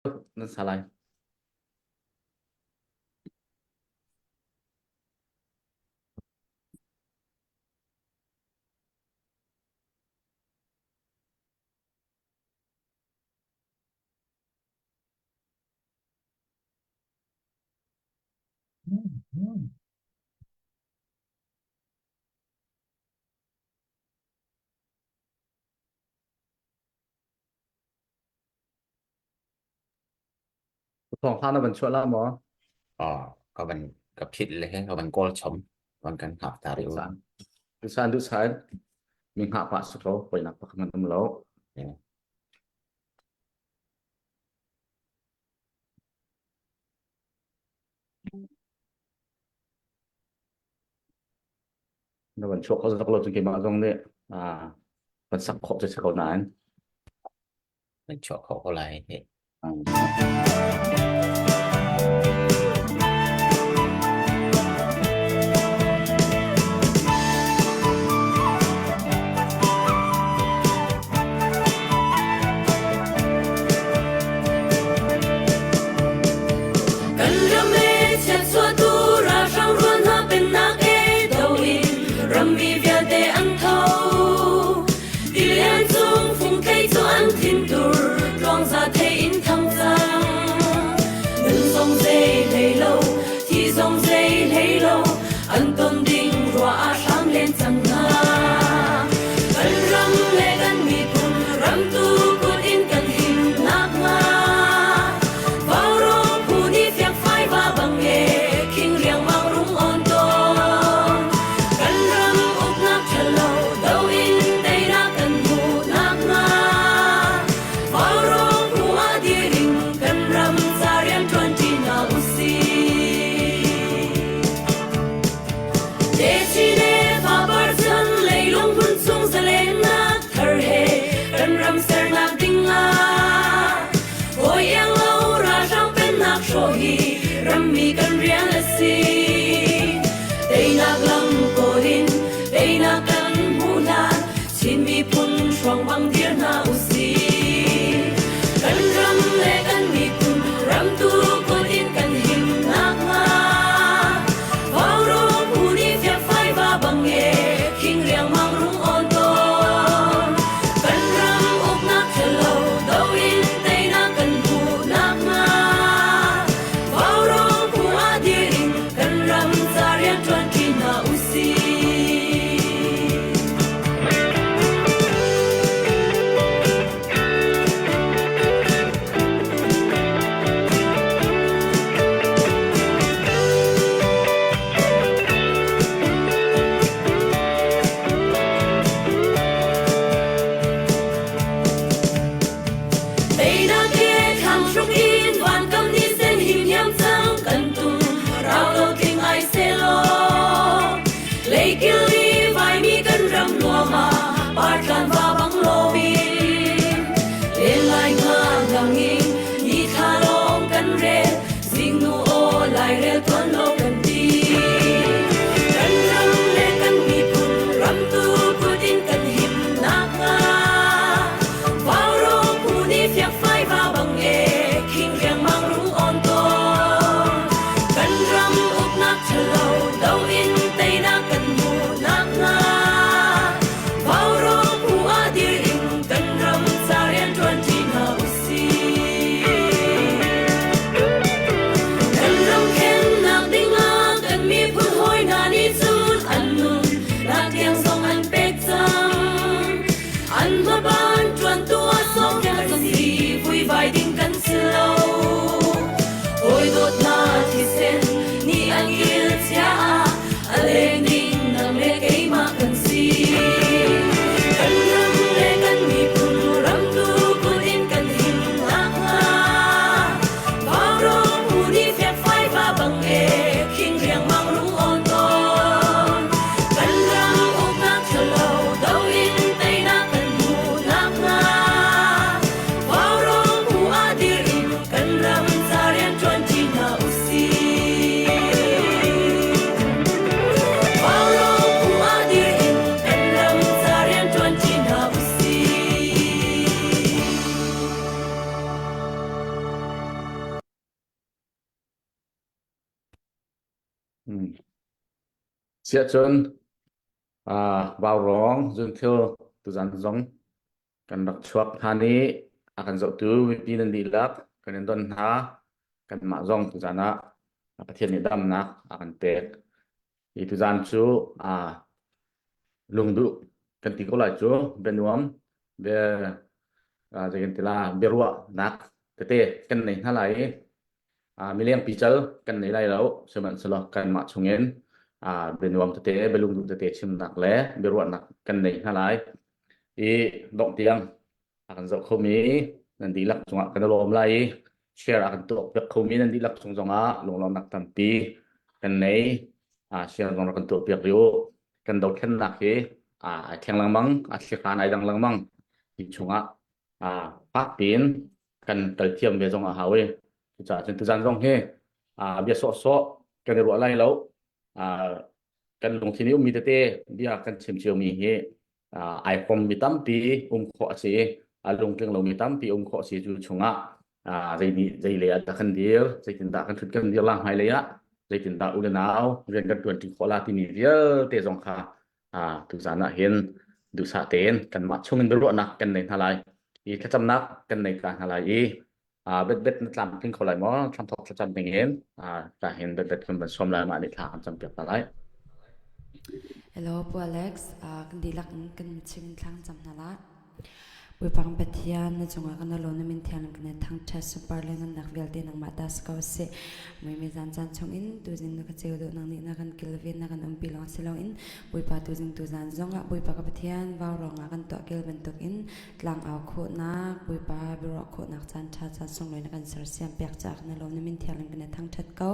Nan sa lai. Thawng hla na van chuah la maw? Oh, ka van ka phit le he ka van kawl chom van kan hngak ta rih u. San. Dusan dusan mi hngah pah si ko poinak pakhat man um lo. Yeah. Na van chuak kho zak lo cu keimah zong nih ah van sak khawh cu si ko nain. Nan chuah kho ko lai hi. Kan ram e chiatchuahtu ralhrang rual hna pennak e do in rammi vialte an tho. Tilian cung fungthei cu an thintur tluangza thei in thang cang. Siah cun vaurawng zunthil tuzan zong kan rak chuak hna i a kan zohtu mipi nan dihlak kan in don hna. Kanmah zong tuzan ah Pathian nih damnak a kan pek. Hi tuzan cu lungduh kan ti ko lai cu bianuam bia zei kan ti la biaruahnak tete kan nei hna lai i mileng pical kan nei lai lo sihmanhsehlaw kanmah chungin bianuam tete bialungduh tete chimnak le biaruahnak kan nei hna lai i dongh tiang a kan zoh khomi nan dihlak cungah kan i lawm lai i share a kan tuah piak khomi nan dihlak cung zongah lunglawmnak tampi kan nei. Share zong rak kan tuah piak rih u. Kan dothlennak hi ai thleng lengmang, a thlikhan ai dang lengmang. Hi chungah fak piin kan kal thiam ve zong a hau i cucaah cun tuzan zong hi bia sawhsawh kan i ruah lai lo. Kan lungthin i ummi tete bia kan chim ciomi hi ai pommi tampi um khawh a si i a lungtling lomi tampi um khawh a si cu chungah zei nih zei lei ah dah kan dir zeitindah kan ṭhut kan dir la hmailei ah zeitindah u le nau rian kan ṭuanṭi khawh la timi vialte zong kha tuzan ah hin duhsah tein kanmah chungin biaruahnak kan nei hna lai i thlacamnak kan nei ta hna lai i betbet na tlamtling kho lai maw thlamthok thlacam ding in ta hin betbet kan van sawm lai mah nih thla kan cam piak ta lai Hello Pu Alex kan dihlak in kan chim thlang cam hna la Bawipa kan Pathian na cungah kan lo na min thiang kan thangṭhat super le ngannak vialte nangmah ta si ko seh mui mi zan caan chung in tuzing na ka ceu dawh nang nih na kan kilven na kan umpi lawng si loin Bawipa tuzing tuzan zongah Bawipa ka Pathian vau ruangah kan tuah kel bantuk in tlangau khawhnak Bawipa biaruah khawhnak caan ṭha caan sunglawi na kan sersiam piak caah na lawm na min thiang in kan thangṭhat ko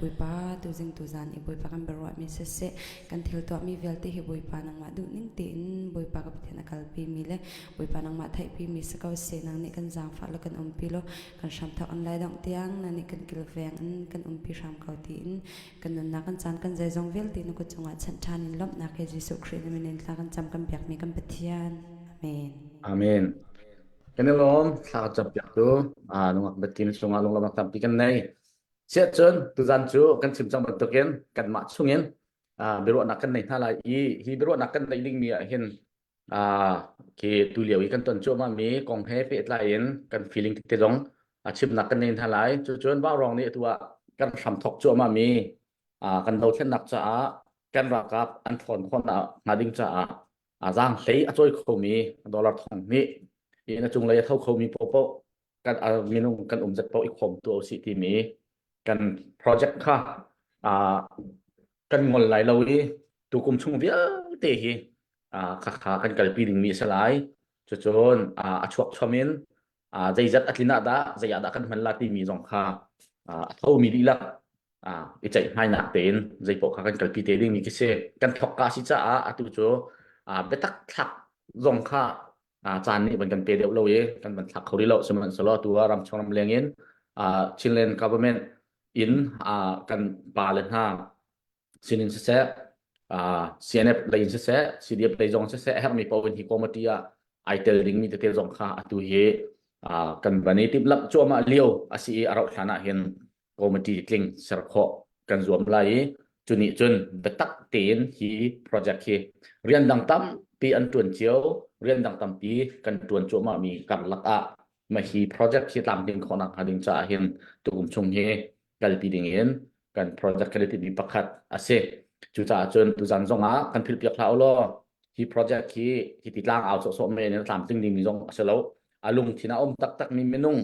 Bawipa tuzing tuzan i Bawipa kan biaruahmi siseh kan thil tuahmi vialte hi Bawipa nangmah duhning tein Bawipa ka Pathian a kalpi mi le Bawipa nangmah theihpi mi si ko seh nang nih kan zaangfah lo kan umpi lo kan hramthok an lai dongh tiang na nih kan kilveng in kan umpi hram ko tiin kan nunnak kan caan kan zeizong vialte na kut cungah chanh ṭhan in lawmhnak he Jesuh Khrih na min in thla kan cam kan biakmi kan Pathian Amen. Amen. Kan i lawm thla ka cam piak tu nungak biatin chungah lunglawmnak tampi kan nei. Siah cun tuzan cu kan chim cang bantukin kanmah chungin biaruahnak kan nei hna lai i hi biaruahnak kan neih dingmi ah hin khi tu lio i kan ton cuahmah mi kong he pehtlai in kan feeling tete zong chimnak kan nei hna lai. Cucun Vaurawng nih atu ah kan hram thok cuahmah mi kan dothlennak caah kan ralkap an ṭhawn khawh hnga ding caah zaanghlei a cawi khomi dollar thong hnih in a cunglei a tho khomi paohpaoh kan minung kan um zat paoh i khawm tu usih timi kan project kha kan ngol lai lo i tukum chung vialte hi khakha kan kalpi dingmi a si lai cucun a chuak chom in zeizat a tlin ah dah zei ah dah kan hman la timi zong kha a thomi dihlak i ceihmainak tein zei paoh kha kan kalpi te dingmi khi si kan thawk ka si caah atu cu biatak thlak zong kha caan nih van kan pe deuh lo i kan van thlak kho rih lo sihmanhsehlaw tu ah ramchung ram leng in Chinland government in kan pa le hna sinin siseh CNF lei in siseh CDF lei zong siseh a herhmi paoh in hi committee ah ai tel dingmi tete zong kha atu hi kan van i timhlamh cuahmah lio a si i a rauh hlan ah hin committee tling ser khawh kan zuam lai i cu nih cun biatak tein hi project hi rian dang tampi an tuan cio rian dang tampi kan tuan cuahmah mi karlak ah mah hi project hi tlamtlin khawhnak hnga ding caah hin tukum chung hi kalpi ding in kan project kan i timhmi pakhat a si cucaah cun tuzan zong ah kan philhpiak hlah u law hi project hi hi ti tlang au sawhsawh men in a tlamtling dingmi zong a si lo a lungthin a um taktakmi minung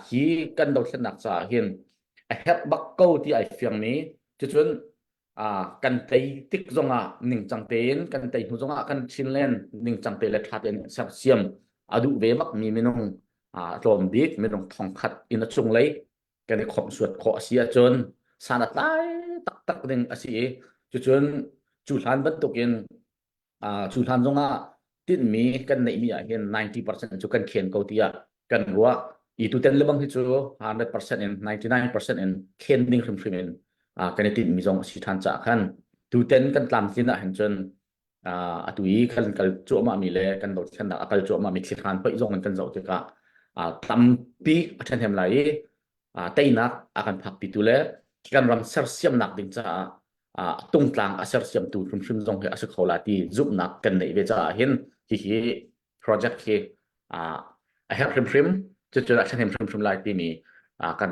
hi kan dothlennak caah hin a herh bak ko ti ai fiangmi cucun kan tei tik zongah ningcang tein kan tei hnu zongah kan Chinland ningcang te le ṭha tein sersiam a duh ve bak mi minung tlawm bik minung thongkhat in a cunglei kan i khawmhsuat khawh a si ahcun san a tlai taktak ding a si i cucun cu hlan bantukin cu hlan zongah tinhmi kan neihmi ah hin 90% cu kan khen ko tiah kan ruah i tuten lebang hi cu 100% in 99% in khen ding hrimhrim in kan i tinhmi zong a si ṭhan caah khan tuten kan tlamtlin ah hin cun atu i kan kal cuahmah mi le kan dothlennak a kal cuahmah mi thlikhan poih zong in kan zoh tikah tampi a ṭhahnem lai i teinak a kan phakpitu le. kan ram sersiamnak ding caah tungtlang a sersiamtu hrimhrim zong hi a si kho la ti zumhnak kan neih ve caah hin hihi project hi a herh hrimhrim cucu a ṭhahnem hrimhrim lai timi kan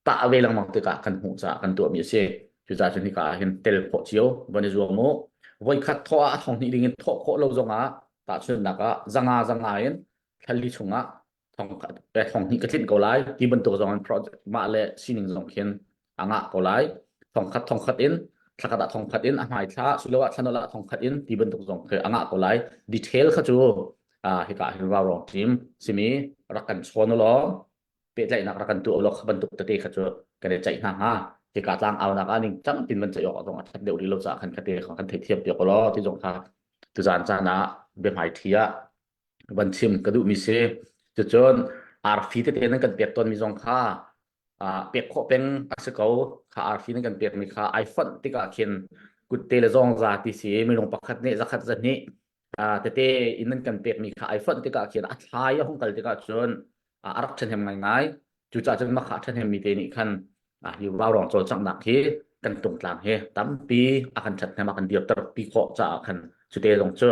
tah ve lengmang tikah kan hmuh caah kan tuahmi a si. Cucaah cun hika ah hin tel khawh cio van i zuam u. Voikhat thawh ah a thong hnih ding in thawh khawh lo zongah tahchunhnak ah zanga zanga in thlali chungah thong thong hnih ka tlinh ko lai ti bantuk zong in project mah le sining zong khin a ngah ko lai. Thong khat thong khat in thlakhat ah thong khat in a hmai thla siloah thlanol ah thong khat in ti bantuk zong khi a ngah ko lai. Detail kha cu hika hin rau team simi rak kan chawn law pehtlaihnak rak kan tuah law kha bantuk tete kha cu kan i ceih hna hnga. Hika tlang aunak ah ning cang tin van ceih awk zong a that deuh rih lo caah khan khate kha kan theithiam piak law ti zong kha tuzan caan ah biahmai thi ah van chim ka duhmi si. Cucun arfi tete nan kan pek tawnmi zong kha pek khawh peng a si ko. Kha arfi nan kan pekmi kha ai fonh tikah khin kutte le zawng za ti si minung pakhat nih zakhat zahnih tete in nan kan pekmi kha ai fonh tikah khin a thlai a hung kal tikah cun a rak ṭhahnem ngaingai. Cucaah cun mah kha a ṭhahnemmi te nih khan hi vaurawng cawlcanghnak hi kan tungtlang hi tampi a kan ṭhathnem a kan dirter pi khawh caah khan cute zong cu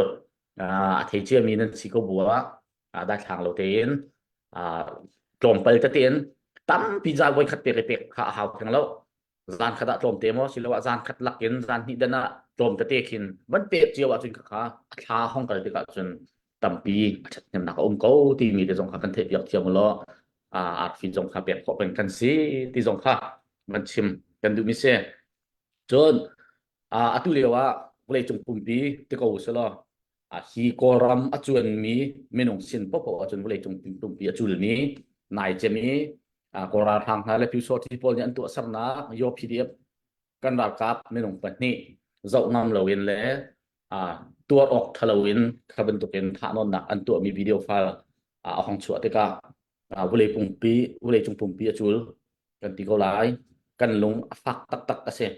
a thei ciami nan si ko bu ah daithlang lo tein tlawmpal tete in tampi za voi khat pek i pek kha a hau theng lo. Zan khat ah tlawmte maw siloah zan khat lak in zan hnih dan ah tlawm tete khin van pek cio ahcun kha a thla hong kal tikah cun tampi a ṭhathnemnak a um ko timi te zong kha kan theih piak thiam law arfi zong kha pek khawh peng kan si ti zong kha van chim kan duhmi si. Cun atu lio ah vawleicung pumpi ti ko usih hi Kawlram a cuanmi minung sin popo ahcun vawleicung pumpi a culmi nai cem i Kawl ralhrang hna le Pyusawhti pawl nih an tuahsernak Yaw PDF kan ralkap minung pahnih zoh ngam loin le tuar awk ṭha loin kha bantukin thahnawnnak an tuahmi video file a hong chuah tikah vawlei pumpi vawleicung pumpi a cul kan ti ko lai. Kan lung a fak taktak a si.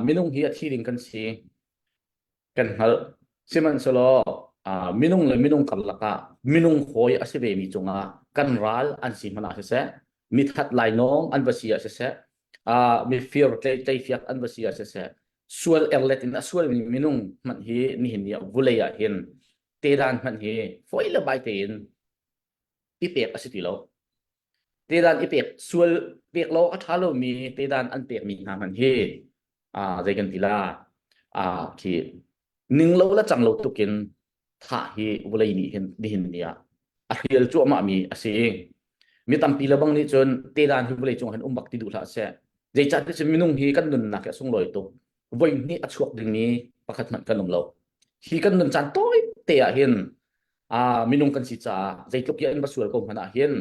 Minung hi a thi ding kan si. Kan hngalh. Sihmanhsehlaw minung le minung karlak ah minung hawi a si vemi cungah kan ral an si hmanh ah siseh, mithat lainawng an va si ah siseh, mifir tleifiak an va si ah siseh, sual erlet in a sualmi minung hmanh hi nihin ni ah vulei ah hin tedan hmanh hi fawi le bai tein i pek a si ti lo. Tedan i pek sual pek lo a ṭha lomi tedan an pekmi hna hmanh hi zei kan ti la khi ning lo le cang lo tukin thah hi vawlei nih hin nihin ni ah a hrial cuahmah mi a si. Mi tampi le bang nih cun tedan hi vawlei cung hin um bak ti duh hlah seh. Zeicah ti cun minung hi kan nunnak hi a sunglawi tuk. Voi hnih a chuak dingmi pakhat hmanh kan um lo. Hi kan nun caan tawi te ah hin minung kan si caah zeitluk i an va sual ko hmanh ah hin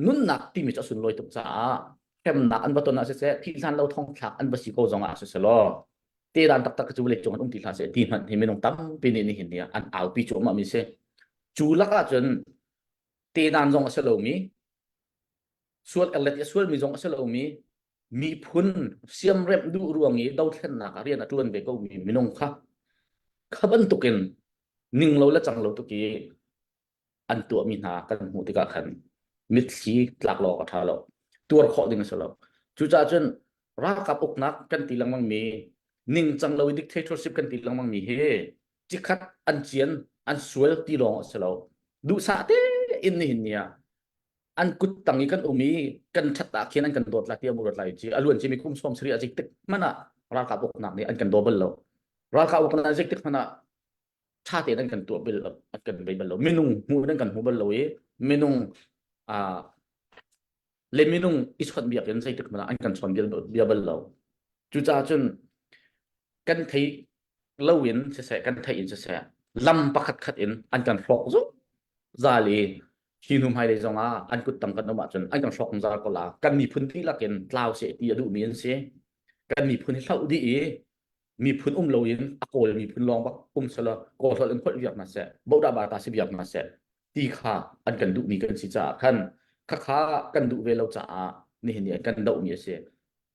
nunnak timi cu a sunlawi tuk caah hremnak an va ton ah siseh thih hlan lo thongthlak an va si ko zong ah siseh law tedan taktak cu vawlei cung an um ti hlah seh ti hmanh hi minung tampi nih nihin ni ah an aupi cuahmah mi si. Cu lakah cun tedan zong a si lomi sual erlet i a sualmi zong a si lomi miphun siamremh duh ruang i dothlennak ah rian a ṭuan ve komi minung kha kha bantukin ning lo le cang lo tuk i an tuahmi hna kan hmuh tikah khan mitthli tlak lo awk a ṭha lo. Tuar khawh ding a si lo. Cucaah cun ralkap uknak kan ti lengmang mi ningcang lo i dictatorship kan ti lengmang mi hi cikhat an cian an sual ti lawng a si lo. Duhsah tein nihin ni ah an kut tang i kan um i kan ṭhat ah khin an kan dawt lai ti a ruat lai ci a luan cimi kum sawm sarih a zik tik hmanh ah ralkap uknak nih an kan daw bal lo. Ralkap uknak zik tik hmanh ah ṭha tein an kan tuah bal lo, an kan bei bal lo. Minung hmu in an kan hmu bal lo i minung le minung i chawnh biak in zeitik hmanh ah an kan chawn bia bal lo. Cucaah cun kan theih lo in siseh kan theih in siseh lam pakhat khat in an kan hrawk zungzal i hi hnu hmailei zong ah an kut tang kan um ahcun an kan hrawk zungzal ko la. Kan miphun dihlak in tlau seh ti a duhmi an si. Kan miphun hi hloh dih i miphun um loin a kawl miphun lawng bak um selaw kawl holh in holh viak hna seh bodah bata si viak hna seh ti kha an kan duhmi kan si caah khan khakha kan duh ve lo caah nihin ni an kan dohmi a si.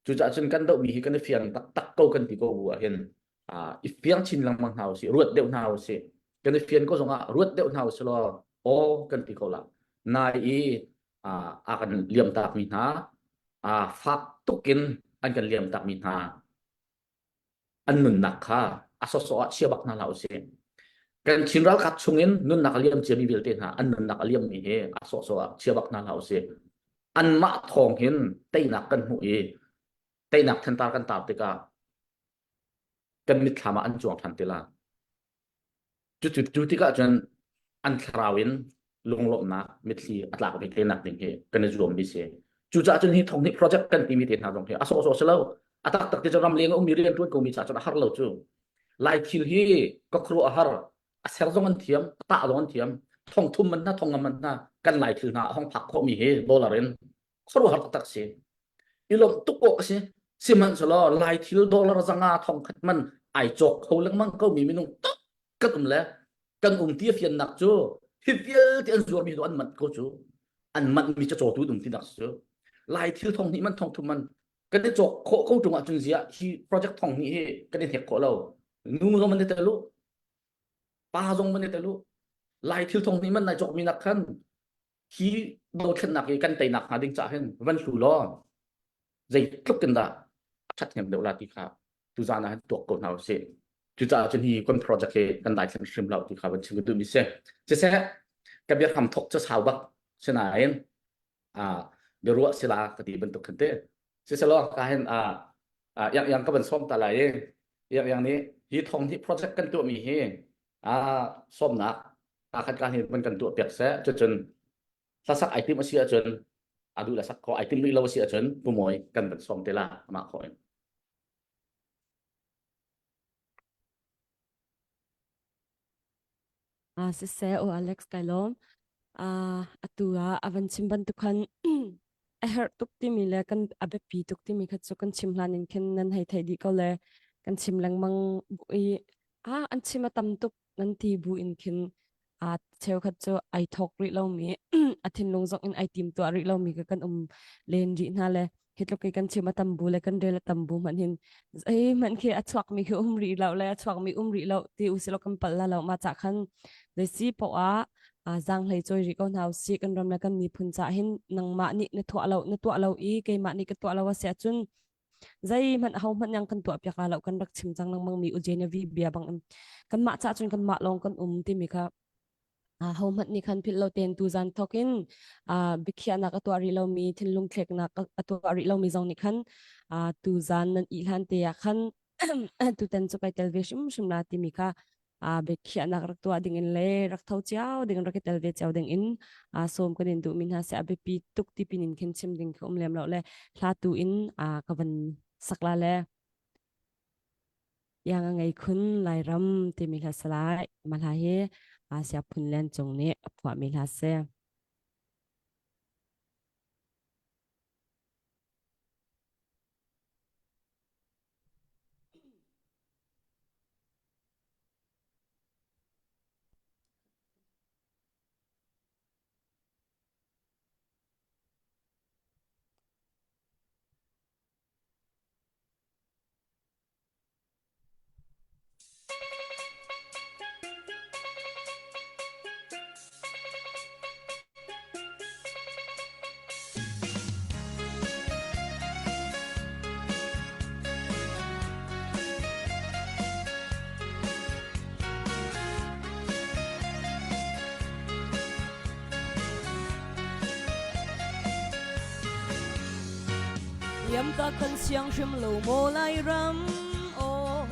Cucaah cun kan dohmi hi kan i fiang taktak ko kan ti ko bu ah hin i fiang chin lengmang hna usih, ruat deuh hna usih. Kan i fian ko zongah ruat deuh hna usih law aw kan ti ko la. Nai i a kan liamtak mi hna fak tuk in. an kan liam takmi hna an nunnak kha a sawsawh ah chia bak hna hlah usih. Kan Chin ralkap chungin nunnak a liam ciami vialte hna an nunnak a liammi hi a sawsawh ah chia bak hna hlah usih. Anmah thawng hin teinak kan hmuh i teinak thantar kan tar tikah kan mitthlam ah an cuang ṭhan ti la. Cucu cu tikah cun an thlarau in lunglawmhnak mitthli a tlak ve te nak ding hi kan i zuammi si. Cucaah cun hi thonghnih project kan timi te hna zong hi a sawhsawh si lo. A taktak ti cu ramleng a ummi rian ṭuan komi caah cun a har lo cu. Lai thil hi ka khuaruah a har. A ser zong an thiam, a tah zong an thiam. Thong thum man hna, thong ngam man hna kan lai thil hna a hong phak khawhmi hi dollar in khuaruahhar taktak si. I lawmh tuk awk a si. Sihmanhsehlaw lai thil dollar zanga thong khat man ai cawk kho lengmang ko mi minung tak kan um le kan um ti a fiannak cu hi vialte an zuarmi cu an manh ko cu an manh mi cu cawtu um tinak cu lai thil thong hnih man thong thum man kan i cawk khawh ko ṭung ahcun ziah hi project thong hnih hi kan i hnek khawh lo nu zong man i tel u pa zong man i tel u lai thil thong hnih man nai cawk mi nak khan hi dothlennak hi kan teinak hnga ding cah hin van hlu law zeitluk in dah a ṭhathnem deuh la ti kha tuzaan ah hin tuak ko hna usih. Cucaah cun hi kan project hi kan daithlan hrim lo ti kha van chim ka duhmi si. Siseh, ka biahram thok cu sau bak sinain ah biaruah sila ka ti bantuk khan te. Siselaw ka hin ah yang yang ka van sawm ta lai i yang yang nih hi thong hi project kan tuahmi hi ah sawmnak khat ka hi van kan tuah piak seh cucun hlasak ai tim a si ahcun a duh le sak khawh ai tim rih lo a si ahcun Pu Mawi kan van sawm te la amah khawh in. Ah siseh o Alex kai lawm. Ah atu ah a van chim bantuk khan a herh tuk timi le kan a biapi tuk timi kha cu kan chim hlan in khin nan hei theih dih ko le kan chim lengmang bu i ah an chim a tam tuk nan ti bu in khin aa cheukhat cu ai thawk rih lomi a thinlung zong in ai timtuah rih lomi ka kan um len rih hna le hi tluk i kan chim a tam bu le kan rel a tam bu hmanh hin zeihmanh khi a chuakmi khi um rih lo le a chuakmi um rih lo ti usilo kan palh la lo ma cha khan zeisi poah ah zaang hlei choi rih ko hna usih kan ram le kan miphun ca hin nangmah nih na tuah lo na tuah lo i keimah nih ka tuah lo a si ahcun zeihmanh ho hmanh yang kan tuah piak la lo kan rak chim cang lengmang mi Ujenevi bia bang in kanmah ca cun kanmah lawng kan um timi kha ho hmanh nih khan philh lo ten tu zan thok in biakhiahnak a tuah rih lomi thinlung thleknak a tuah rih lomi zong nih khan tu zan nan i hlan te ah khan tutan cu kai tel ve hrimhrim la timi kha biakhiahnak rak tuah ding in le rak tho cio ding rak i tel ve cio ding in sawm kan in duh mi hna se a biapi tuk ti pin in khin chim ding khi um lem lo le hla tu in ka van sak la le yang a ngei khun Lairam timi hla salai ma hla hi Asia phun len cung nih a phuah mi hla se. Liamta kan siang hrim lo maw Lairam aw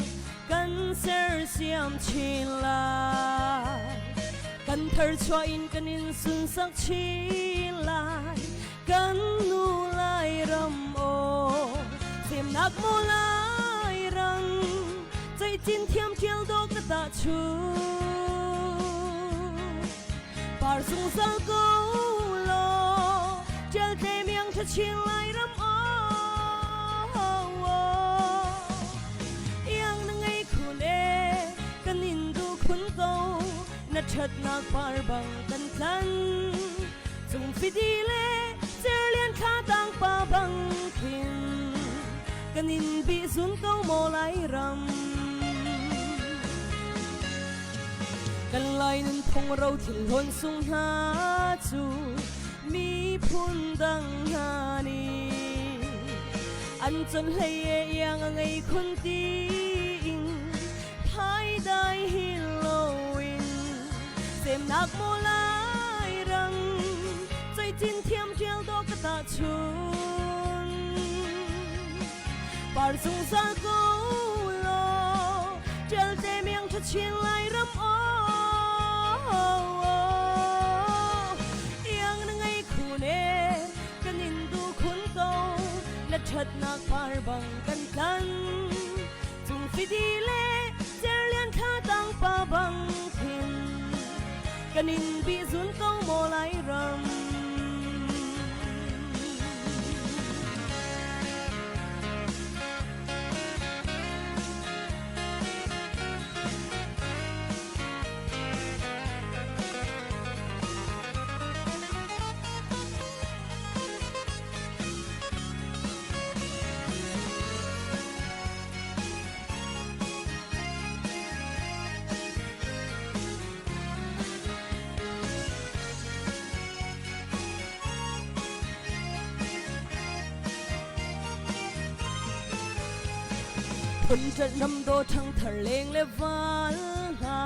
kan sersiam chin lai kan tharchuah in kan in sunsak chin lai kan nu Lairam aw semnak maw Lairam ceihcin thiam ṭial dawh ka tah chung par zungzal ko law ṭial te miang ṭha chin Lairam aw iang na ngei khun e kan in duh khun ko na ṭhatnak par bang kan tlan cung fidi le cerlian thla tang pa bang khin kan in bih zun ko maw Lairam kan lai nunphung ro thil hlawn sung hna cu miphun dang hna nih. An chon hlei e iang a ngei khun tiin thai dai hi loin semnak maw lai ram choi chin thiam tial do ka ta chun par zungzal ko law tial te miang tha chin lai ram oh iang na ngei khun e kan in du khun ko na thatnak par bang kan tlan cung fidi le cerlian thla tang pa bang khin kan in bi zun ko maw lai ram. Phun ram do ṭhang thar leng le val hna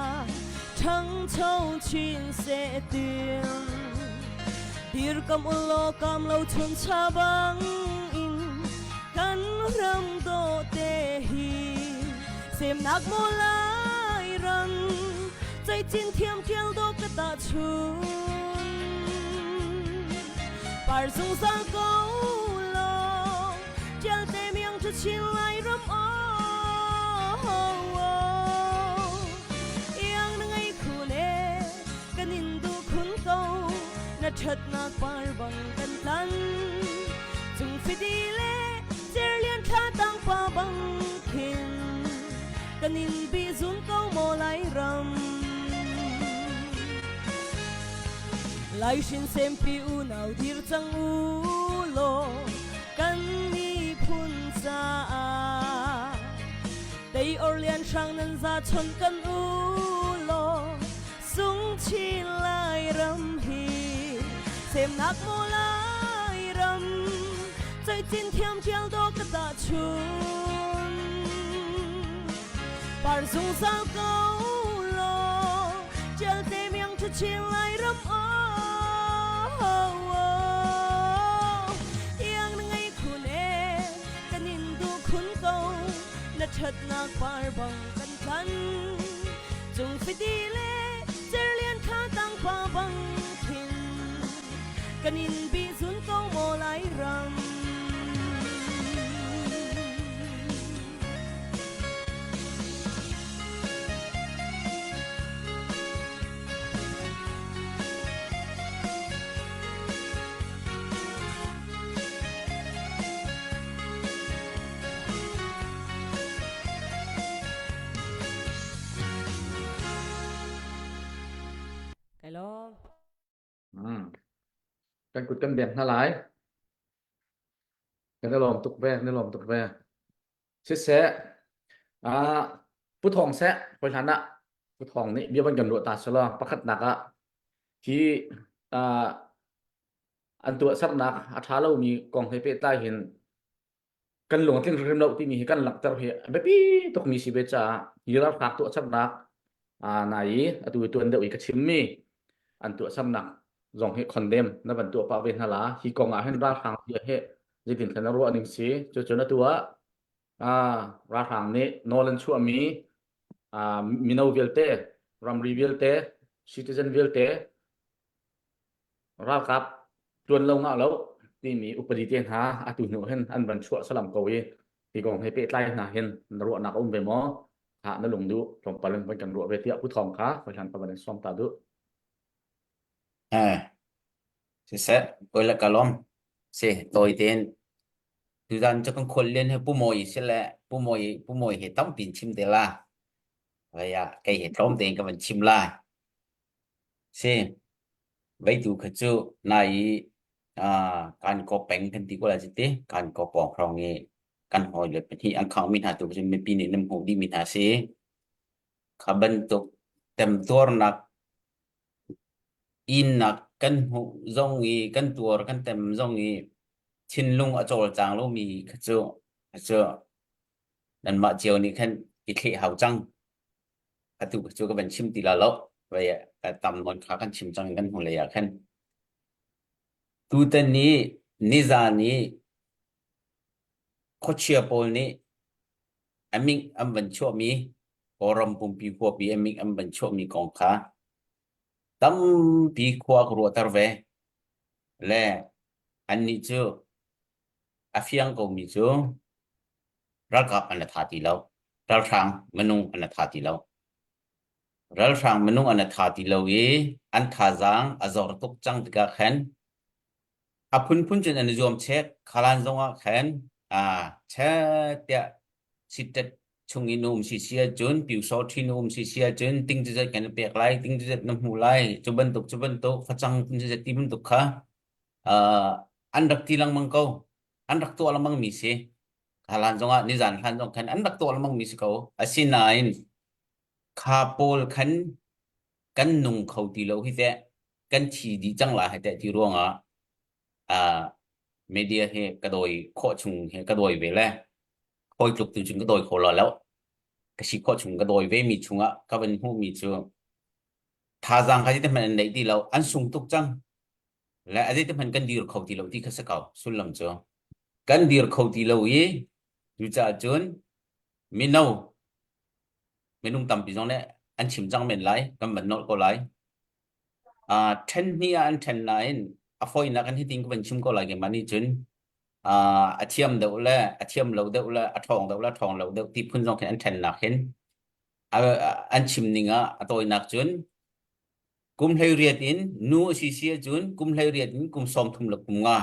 ṭhangcho chin seh tin dirkam ulaw kam lo chun cha bang in kan ram do te hi semnak maw lai ram choi chin thiam tial do ka ta chun par zungzal ko law tial te miang thu chin lai ram oh, oh. Iang na ngei khun e kan in du khun ko na thatnak par bang kan tlan cung fidi le cerlian thla tang pa bang khin kan in bi zun ko maw lai ram lai shin sempi unau dir cang u law kan miphun caah tei or lian hrang nan za chon kan u law sung chin lai ram hi semnak maw lai ram choi chin thiam thial do ka ta chun par zungzal ko law tial te miang thu chin lai ram oh, oh, oh. Iang na ngei khun e kan in du khun ko na thatnak par bang kan tlan cung fidi le cerlian tha tang pa bang khin kan in bi zun ko maw lai ram. Kai lawm. Mm. Kan kut kan bek hna lai. Kan i lawm tuk ve, kan i lawm tuk ve. Siseh, ah Pu Thawng seh, hawi hlan ah Pu Thawng nih bia van kan ruah ta selaw pakhatnak ah hi ah an tuahsernak a ṭha lomi kong he pehtlai hin kan lung a tling hrimhrim lo timi hi kan langhter hi a biapi tukmi si ve caah hi ralhrang tuahsernak nai i atu i tuan deuh i ka chimmi an tuahsernak zong hi condemn na van tuah pah ve hna la. Hi kong ah hin ralhrang bia hi zeitin thlen na ruah ning si? Cucun atu ah ralhrang nih nawl an chuahmi mino vialte, ramri vialte, citizen vialte ralkap tuan lo ngah lo timi upadi te hna atu hnu hin an van chuah salam ko i hi kong he pehtlai hna hin na ruahnak a um ve maw? Ha na lung duh tlawmpal in van kan ruah ve tiah Pu Thawng kha hoi ka van in sawm ta duh. Eh, siseh, oi le kalom. Si, tawi tein tuzan cu kan khual lian he Pu Mawi si le Pu Mawi Pu Mawi he tampi in chim te la. Vai ah kei he tlawm tein ka van chim lai. Si, veitu kha cu nai i ah kan kaw peng kan ti ko lai cu ti. Kan kaw pawng hrawng i kan hawile pahnih an khangmi hna tu cu mipi nih nan hmuh dihmi hna si. Kha bantuk temtuarnak innak kan hmuh zong i kan tuar kan tem zong i thinlung a cawlcang lomi kha cu. Cu nanmah cio nih khan i thleh hau cang. Atu cu ka van chim ti la lo. Vai tam nawn kha kan chim cang kan hnulei ah khan. Tutan ni nizan i khuachia pawl nih a ming an van chuahmi Kawlram pumpi huapi a ming an van chuahmi kong kha tampi khua ka ruahter ve. Le annih cu a fiang komi cu ralkap an la tha ti lo. Ralhrang minung an la tha ti lo. Ralhrang minung an la tha ti lo i an thazaang a zor tuk cang tikah khan a phunphun cun an i zuam chek. Khalan zongah khan aa chet tiah sittet chung in um si si ahcun pyusawṭhi na um si si ahcun ting cuzat kan i pek lai ting cuzat na hmu lai cu bantuk cu bantuk facang ting cuzat ti bantuk kha uh, an rak ti lengmang ko an rak tuah lengmang mi si hlan zongah nizan hlan zong khan an rak tuah lengmang mi si ko asinain kha pawl khan kan nung kho ti lo hi teh kan thi dih cang la hi teh ti ruangah uh, media he ka dawi khawh chung he ka dawi ve le hawi tluk tu cun ka dawi kho lo lo ka si khawh chung ka dawi ve mi chungah ka van hmuh mi cu thazaang kha ti hmanh an neih ti lo an sung tuk cang le a zeiti hmanh kan dir kho ti lo ti kha si ko sullam cu kan dir kho ti lo i cucaah cun mino minung tampi zong nih an chim cang men lai kan van nolh ko lai uh, ṭhen hnih ah an ṭhen nain a fawinak an hitin ka van chim ko lai keimah nih cun uh, a thiam deuh le a thiam lo deuh le a ṭhawng deuh le a ṭhawng lo deuh ti phun zong khin an ṭhennak hin an chim ning ah a tawinak cun kum 18 in nu a si si ahcun kum 18 in kum 30 le kum nga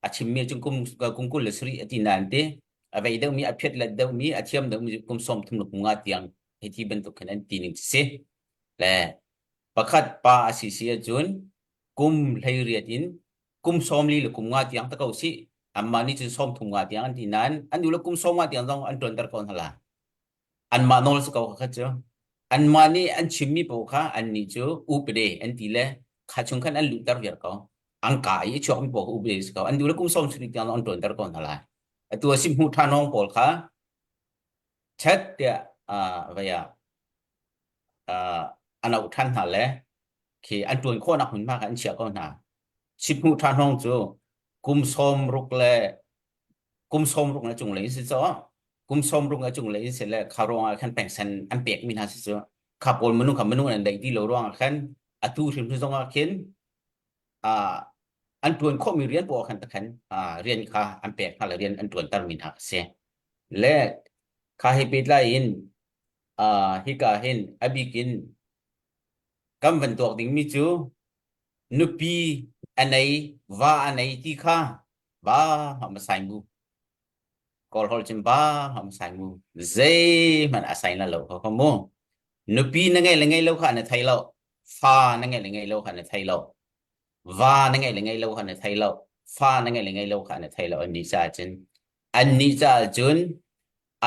a chimmi cun kum kum 27 a ti nain ti a vei deuhmi a phiat let deuhmi a thiam deuhmi kum 30 le kum nga tiang hei ti bantuk khin an ti ning si le pakhat pa a si si ahcun kum 18 in kum 40 le kum nga tiang ta ko si anmah nih cun 30 nga tiang an ti nain an nu le kum 10 nga tiang zong an ṭuanter ko hna la anmah nawl si ko kha cu anmah nih an chimmi paoh kha annih cu upade an ti le kha chung khan an luhter viar ko an ka i a chuakmi paoh kha upade si ko an duh le kum sawm sarih tiang an ṭuanter ko hna lai atu a sim hmuh ṭhan hong pawl kha chet tiah vei ah an auh ṭhan hna le khi an ṭuan khawhnak hmunhma kha an chiah ko hna sithmuh ṭhan hong cu kum sawm ruk le kum sawm ruk na cung lei in si caw kum sawm ruk na cung lei in si le kha ruangah khan pengsan an pek mi hna si cu kha pawl minung kha minung an daih ti lo ruangah khan atu hrimhrim zongah khin an tuan khawhmi rian poah khan takhan rian kha an pek hna le rian an tuanter mi hna a si le kha he pehtlai in hika hin a bik in kan van tuak dingmi cu nupi a nei va a nei ti kha ba ma sai mu kawl holh cun ba ma sai mu zeihmanh a sai na lo kho kho mu nupi na ngei le ngei lo kha na thei lo fa na ngei le ngei lo kha na thei lo va na ngei le ngei lo kha na thei lo fa na ngei le ngei lo kha na thei lo an nih caah cun an nih caah cun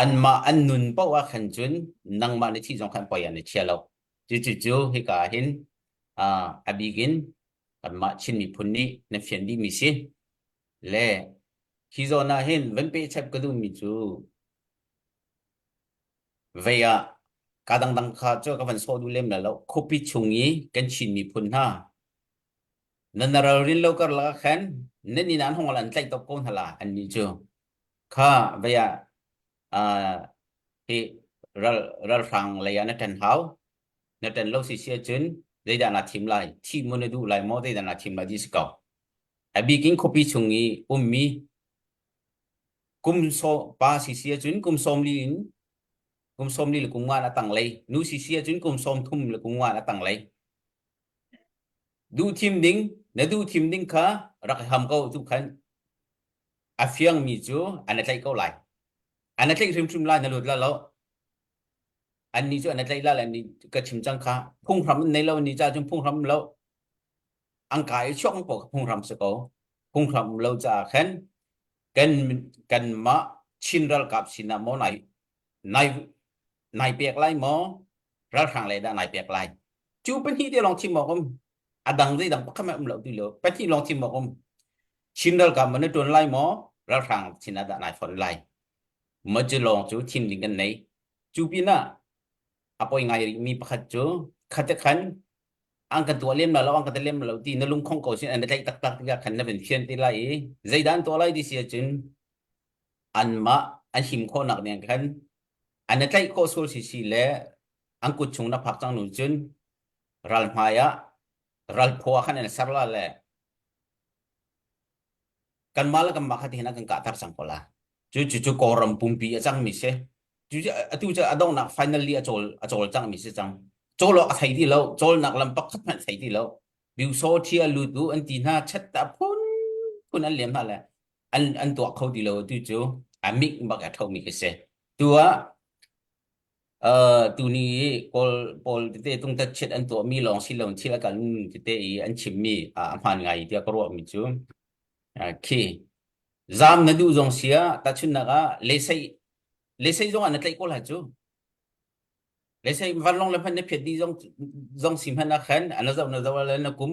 anmah an nun paoh ah khan cun nangmah na thih zong khan poi ah na chia lo cucu cu hika ah hin a bik in kanmah Chin miphun nih na fian dihmi si le hi zawn ah hin van pehchap ka duhmi cu vei ah ka dangdang kha cu ka van sawh duh lem la lo khuapi chung i kan Chin miphun hna nan na ralrin lo karlak ah khan nan inn ah an hong an tlaih top ko hna la annih cu kha vei ah hi ral ralhrang lei ah na ṭan hau na ṭan lo si si ahcun zeidah naa thim lai thih maw na duh lai maw zeidah naa thim lai ti si ko a bik in khuapi chung i ummi kum so pa si si ahcun kum 40 in kum 40 le kum nga na tang lei nu si si ahcun kum 30 le kum nga na tang lei duh thim ding na duh thim ding kha rak i ham ko tu khan a fiangmi cu an tlaih ko lai an tlaih hrimhrim lai na lut la lo annih cu an tlaih la le annih ka chim cang kha phunghram an nei lo annih ca cun phunghram lo an ka i chuak ko phunghram si ko phunghram lo caah khan kan kanmah Chin ralkap sinah maw nai nai nai pek lai maw ralhrang le dah nai pek lai cu pahnih te lawng thim awk um a dang zeidang pakhat hmanh um lo ti lo pahnih lawng thim awk um Chin ralkap man na tuan lai maw ralhrang sinah dah nai fon lai. Macu lawng cu thim ding kan nei. Cu pinah a poi ngai rihmi pakhat cu khate khan an kan tuah lem la lo an kan lem lo ti na lungkhong ko sin an tlaih taktak tikah khan na van fian te lai i zeidah an tuah lai ti si ahcun anmah an him khawhnak ning khan an na tlaih khawh sual si si le an kut chung na phak cang nu cun ral hmai ah ral phaw ah khan an ser la le kanmah le kanmah kha tihin an kan kahter cang ko la. Cu cu cu Kawlram pumpi a cangmi si. Cu cu atu cu a donghnak finally a cawl a cawl cangmi si cang. Cawl awk a thei ti lo. Cawlnak lam pakhat hmanh thei ti lo. Biusaw thia lut u an ti hna chet ta phun phun an liam hna le an an tuah kho ti lo tu cu a mik bak a thomi khi si. Tu ah tuni i Kawl pawl tete tungtat chiat an tuahmi lawng si lo thil a kal tete i an chimmi a hmaan ngai tiah ka ruahmi cu khi zaam na duh zong sia tahchunhnak ah lesei lesei zong ah na tlaih ko lai cu lesei vanlawng le hmanh na phiat dih zong zong si hmanh ah khan na zoh na zoh le na kum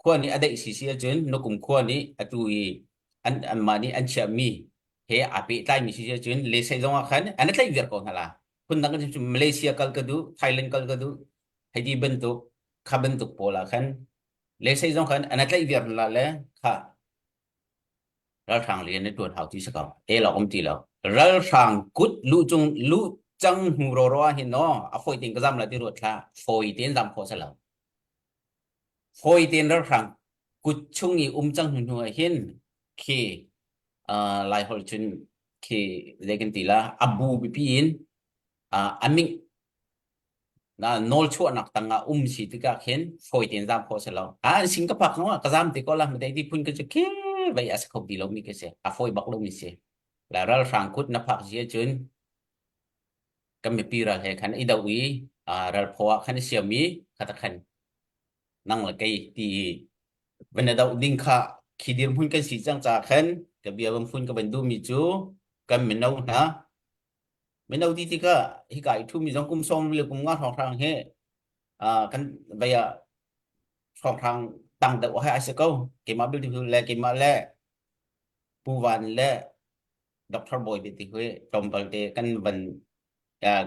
khua nih a daih si si ahcun na kum khua nih atu i an anmah nih an chiahmi he aa pehtlaimi si ahcun lesei zong ah khan an tlaih viar ko hna la. Phundang kan chim Malaysia kal ka duh, Thailand kal ka duh, hei ti bantuk kha bantuk pawl ah khan lesei zong khan an tlaih viar hna la le kha ralhrang rian na tuan hau ti si ko. E lawk um ti lo. Ralhrang kut lu cung lu cang hnu roro ah hin no a fawi tein ka zam la ti ruat thla fawi tein zam khawh si lo. Fawi tein ralhrang kut chung i um cang hnu hnu ah hin khi uh, Laiholh cun khi zei kan ti la a bu pipi in uh, a ming na nawl chuahnak tangah um si tikah khin fawi tein zam khawh si lo. A an sin ka phak zong ah ka zam te ko la madai ti phun ka cu khi vei a si kho ti lo mi ka si. A fawi bak lo mi si. La ralhrang kut na phak sia cun kan mipi ral he khan i do i uh, ral phaw ah khan i siam i khata khan nang le kei ti van na doh ding kha khi dirhmun kan si cang ca khan ka bia van phun ka van duhmi cu kan mino hna mino ti tikah hika i thumi zong kum sawm le kum nga hrawnghrang he kan vei ah hrawnghrang tang deuh hai ai si ko keimah bil le keimah le Pu Van le Dr. Bawi ti hui tlawmpal te kan van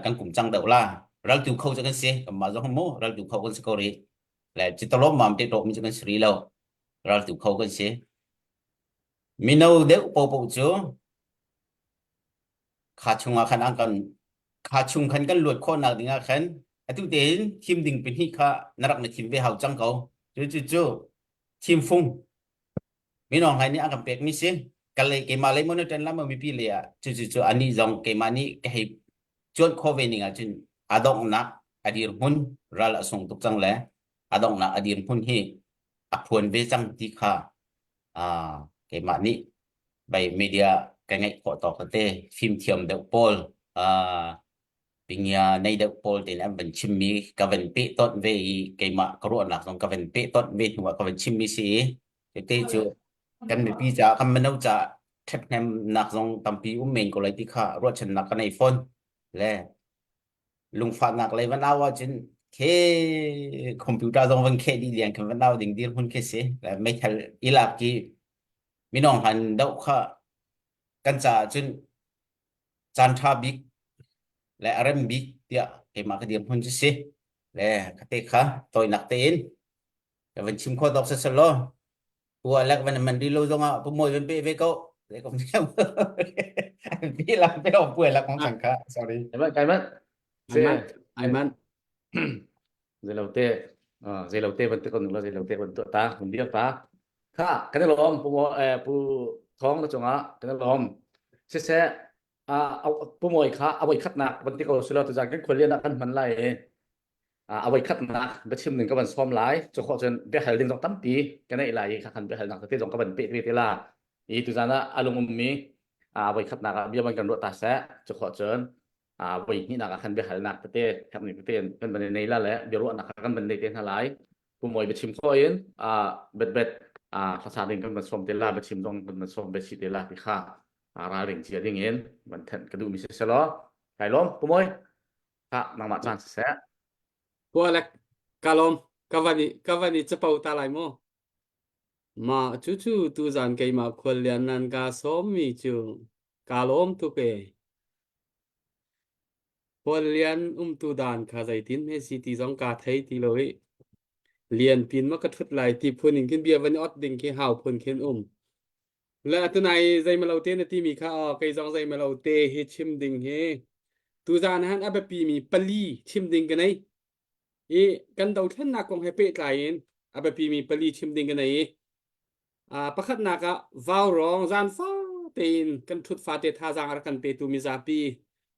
kan kum cang deuh la raltu kho cu kan si kanmah zong mu raltu kho kan si ko rih le citalom mam te tawh mi cu kan si rih lo raltu kho kan si mino deuh popo cu kha chungah khan an kan kha chung khan kan luat khawh nak dingah khan atu tein thim ding pahnih kha na rak na thim ve hau cang ko cu cu cu thimfung Minung hlai nih a kan pekmi si. Ka lei keimah lei maw na ṭan la maw mipi lei ah cucu cu anih zong keimah nih ka hei cuanh khawh ve ning ahcun a donghnak a dirhmun ral a sung tuk cang le a donghnak a dirhmun hi a phuan ve cang ti kha uh, keimah nih bai media ka ngeih khawh tawk te fimthiam deuh pawl uh, pingia nei deuh pawl tein an van chimmi ka van peh tonh ve i keimah ka ruahnak zong ka van peh tonh ve hnu ah ka van chimmi si i tete cu kan mipi caah kan mino caah ṭhathnemnak zong tampi um men ko lai ti kha ruahchannak ka nei fawn le lungfahnak lei van au ahcun khe computer zong van kheh dih liang khan van au ding dirhmun khi si le meithal i lak ki minong han doh kha kan caah cun caan ṭha bik le a rem bik tiah keimah ka dirhmun cu si le ka te kha tawinak tein ka van chim khawh tawk sasal law pu alek van man ri lo zong ah pu moi van pe ve ko le kom thiam bi lam pe ong pu alek kong chang kha sorry Aiman kaiman Ai man ai man Zeilo te zeilo te van te kon lo zeilo te van tu ta van dir ta kha kan i lawm pu pu thong na cungah kan i lawm siseh pu moi kha a voi khatnak van ti ko silo tu zan kan khualian ah kan hman lai i a voi khatnak biachim ning ka van sawm lai cu khawh cun biahal ding zong tampi ka neih lai i kha khan biahalnak tete zong ka van peh ve te la i tuzan ah a lung ummi a voi khatnak ah bia van kan ruah ta seh cu khawh cun a voi hnihnak ah khan biahalnak tete herhmi tete kan van nei la le biaruahnak kha kan van nei te hna lai pumawi biachim khawh in a betbet a hlasa ding kan van sawm te la biachim zong kan van sawm besi te la ti kha ralring cia ding in van thenh ka duhmi si selaw kai lawm pumawi kha nangmah caan siseh Kualek kalom ka van i ka van i capo ta lai mu ma cu cu tuzan keimah khuallian nan ka sawm mi cu ka lawm tuk e. Khuallian umtu dan kha zeitin hme si ti zong kaa thei ti lo i lian pin ma ka ṭhut lai ti phun in khin bia van i ot ding khi hau phun khin um. Le atunai zeimalo te na timi kha aw kei zong zeimalo te hi chim ding hi tuzaan han a biapi mi pali chim ding ka nei. I kan dothlennak kong he pehtlai in a biapi mi pali chim ding ka nei i Pakhatnak ah vaurawng zaanfa tein kan ṭhut fate thazaang a rak kan petu mizapi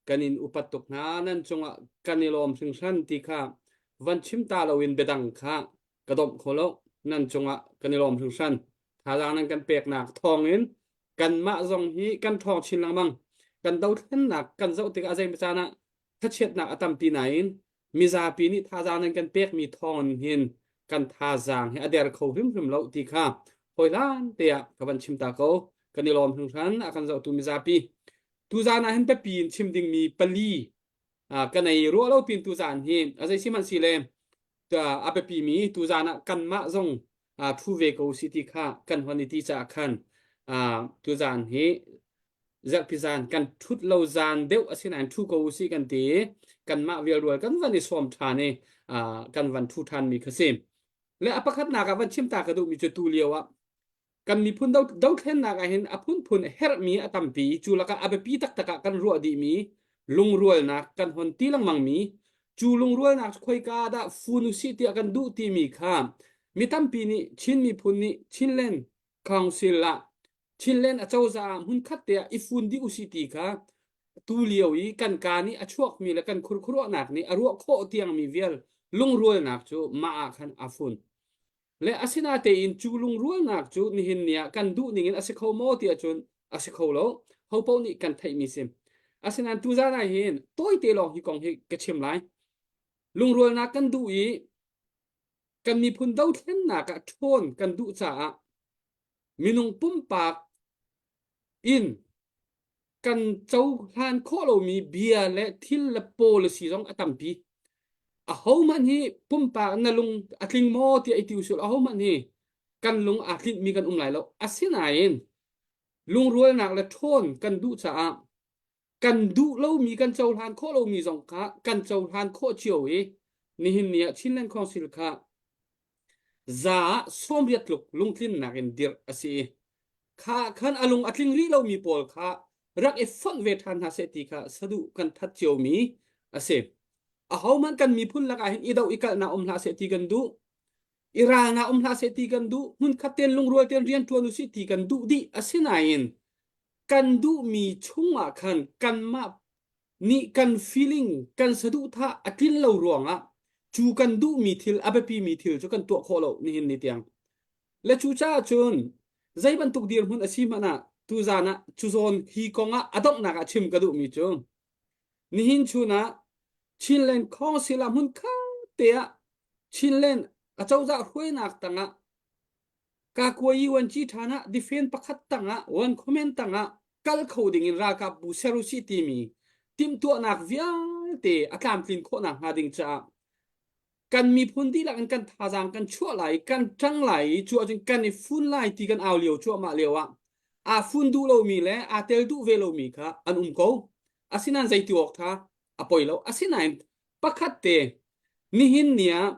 kan in upat tuk hna. Nan cungah kan i lawm hringhran ti kha van chim ta loin biadang kha ka domh kho lo. Nan cungah kan i lawm hringhran. Thazaang nan kan peknak thawngin kanmah zong hi kan ṭhawng chin lengmang. Kan dothlennak kan zoh tikah a zeimaw caan ah thachiatnak a tampi nain mizapi nih thazaang nan kan pekmi thawng hin kan thazaang hi a der kho hrimhrim lo ti kha hawihlan te ah ka van chim ta ko. Kan i lawm hringhran a kan zohtu mizapi. Tuzaan ah hin biapi in chim dingmi pali ka nei ruah lo pin tuzaan hi a zei sihmanh si le a biapi mi tuzaan ah kanmah zong thu ve ko si ti kha kan hon i ti caah khan tuzaan hi zarhpi zan kan ṭhut lo zan deuh asinain ṭhu ko usih kan ti i kanmah vialrual kan van i sawm ṭhan i kan van ṭhu ṭhanmi kha si. Le a pakhatnak ah van chim ta ka duhmi cu tu lio ah kan miphun dothlennak ah hin a phunphun herhmi a tampi cu lakah a biapi taktak ah kan ruah dihmi lungrualnak kan hon ti lengmangmi cu lungrualnak cu khoika dah fun usih tiah kan duh timi kha mi tampi nih Chin miphun nih Chinland Council ah Chinland acozah ah hmunkhat te ah i fun dih usih ti kha tu lio i kan kaa nih a chuakmi le kan khurkhuruahnak nih a ruah khawh tiangmi vial lungrualnak cu mah ah khan aa fun. Le asinatein cu lungrualnak cu nihin ni ah kan duh ning in a si kho maw ti ahcun a si kho lo. Ho paoh nih kan theihmi si. Asinain tuzaan ah hin tawite lawng hi kong hi ka chim lai. Lungrualnak kan duh i kan miphun dothlennak ah ṭhawn kan duh caah minung pumpak in kan cohlan khawh lomi bia le thil le policy zong a tampi. Ahohmanh hi pumpak na lung a tling maw tiah i ti usul ahohmanh hi kan lung aa tlinhmi kan um lai lo. Asinain lungrualnak le ṭhawn kan duh caah kan duh lomi kan cohlan khawh lomi zong kha kan cohlan khawh cio i nihin ni ah Chinland Council kha za ah 80 tluk lungtlinnak in dirh a si i kha khan a lung a tling rih lomi pawl kha rak i fonh ve ṭhan hna seh ti kha saduh kan that ciomi a si. Ahohmanh kan miphun lakah hin i doh i kalhnak um hlah seh ti kan duh. I ralnak um hlah seh ti kan duh. Hmunkhat tein lungrual tein rian ṭuan usih ti kan duh dih. Asinain kan duhmi chungah khan kanmah nih kan feeling kan saduhthah a tlin lo ruangah cu kan duhmi thil a biapimi thil cu kan tuah khawh lo nihin ni tiang le cucaah cun zei bantuk dirhmun a si hmanh ah tuzaan ah cu zawn hi kong ah a donghnak ah chim ka duhmi cu nihin chun ah Chinland Council ah hmun khat te ah Chinland acozah hruainak tangah Kakuayi vuanci ṭhan ah defend pakhat tangah one comment tangah kal kho dingin ralkap bu ser usih timi timhtuahnak vialte a tlamtlin khawhnak hnga ding caah kan miphun dihlak in kan thazaang kan chuah lai kan ṭang lai i cu ahcun kan i fun lai ti kan au lio cuahmah lio ah aa fun duh lomi le aa tel duh ve lomi kha an um ko. Asinain zeiti awk tha a poi lo. Asinain pakhat te nihin ni ah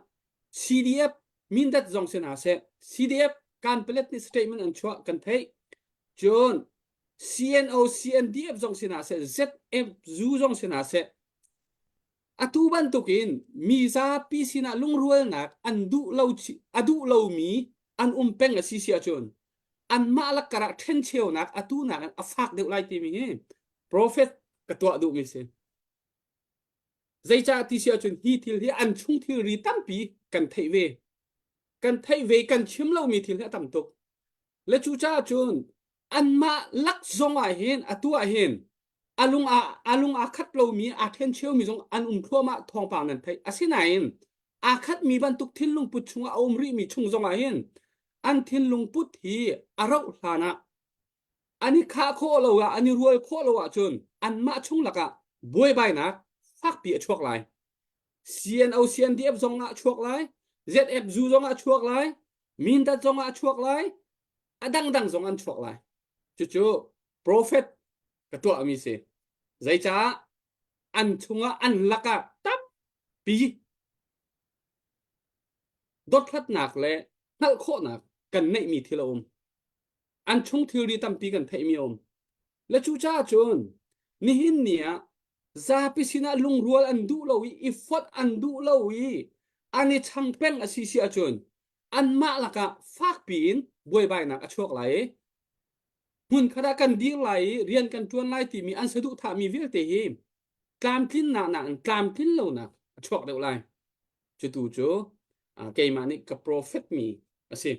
CDF Mindat zong si hna seh CDF Kanpalet nih statement an chuah kan theih. Cun CNO CNDF zong si hna seh ZFU zong si hna seh atu bantukin mizapi sinah lungrualnak an duh lo a duh lomi an um peng a si si ahcun anmah lakkar ah ṭhencheunak atu nakin a fak deuh lai timi hi prophet ka tuah duhmi si. Zeicah ti si ahcun hi thil hi an chung thilri tampi kan theih ve. Kan theih ve kan chim lomi thil hi a tam tuk. Le cucaah cun anmah lak zong ah hin atu ah hin a lung aa a lung aa khat lomi aa ṭhencheumi zong an um thluahmah thawngpang nan theih. Asinain aa khatmi bantuk thinlung put chungah a um rihmi chung zong ah hin an thinlung put hi a rauh hlan ah an i khah khawh lo ah an i rual khawh lo ahcun anmah chung lakah buaibainak fakpi a chuak lai. CNO CNDF zong ah a chuak lai, ZFU zong ah a chuak lai, Mindat zong ah a chuak lai, a dangdang zong an chuak lai. Cucu prophet ka tuahmi si. Zeicah? an chungah an lakah tampi dothlatnak le hngalh khawhnak kan neihmi thil a um. An chung thilri tampi kan theihmi a um. Le cucaah cun nihin ni ah zapi sinah lungrual an duh lo i i fonh an duh lo i an i chang peng a si si ahcun anmah lakah fakpi in buaibainak a chuak lai i hmunkhat ah kan dir lai i rian kan ṭuan lai timi an saduhthahmi vialte hi tlamtlinnak nakin tlamtlin lonak a chuak deuh lai. Cutu cu keimah nih ka profet mi a si.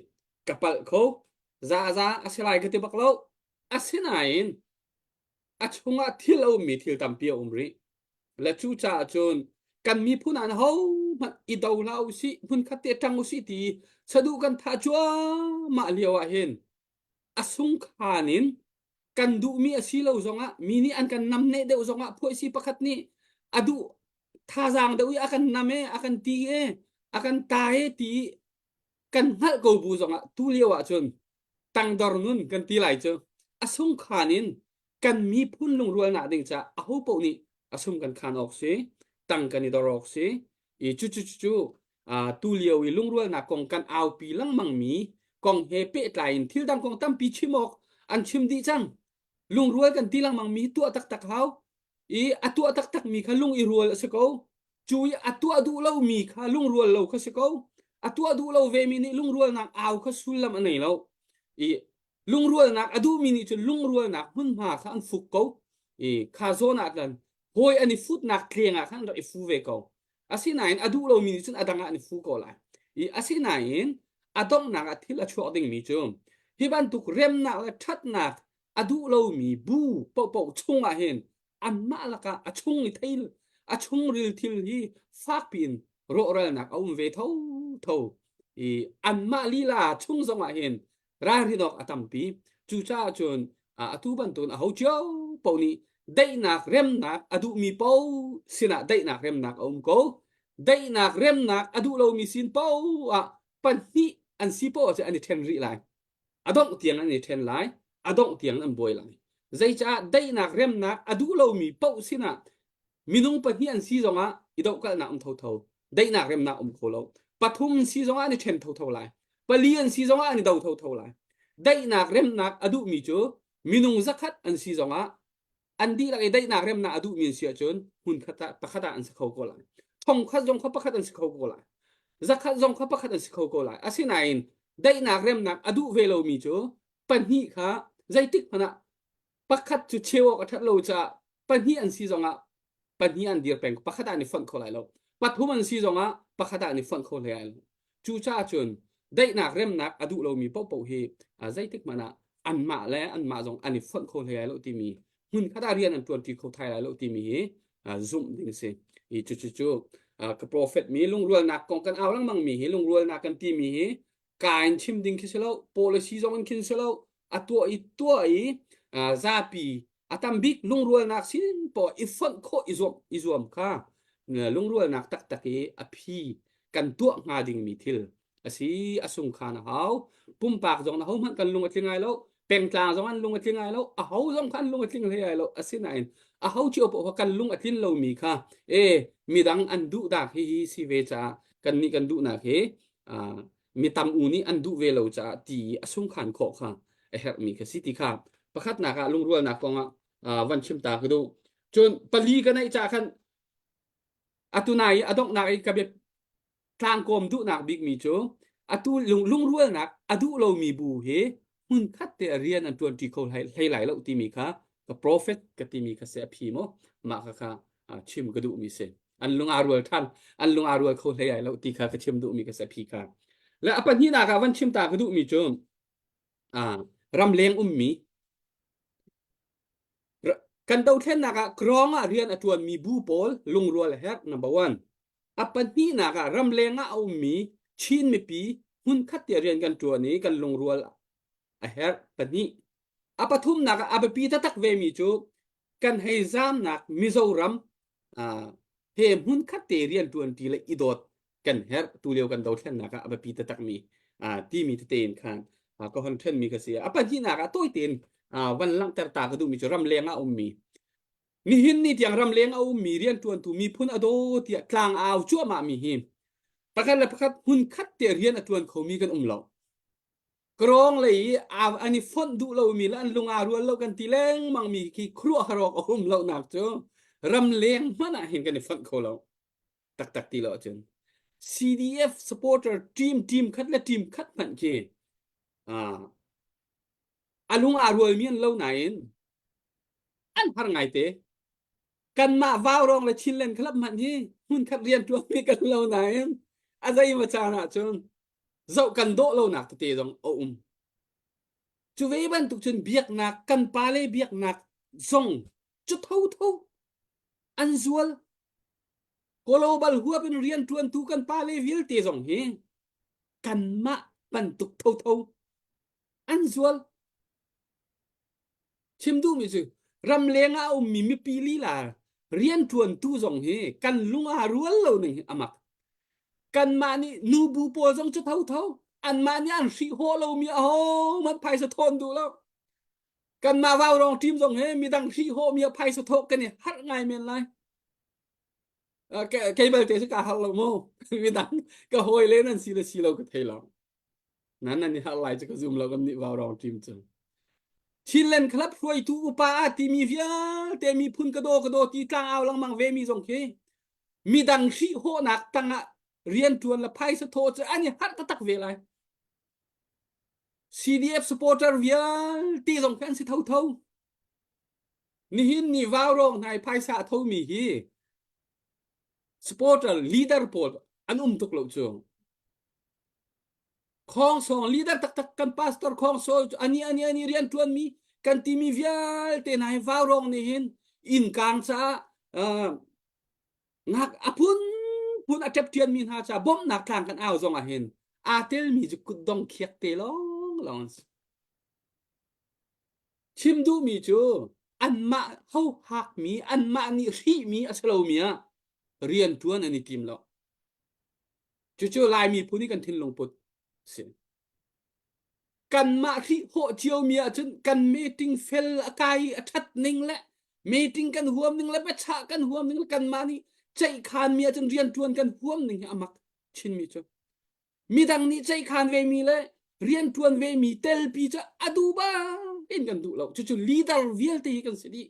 Ka palh kho. Zaza a si lai ka ti bak lo. Asinain a chungah thil a ummi thil tampi a um rih. Le cucaah cun kan miphun ah hohmanh i do hlah usih, hmunkhat te ṭang usih ti saduh kan thah cuahmah lio ah hin a sungkhan in kan duhmi a si lo zongah mi nih an kan namneh deuh zongah phuaisi pakhat nih a duh thazaang deuh i a kan nam e a kan ti e a kan ta e ti kan hngalh ko bu zongah tu lio ah cun tangdor nun kan ti lai cu a sungkhan in kan miphun lungrualnak ding caah aho paoh nih a sung kan khan awk si tang kan i dor awk si i cu cu cu tu lio i lungrualnak kong kan aupi lengmang mi kong he pehtlai in thil dang kong tampi chim awk an chim dih cang lungrual kan ti lengmang mi tuah taktak hau i a tuah taktak mi kha lung i rual a si ko cu i a tuah duh lo mi kha lungrual lo kha si ko a tuah duh lo ve mi nih lungrualnak au kha sullam a nei lo i lungrualnak a duhmi nih cun lungrualnak hmunhma kha an fuk ko i kha zawn ah khan hawi an i futnak tleng ah khan rak i fu ve ko asinain a duh lomi nih cun a dang ah an i fu ko lai i asinain a donghnak ah thil a chuak dingmi cu hi bantuk remnak le ṭhatnak a duh lomi bu paohpaoh chungah hin anmah lakah a chung i thei a chungril thil hi fakpi in rawhralnak a um ve thotho i anmah lila chung zongah hin ralrin awk a tampi cucaah cun atu bantukin aho cio paoh nih daihnak remnak a duhmi paoh sinah daihnak remnak a um ko daihnak remnak a duh lomi sin paoh ah pahnih an si paoh ahcun an i ṭhen rih lai a dongh tiang an i ṭhen lai a dongh tiang an buai lai zeicah daihnak remnak a duh lomi paoh sinah minung pahnih an si zongah i dohkalhnak um thotho daihnak remnak um kho lo pathum an si zongah an i ṭhen thotho lai pali an si zongah an i do thotho lai daihnak remnak a duhmi cu minung zakhat an si zongah an dihlak i daihnak remnak a duhmi an si ahcun hmunkhat ah pakhat ah an si kho ko lai thongkhat zong kha pakhat an si kho ko lai zakhat zong kha pakhat an si kho ko lai asinain daihnak remnak a duh ve lomi cu pahnih kha zeitik hmanh ah pakhat cu cheu awk a ṭhat lo caah pahnih an si zongah pahnih an dir peng pakhat ah an i fonh kho lai lo pathum an si zongah pakhat ah an i fonh kho hlei lai lo cucaah cun daihnak remnak a duh lomi paohpaoh hi zeitik hmanh ah anmah le anmah zong an i fonh kho hlei lai lo timi hmun khat ah rian an ṭuanṭi kho thai lai lo timi hi zumh ding si i cucu cu ka prophet mi lungrualnak kong kan au lengmang mi hi lungrualnak kan timi hi ka in chim ding khi si lo policy zong in khin si lo a tuah i tuah i zapi a tam bik lungrualnak sin poah i fonh khawh i zuam i zuam kha lungrualnak taktak i a phi kan tuah hnga dingmi thil a si a sungkhan a hau pumpak zong na ho hmanh kan lung a tling ai lo pengtlang zong an lung a tling ai lo a ho zong kha an lung a tling hlei ai lo asinain a ho cio poh kha kan lung a tlin lomi kha e midang an duh dak hi hi si ve caah kan nih kan duhnak hi mi tam u nih an duh ve lo caah ti a sungkhan khawh kha a herhmi kha si ti kha pakhatnak ah lungrualnak kong ah van chim ta ka duh cun pali ka neih ca khan atu nai i a donghnak i ka bia tlangkawm duhnak bikmi cu atu lungrualnak a duh lomi bu hi hmunkhat te rian an ṭuanṭi kho hlei lai lo timi kha ka prophet ka timi kha si a phi maw mah kha kha chim ka duhmi si an lung aa rual ṭhan an lung aa rual kho hlei ai lo ti kha ka chim duhmi ka si a phi kha le a pahnihnak ah van chim ta ka duhmi cu ramleng ummi kan dothlennak ah krong ah rian a ṭuanmi bu pawl lungrual a herh number one a pahnihnak ah ramleng ah a ummi Chin mipi hmunkhat te rian kan ṭuan i kan lungrual a herh pahnih a pathumnak ah a biapi taktak vemi cu kan hei zamnak Mizoram he hmunkhat te rian ṭuanṭi le i dawt kan herh tu lio kan dothlennak ah a biapi taktak mi timi tete in khan ka hon ṭhenmi ka si a pahnihnak ah tawi tein van langhter ta ka duhmi cu ramleng ah ummi. Nihin ni tiang ramleng a ummi rianṭuantu miphun a daw tiah tlang a au cuahmah mi hi pakhat le pakhat hmunkhat te rian a ṭuan khomi kan um lo. Krawng lei i an i fonh duh lomi le an lung aa rual lo kan ti lengmang mi khi khuaruahhar awk a um lonak cu ramleng hmanh ah hin kan i fonh kho lo. Taktak ti lo ahcun CDF supporter team team khat le team khat hmanh khi a lung aa rualmi an lo nain an har ngaite. Kanmah Vaurawng le Chinland Club hmanh hi hmunkhat rian ṭuanmi kan lo nain a zeimaw caan ahcun zoh kan dawh lonak tete zong a um. Cu ve bantuk cun biaknak kan pale biaknak zong cu thotho an zual. Global huap in rian ṭuantu kan pale vialte zong hi kanmah bantuk thotho an zual. Chim duhmi cu ramleng ah a ummi mipi lila rianṭuantu zong hi kan lung aa rual lo ning hi a mak. Kanmah nih nubu pawl zong cu thotho anmah nih an hrihhawh lomi ahohmanh phaisa thawn duh lo. Kanmah vaurawng team zong hi midang hrihhawhmi ah phaisa thawh kan i harh ngai men lai. Kei balte cu kaa harh lo mu. Midang ka hawile nan si le si lo ka thei lo. Nan nan i harh lai cu ka zum lo kan nih vaurawng team cu. Chinland Club hruaitu upa ah timi vialte miphun ka daw ka daw ti tlang au lengmang ve mi zong khi midang hrihhawhnak tangah rianṭuan le phaisa thawh cu an i harh taktak ve lai. CDF supporter vialte zong khi an si thotho. Nihin ni vaurawng hna i phaisa a thomi hi supporter leader pawl an um tuk lo cu. Khongsawng leader taktak kan pastor khongsaw ani ani ani rian ṭuan mi kan timi vialte hna hi vaurawng nih hin inn kang caah uh, ngak a phun phun a ṭep mi hna caah bawmhnak tlang kan au zong ah hin aa telmi cu kutdong khiak te lawng lawng an si. Chim duhmi cu anmah hohakmi anmah nih hrihmi a si lomi ah rian ṭuan an i tim lo. Cucu Lai miphun i kan thinlung put si. Kanmah hrihhawh ciomi ahcun kan meeting fel a kai i a ṭhat ning le meeting kan huam ning le biachah kan huam ning le kanmah nih ceihkhanmi ahcun rianṭuan kan huam ning hi a mak chinmi cu. Midang nih ceihkhan vemi le rianṭuan vemi telpi cu a duh bang in kan duh lo. Cucu leader vialte hi kan si dih.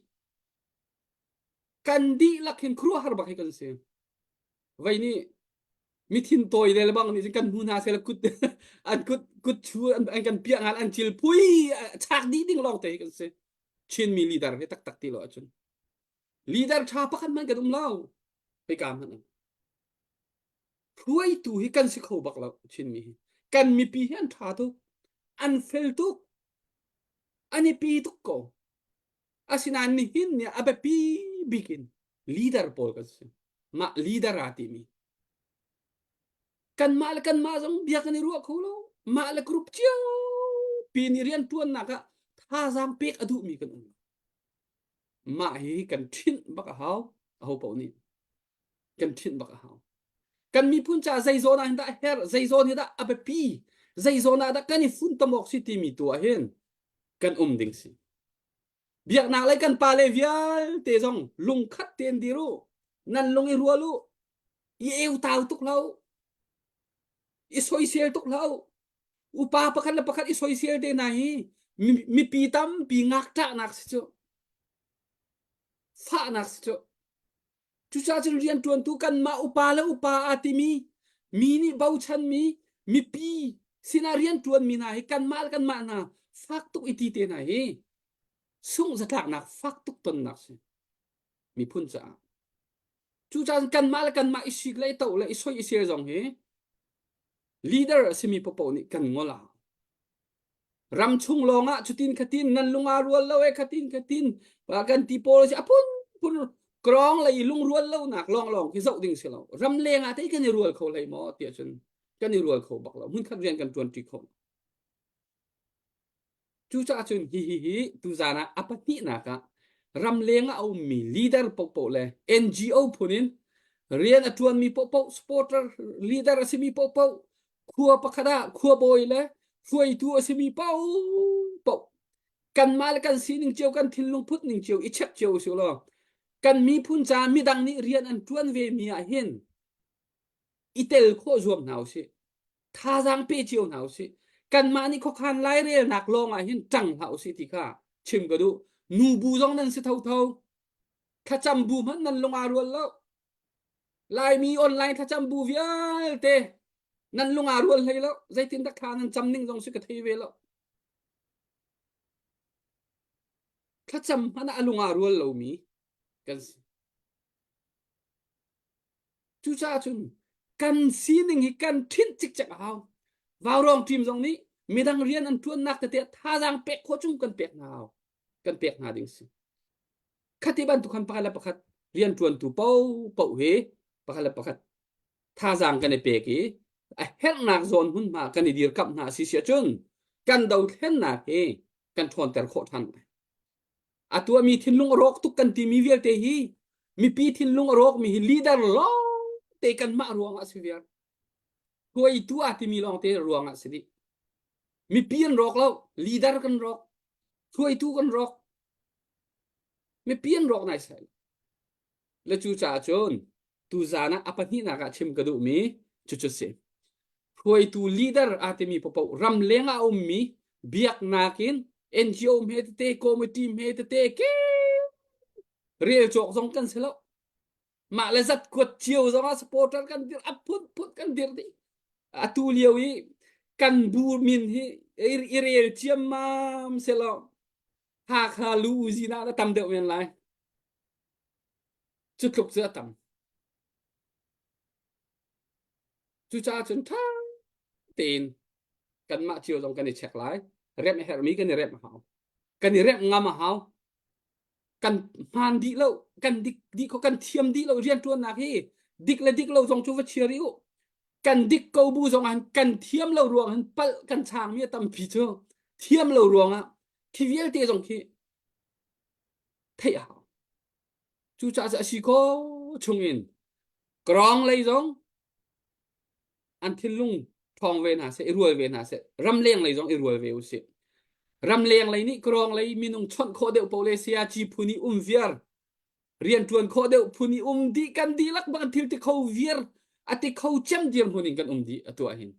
Kan dihlak hin khuaruahhar bak hi kan si. Vei nih mithin tawi le bang nih kan hmu hna sel kut an kut kut chu an, an kan piah ngan an cil phui chak dih ding lawng te kan si. Chinmi leader hi taktak ti lo ahcun. Leader ṭha pakhat hmanh kan um lo. Hika hmanh. Hruaitu hi kan si kho bak lo Chinmi hi. Kan mipi hi an ṭha tuk. An fel tuk. An i pi tuk ko. Asinain nihin ni a biapi bik in leader pawl kan si. Mah leader aa timi. Kanmah le kanmah zong bia kan i ruah kho lo. Mah le group cio pi nih rianṭuannak ah thazaang pek a duhmi kan um. Mah hi kan ṭhinh bak a hau. Aho paoh nih. Kan ṭhinh bak a hau. Kan miphun caah zei zawn ah hin dah a herh, zei zawn hi dah a biapi, zei zawn ah dah kan i funtom awk si timi tu ah hin kan um ding si. Biaknak lei kan pale vialte zong lungkhat tein dir u. Nan lung i rual u. I eutau tuk hlah u. I soisel tuk hlah u. Upa pakhat le pakhat i soisel te hna hi mipi tampi ngakṭahnak si cu. Fahnak si cu. Cucaah cun rianṭuantu kanmah upa le upa aa timi mi nih bochanmi mipi sinah rianṭuanmi hna hi kanmah le kanmah hna fak tuk i ti te hna hi sungh zatlaknak fak tuk tonnak si miphun caah. Cucaah kanmah le kanmah i sik le i toh le i soi i sel zong hi leader a simi paohpaoh nih kan ngol a hau. Ram chung lawngah cutin khatin nan lung aa rual lo e khatin khatin kan ti pawl si a phun phun krong lei lungrual lonak lawng lawng khi zoh ding si lo ram leng ah tei kan i rual kho hlei maw tiah cun kan i rual kho bak lo hmunkhat rian kan ṭuan ṭi kho cucaah cun hi hi hi tuzan ah a pahnihnak ah ramleng ah a ummi leader paohpaoh le NGO phun in rian a ṭuanmi paohpaoh supporter leader a simi paohpaoh khua pakhat ah khuabawi le hruaitu a simi paohpaoh kanmah le kan sining cio kan thinlung phut ning cio i check cio usih law. Kan miphun ca midang nih rian an ṭuan ve mi ah hin i tel khawh zuam hna usih. Thazaang pe cio hna usih. Kanmah nih khuakhan lairelnak lawng ah hin ṭang hlah usih ti kha chim ka duh. Nubu zong nan si thotho. Thlacam bu hmanh nan lung aa rual lo. Laimi online thlacam bu vialte nan lung aa rual hlei lo. Zeitindah thla nan cam ning zong si ka thei ve lo. Thlacam hmanh ah a lung aa rual lomi kan si. Cucaah cun kan sining hi kan ṭhinh cikcek a hau. Vaurawng team zong nih midang rian an ṭuannak tete thazaang pek khawh chung kan pek hna hau. Kan pek hna ding si. Khati bantuk khan pakhat le pakhat rian ṭuantu paohpaoh hi pakhat le pakhat thazaang kan i pek i a herhnak zawn hmunhma kan i dirkamh hna si si ahcun kan dothlennak hi kan ṭhawnter khawh ṭhan lai. A tuahmi thinlung a rawk tuk kan timi vialte hi mipi thinlung a rawkmi hi leader lawng te kanmah ruangah si viar. Hruaitu aa timi lawng te ruangah si dih. Mipi an rawk lo, leader kan rawk, hruaitu kan rawk. Mipi an rawk nai sai. Le cu caah cun tuzaan ah a pahnihnak ah chim ka duhmi cucu si. Hruaitu leader aa timi paohpaoh ramleng ah a ummi biaknak in NGO hme tete committee hme tete ke rel cawk zong kan si lo. Mah le zat kuat cio zong ah supporter kan dir a phun phun kan dir dih. Atu lio i kan bu min hi i rel ciammam selaw Hakha lu uzi na tam deuh men lai. Cu tluk cu a tam. Cucaah cun ṭha tein kanmah cio zong kan i check lai. Remh a herhmi kan i remh a hau. Kan i remh ngam a hau. Kan hmaan dih lo, kan dik dih kho, kan thiam dih lo rianṭuannak hi dik le dik lo zong cu va chia rih u. Kan dik ko bu zong ah kan thiam lo ruang hin palh kan changmi a tampi cu thiam lo ruangah khi vialte zong khi theih a hau. Cucaah cu a si ko chungin Krawng lei zong an thinlung ṭhawng ve hna seh, i rual ve hna seh. Ramleng lei zong i rual ve usih. Ramleng lei nih krawng lei minung chawnh khawh deuh paoh le sayaci phun i um viar rianṭuan khawh deuh phun i um dih kan dihlak bak thil ti kho viar a ti kho cem dirhmun in kan um dih atu ah hin.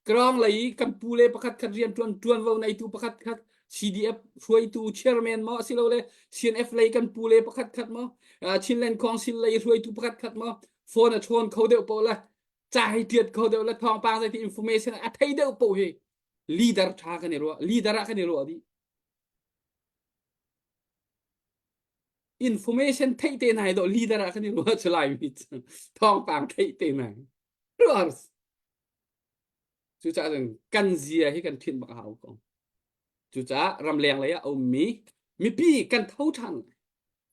Krawng lei i kan pu le pakhat khat rianṭuan ṭuanvo neitu pakhat khat CDF hruaitu chairman maw asilole CNF lei kan pu le pakhat khat maw Chinland Council lei hruaitu pakhat khat maw phone a chawn kho deuh paoh le ca hi tiat kho deuh le thawngpang zeiti information a thei deuh paoh hi leader ṭha kan i ruah leader ah kan i ruah dih information theih te nai do leader ah kan i ruah chu lai mi thawngpang theih te nai ruah Cucaah cun kan zia hi kan ṭhinh bak a hau ko. Cucaah ramleng lei ah a ummi mipi kan tho ṭhan lai.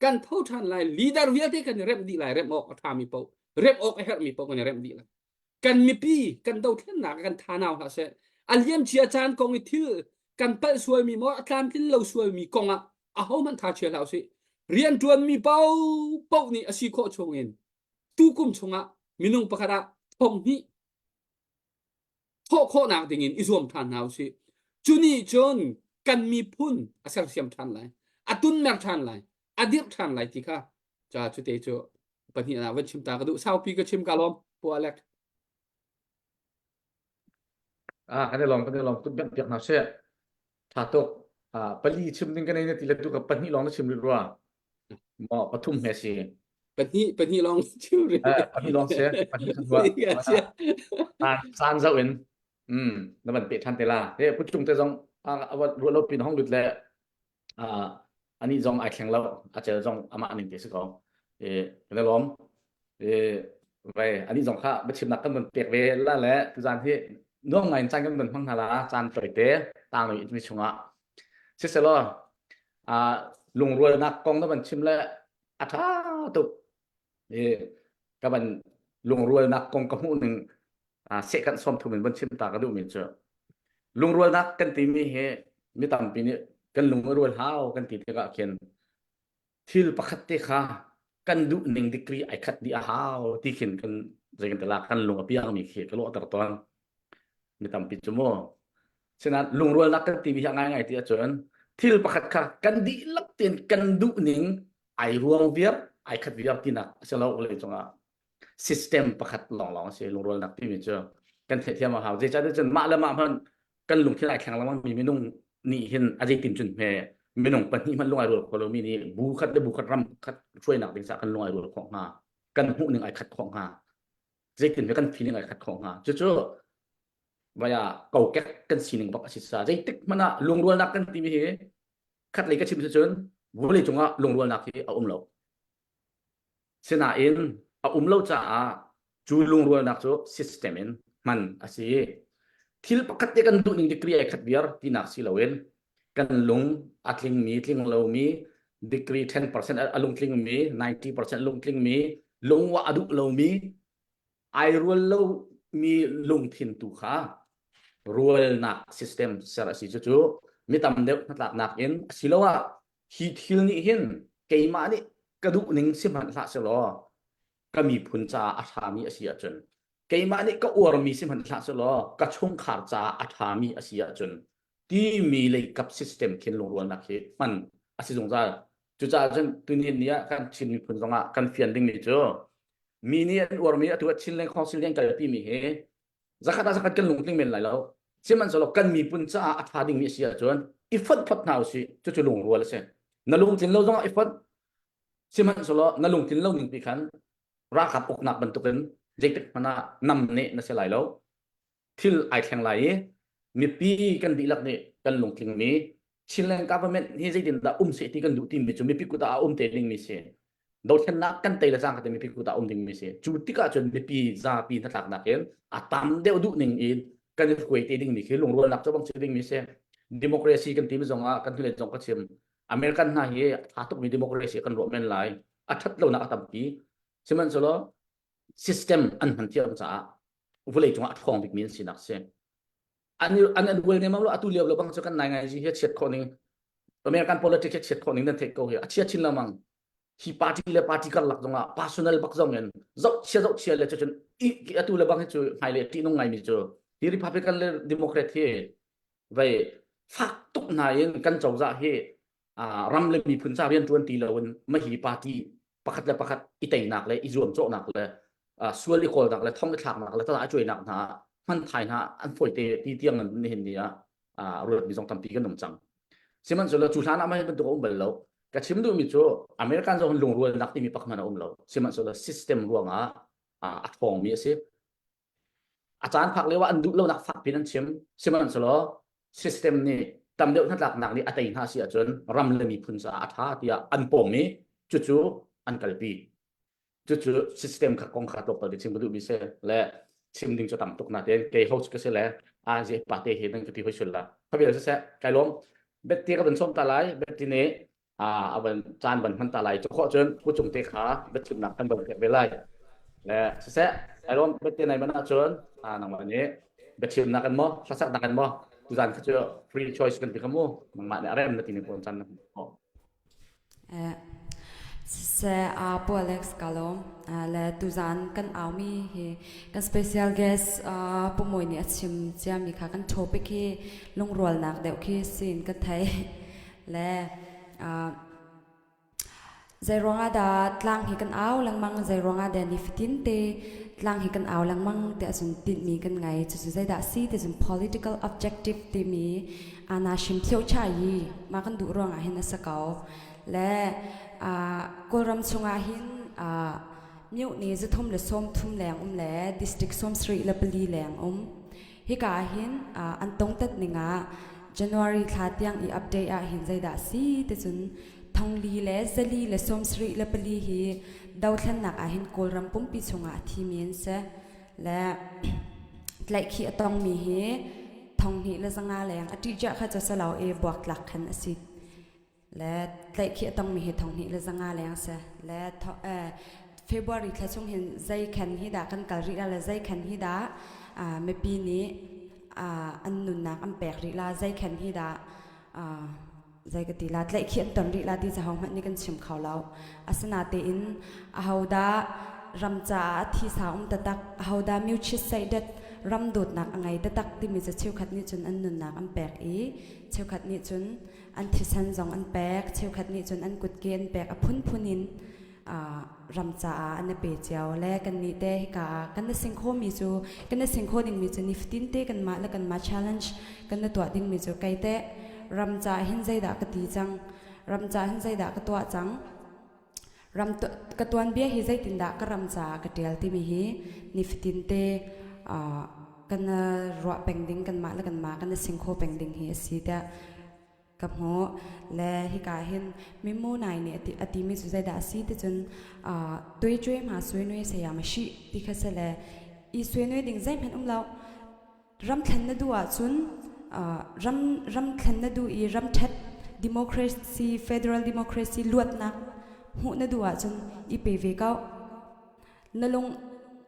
Kan tho ṭhan lai. Leader vialte kan i remh dih lai. Remh awk a ṭhami paoh, remh awk a herhmi paoh kan i remh dih lai. Kan mipi kan dothlennak kan thanau hlah seh. A liamcia caan kong i thil kan palh sualmi maw a tlamtlin lo sualmi kong ah ahohmanh tha chia hlah usih. Rianṭuanmi paohpaoh nih a si khawh chungin tukum chungah minung pakhat ah thong hnih thawh khawhnak dingin i zuam ṭhan hna usih. Cu nih cun kan miphun a sersiam ṭhan lai, a tunmer ṭhan lai, a dirh ṭhan lai ti kha ca cute cu pahnihnak van chim ta ka duh. Saupi ka chim ka lawm, Pu Alec. Ah, kan i lawm, kan i lawm. Kut bengh piak hna sih. Tha tuk. Ah, pali chim ding kan ei na ti le tu ka pahnih lawng na chim rih rua. Maw pathum he si. Pahnih pahnih lawng chim rih. Eh, pahnih lawng si. Pahnih kan ruah. Caan caan zoh in mm na van pe than te la. He pu cung te zong a ruah lo pin hong lut le ani zong ai thleng lo a cel zong amah ning te si ko. E kan lawm. E vai ani zong kha biachimnak kan van pek ve la le tuzan hi nuam ngai in caan kan van hmang hna la caan toi te tang loi mi chungah siselaw lungrualnak kong na van chim le a ṭha tuk i ka van lungrualnak kong ka hmuh ning sehkanh 30 in van chim ta ka duhmi cu lungrualnak kan timi hi mi tampi nih kan lung a rual hau kan ti tikah khin thil pakhat te kha kan duh ning degree ai khat dih a hau ti khin kan zei kan tala kan lung a piangmi khi ka lawhter tawn mi tampi cu mu sinain lungrualnak kan timi hi a ngaingai ti ahcun thil pakhat kha kan dihlak tein kan duh ning ai ruang viar. Ai khat viar tinak a si lo vawlei cungah system pakhat lawnglawng a si lungrualnak timi cu kan theihthiam a hau. Zeicahtiah cun mah le mah hmanh kan lungthin ai thleng lengmang mi minung nih hin a zeitin cun hme minung pahnih hmanh lung ai rual kho lomi nih bu khat le bu khat ram khat hruainak ding caah kan lung ai rual khawh hnga kan hmuh ning ai khat khawh hnga zeitin hme kan feeling ai khat khawh hnga cucu vaya kokek kan sining bak a si sa zeitik hmanh ah lungrualnak kan timi hi khat lei ka chim si cun vawlei cungah lungrualnak hi a um lo Sinain a um lo caah cu lungrualnak cu system in hman a si. Thil pakhat te kan duh ning degree ai khat viar tinak si loin kan lung a tlingmi tling lomi degree 10% a lungtlingmi 90% lungtlingmi lungwa a duh lomi ai rual lomi lungthin tu kha rualnak system ser a si cucu mi tam deuh hnatlaknak in asiloah hi thil nih hin keimah nih ka duh ning si hmanh hlah selaw ka miphun caah a ṭhami a si ahcun keimah nih ka uarmi si hmanh hlah selaw ka chungkhar caah a ṭhami a si ahcun timi leikap system khin lungrualnak hi hman a si zungzal. Cucaah cun tuni ni ah kan Chin miphun zongah kan fian dingmi cu mi nih an uarmi atu ah Chinland Council nih an kalpi mi hi zakhat ah zakhat kan lungtling men lai lo. Sihmanhsehlaw kan miphun caah a ṭha dingmi a si ahcun i fonh phot hna usih cucu lungrual a si. Na lungtlin lo zongah i fonh sihmanhsehlaw na lungtlin lo ning pi khan ralkap uknak bantukin zeitik hmanh ah nam nih na si lai lo. Thil ai thleng lai i mipi kan dihlak nih kan lungtlingmi Chinland government hi zeitindah um seh ti kan duh timi cu mipi kut ah a um te dingmi si. Dothlennak kan tei le cangka te mipi kut ah um dingmi si. Cu tikah cun mipi zapi hnatlaknak in a tam deuh duh ning in kan i hruai te dingmi khi lungrualnak cu bang si dingmi si. Democracy kan timi zong ah kan hnulei zong ka chim. American hna hi a tha tukmi democracy kan ruah men lai. A that lonak a tampi. Sihmanhsehlaw system an hman thiam caah vawlei cungah a ṭhawng bikmi an sinak si. An an an rual nemam lo atu lio lo bang cu kan nai ngai hi a chiat khawh ning American politics hi chiat khawh ning nan theih ko hi a chia chin lengmang hi party le party karlak zongah personal bak zong in zoh chia zoh chia le cun i atu le bang hi cu hmai le ṭih nung ngai mi cu hi Republican le Democrat hi vei fak tuk hna in kan cozah hi ram le miphun ca rian ṭuan ti loin mahi party pakhat le pakhat i teinak le i zuamcawhnak le sual i kawlnak le thong i thlaknak le tala cuainak hna hman thai hna an fawi te ti tiang in nihin ni ah ruatmi zong tampi kan um cang. Sihmanhsehlaw cu hlan ah mah bantuk a um bal lo. Ka chim duhmi cu American zong lungrualnak timi pakhat hmanh a um lo. Sihmanhsehlaw system ruangah a ṭhawngmi a si. A caan phak lio ah an duh lonak fak piin an chim. Sihmanhsehlaw system nih tam deuh hnatlaknak nih a tei hna si ahcun ram le miphun caah a ṭha tiah an pawm i cucu an kalpi. Cucu system kha kong kha tlawmpal te chim ka duhmi si le chim ding cu tam tuk natein kei host ka si le a je pa te he nan ka ti hoi sul la. Khabil siseh kai lawm. Betty ka van sawm ta lai. Betty nih a van caan van hman ta lai cu khawh cun pu cung te kha biachimnak kan van pek ve lai le siseh ai lawm bete nai mana cun nangmah nih biachimnak kan maw hlasaknak kan maw tuzan kha cu free choice kan ti kha mu nangmah nih a rem na ti ning pawn caan na hmu Siseh Pu Alex ka lawm le tuzan kan aumi hi kan special guest Pu Mawi nih a chim ciami kha kan topic hi lungrualnak deuh khi sin kan thei Le uh, zeiruang ah dah tlang hi kan au lengmang zeiruang ah dah nifatin te tlang hi kan au lengmang ti ahcun tinhmi kan ngei cucu zeidah si ti cun political objective timi ana hrim thio cha yi ma kan duh ruang ah hin a si ko le uh, kawlram chungah hin uh, myu ni zathum le sawm thum leng um le district sawm sarih le pali leng um Hika ah hin an tongtat ning ah January thla tiang i update ah hin zeidah si ti cun thongli le zali le sawmsarih le pali hi dothlennak ah hin Kawlram pumpi chungah a thimi an si. Le tlaihkhih a tongmi hi thonghnih le zanga leng a ṭihciah kha cu si lo i buaktlak khan a si. Le tlaihkhih a tongmi hi 2,000 le 500 leng a si. Le February thla chung hin zei khen hi dah kan kal rih la le zei khen hi dah mipi nih an nunnak an pek rih la zei khen hi dah zei ka ti la tlaihkhih an ton rih la ti cu hmanh nih kan chim kho lo. Asinatein ahodah ram caah a thisa um taktak ahodah myuchit seidet ram dawtnak a ngei taktak timi cu cheukhat nih cun an nunnak an pek i cheukhat nih cun an thisen zong an pek cheukhat nih cun an kutke an pek a phunphun in. Ram caah an i pe cio le kannih te hika ah kan i sing khomi cu kan i sing kho dingmi cu nifatin te kanmah le kanmah challenge kan i tuah dingmi cu kei teh ram caah hin zeidah ka ti cang ram caah hin zeidah ka tuah cang ram ka tuanbia hi zeitindah ka ram caah ka tial timi hi nifatin te kan ruah peng ding kanmah le kanmah kan i sing kho peng ding hi a si tiah ka hmuh. Le hika hin mimu nai nih a timi cu zeidah a si ti cun tuicue hma suinui sayama shi ti kha si le i suinui ding zeihmanh um lo. Ram thlen na duh ahcun ram ram thlen na duh i ram ṭhat democracy federal democracy luatnak hmuh na duh ahcun i pe ve ko. Na lung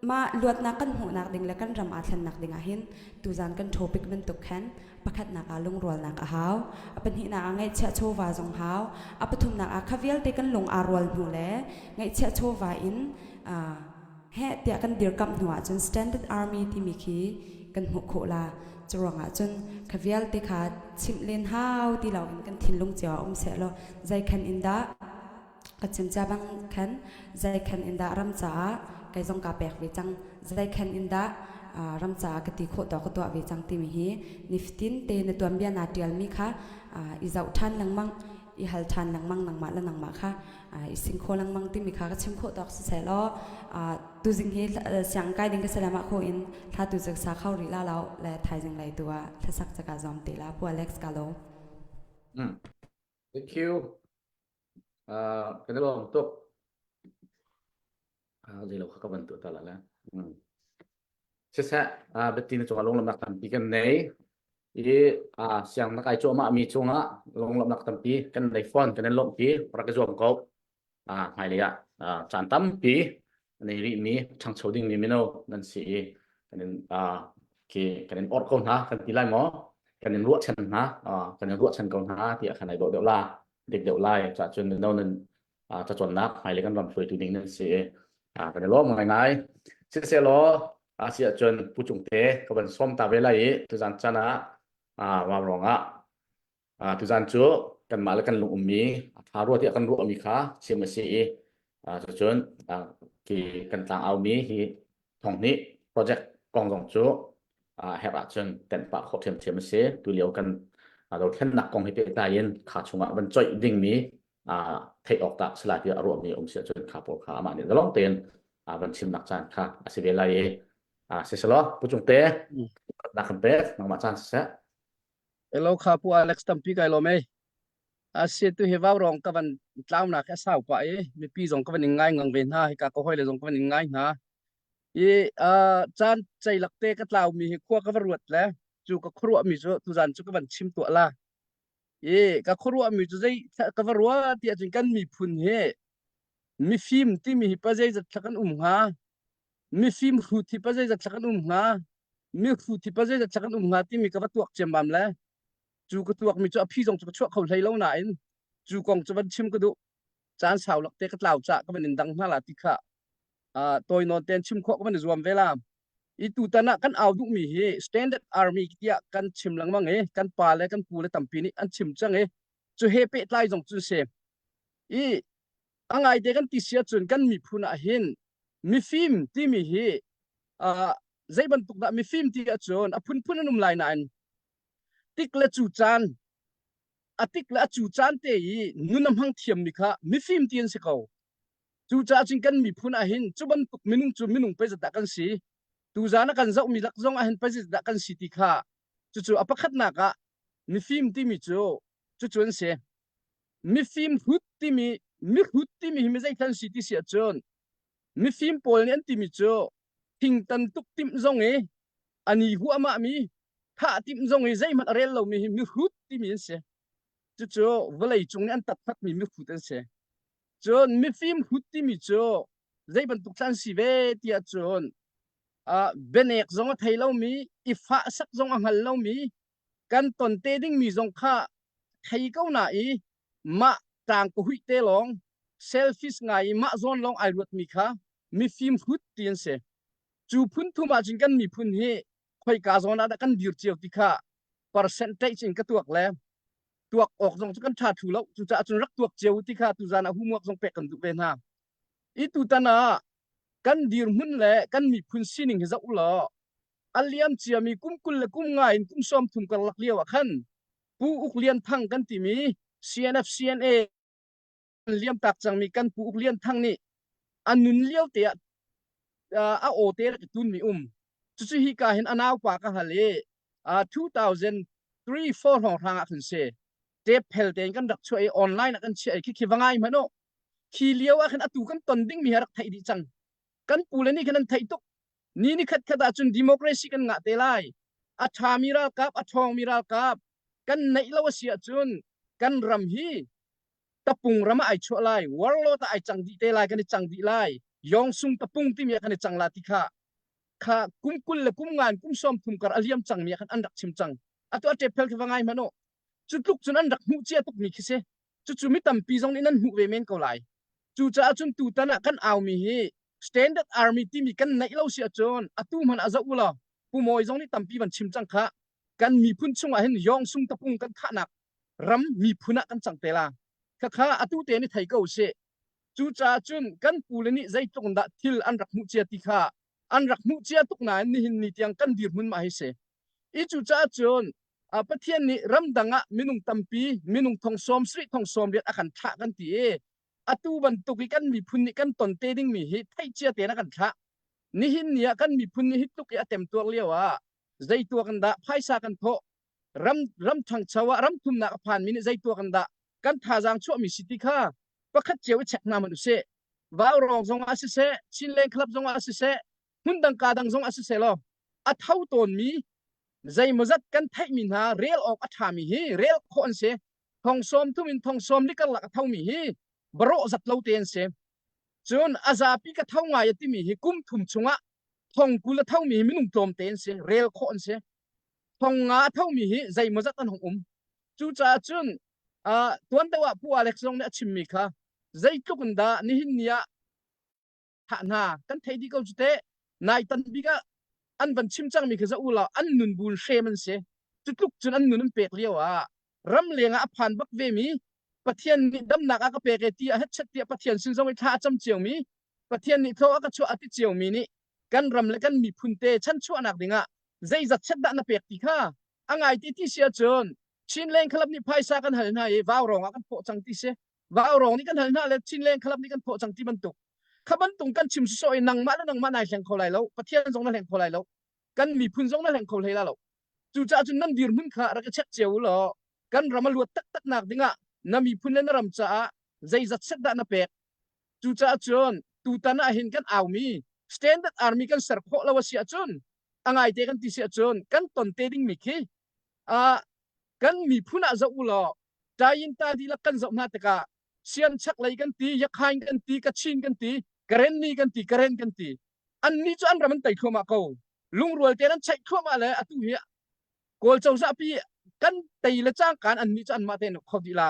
mah luatnak kan hmuhnak ding le kan ram aa thlennak ding ah hin tuzan kan topic bantuk khan pakhatnak ah lungrualnak a hau a pahnihnak ah ngaihchiah chawva zong hau a pathumnak ah kha vialte kan lung aa rual hnu le ngaihchiah chawva in heh tiah kan dirkamh hnu ahcun standard army timi khi kan hmuh khawh la cu ruangah cun kha vialte kha chimh len hau ti loin kan thinlung cio ah um seh law zei khan in dah Ka chim cia bang khan zeikhan in dah ram caah kei zong kaa pek ve cang zeikhan in dah ram caah ka ti khawh tawk ka tuah ve cang timi hi nifatin te na tuanbia naa ṭialmi kha i zoh ṭhan lengmang i hal ṭhan lengmang nangmah le nangmah kha i sing kho lengmang timi kha ka chim khawh tawk siseh law tuzing hi siang kai ding ka si le mah kho in thla tu sa kho rih la lo le thaizing lei tu ah thlasak caka zuam te la Pu Alex ka lo. Mm. Thank you. Kan i lawm tuk. Zeilo kha ka van tuah ta la le. Siseh, biati na cungah lunglawmhnak tampi kan nei. I siang na kai cuahmah mi cungah lunglawmhnak tampi kan nei fawn, kan in lawmhpi, rak i zuam ko. Hmailei ah caan tampi nei rihmi, ṭhangcho dingmi mino nan si i kan in khi kan in orh ko hna kan ti lai maw? Kan in ruahchan hna, kan in ruahchan ko hna tiah khan ai dawh deuh la. Dik deuh lai cah cun mino nan cacawnnak hmailei kan ram hruaitu ding nan si i kan i lawm ngaingai. Siselaw asi ahcun Pu Cung Te ka van sawm ta ve lai i tuzan caan ah vau ruangah tuzan cu kanmah le kan lung ummi a ṭha rua tiah kan ruahmi kha chim a si i cucun khi kan tlang aumi hi thong nih project kong zong cu herh ahcun tenh pah khawh ṭhiamṭhiam a si. Tulio kan dothlennak kong he pehtlai in kha chungah van coih dingmi theih awk tak si lai tiah a ruahmi um si ahcun kha pawl kha amah nih zalong tein van chimnak caan kha a si ve lai i siselaw Pu Cung Te na kan pek nangmah caan siseh. Hello kha Pu Alex tampi kai lawm ei. Asi tu hi vau rong ka van tlaunak hi a sau pah i mipi zong ka van in ngai ngang ve hna hika ka hawile zong ka van in ngai hna. I caan ceilak te ka tlaumi hi khua ka va ruat le cu ka khuaruahmi cu tuzan cu ka van chim tuah la. I ka khuaruahmi cu zei ka va ruah ti ahcun kan miphun hi mifim timi hi pa zeizat thla kan um hnga mifim hrut hi pa zeizat thla kan um hnga mihrut hi pa zeizat thla kan um hnga timi ka va tuak ciammam le cu ka tuakmi cu a phi zong cu ka chuah kho hlei lo nain cu kong cu van chim ka duh caan sau lak te ka tlau ca ka van in dang hna la ti kha tawi nawn ten chim khawh ka van i zuam ve la i tutan ah kan au duhmi hi standard army tiah kan chim lengmang i kan pa le kan pu le tampi nih an chim cang i cu he pehtlai zong cun si i a ngaite kan ti si ahcun kan miphun ah hin mifim timi hi uh, zei bantuk dah mifim ti ahcun a phunphun an um lai nain tik le cu caan a tik le a cu caan te i nun a hmang thiammi kha mifim ti an si ko Cucaah cun kan miphun ah hin cu bantuk minung cu minung pei dah kan si tuzaan a kan zohmi lak zong ah hin pei dah kan si ti kha cucu a pakhatnak ah mifim timi cu cucu an si mifim hrut timi mihrut timi hi mi zeithlan si ti si ahcun mifim pawl nih an timi cu thingtan tuk timh zong i ani huahmah mi thah timh zong i zeihmanh a rel lomi hi mihrut timi an si cucu vawlei cung nih an tatpatmi mihrut an si Cun mifim hrut timi cu zei bantuk thla an si ve tiah cun uh, bianek zong a thei lomi, i fahsak zong a hngal lomi, kan ton te dingmi zong kha thei ko na i mah tang ka huih te lawng selfish ngai i mah zawn lawng ai ruatmi kha mifim hrut ti an si. Cu phun thum ahcun kan miphun hi khoika zawn ah dah kan dir cio ti kha percentage in ka tuak le tuak awk zong cu kan ṭha thlu lo cucaah cun rak tuak cio ti kha tuzan ah homework zong pek kan duh ve hna. I tutan ah kan dirhmun le kan miphun sining hi zoh ulaw a liam ciami kum 20 le kum nga in kum 30 karlak lio ah khan Pu Uk Lian Thang kan timi CNF CNA liam tak cangmi kan Pu Uk Lian Thang nih a nun lio te ah a aw te rak i tunmi um. Cucu hi ka hin a naupa ka hal i 2003 4 hrawng hrang ah khan si. Tape phel tein kan rak chuah i online ah kan chiah i khi khi va ngai hmanh u. Khi lio ah khan atu kan ton dingmi hi rak theih dih cang. Kan pu le nih khan an theih tuk. Ni ni khat khat ahcun democracy kan ngah te lai. A ṭhami ralkap, a ṭhawngmi ralkap kan neih lo a si ahcun kan ram hi tapung ram ah ai chuah lai. Warlord ah ai cang dih te lai, kan i cang dih lai. Yawngsung tapung timi ah kan i cang la ti kha kha kum 20 le kum nga in kum 30 kar a liam cangmi ah khan an rak chim cang. Atu a ṭep phel khi va ngai hmanh u. Cu tluk cun an rak hmuh cia tukmi khi si. Cucu mi tampi zong nih nan hmuh ve men ko lai. Cucaah cun tutan ah kan aumi hi Standard Army timi kan neih lo si ahcun atu hmanh ah zoh u law Pu Mawi zong nih tampi van chim cang kha kan miphun chungah hin Yawngsung tapung kan thahnak ram miphun ah kan cang te la. Khakha atu te ni thei ko sih. Cucaah cun kan pu le nih zeitluk in dah thil an rak hmuh cia ti kha an rak hmuh cia tuk nain nihin ni tiang kan dirhmun mah hi si. I cucaah cun Pathian nih ramdang ah minung tampi minung thong sawm sarih thong sawm riat a kan thlah kan ti i atu bantuk i kan miphun nih kan ton te dingmi hi theih cia tein a kan thlah. Nihin ni ah kan miphun nih hi tluk i a temtuar lio ah zei tuak in dah phaisa kan thawh ram ram ṭhangcho ah ram thumnak a phanmi nih zei tuak in dah kan thazaang chuahmi si ti kha pakhat cio i check hna hmanh usih. Vaurawng zong ah siseh, Chinland Club zong ah siseh, hmundang ka dang zong ah siseh law a tho tawnmi zeimawzat kan theihmi hna rel awk a ṭhami hi rel khawh an si. Thong sawm thum in thong sawm li karlak a thomi hi barawh zat lo te an si. Cun a zapi ka tho ngai a timi hi kum thum chungah thong 20 a thomi hi minung tlawmte an si, rel khawh an si. Thong nga a thomi hi zeimawzat an hung um. Cucaah cun uh, tuan deuh ah Pu Alex zong nih a chimmi kha zeitluk in dah nihin ni ah thah hna kan thei dih ko cu teh nai tan bik ah an van chim cangmi khi za u law an nun bul hrem an si cu tluk cun an nun an pek lio ah ram leng ah a phan bak ve mi Pathian nih damnak a ka pek e ti a hetchet tiah Pathian sin zong i thla a cam cio mi Pathian nih thaw a ka chuah a ti cio mi nih kan ram le kan miphun te chanchuahnak dingah zeizat set dah na pek ti kha a ngai ti ti si ahcun Chinland Club nih phaisa kan hal hna i vaurawng ah kan phawh cang ti si vaurawng nih kan hal hna le Chinland Club nih kan phawh cang ti bantuk kha bantuk kan chim sawsawh i nangmah le nangmah nai hleng kho lai lo Pathian zong na hleng kho lai lo kan miphun zong na hleng kho hlei la lo cucaah cun nan dirhmun kha rak i check cio u law kan ram a luat taktak nak dingah na miphun le na ram caah zeizat set dah na pek cucaah cun tutan ah hin kan aumi standard army kan ser khawh lo a si ahcun a ngaite kan ti si ahcun kan ton te dingmi khi uh, kan miphun ah zoh u law Tayin ta dihlak kan zoh hna tikah sian chak lei kan ti Yakhain kan ti Kachin kan ti Karenni kan ti Karen kan ti annih cu an ram an tei thluahmah ko lungrual tein an cheih thluahmah le atu hi Kawl cozah pi kan tei le cangkan annih cu anmah tein kho dih la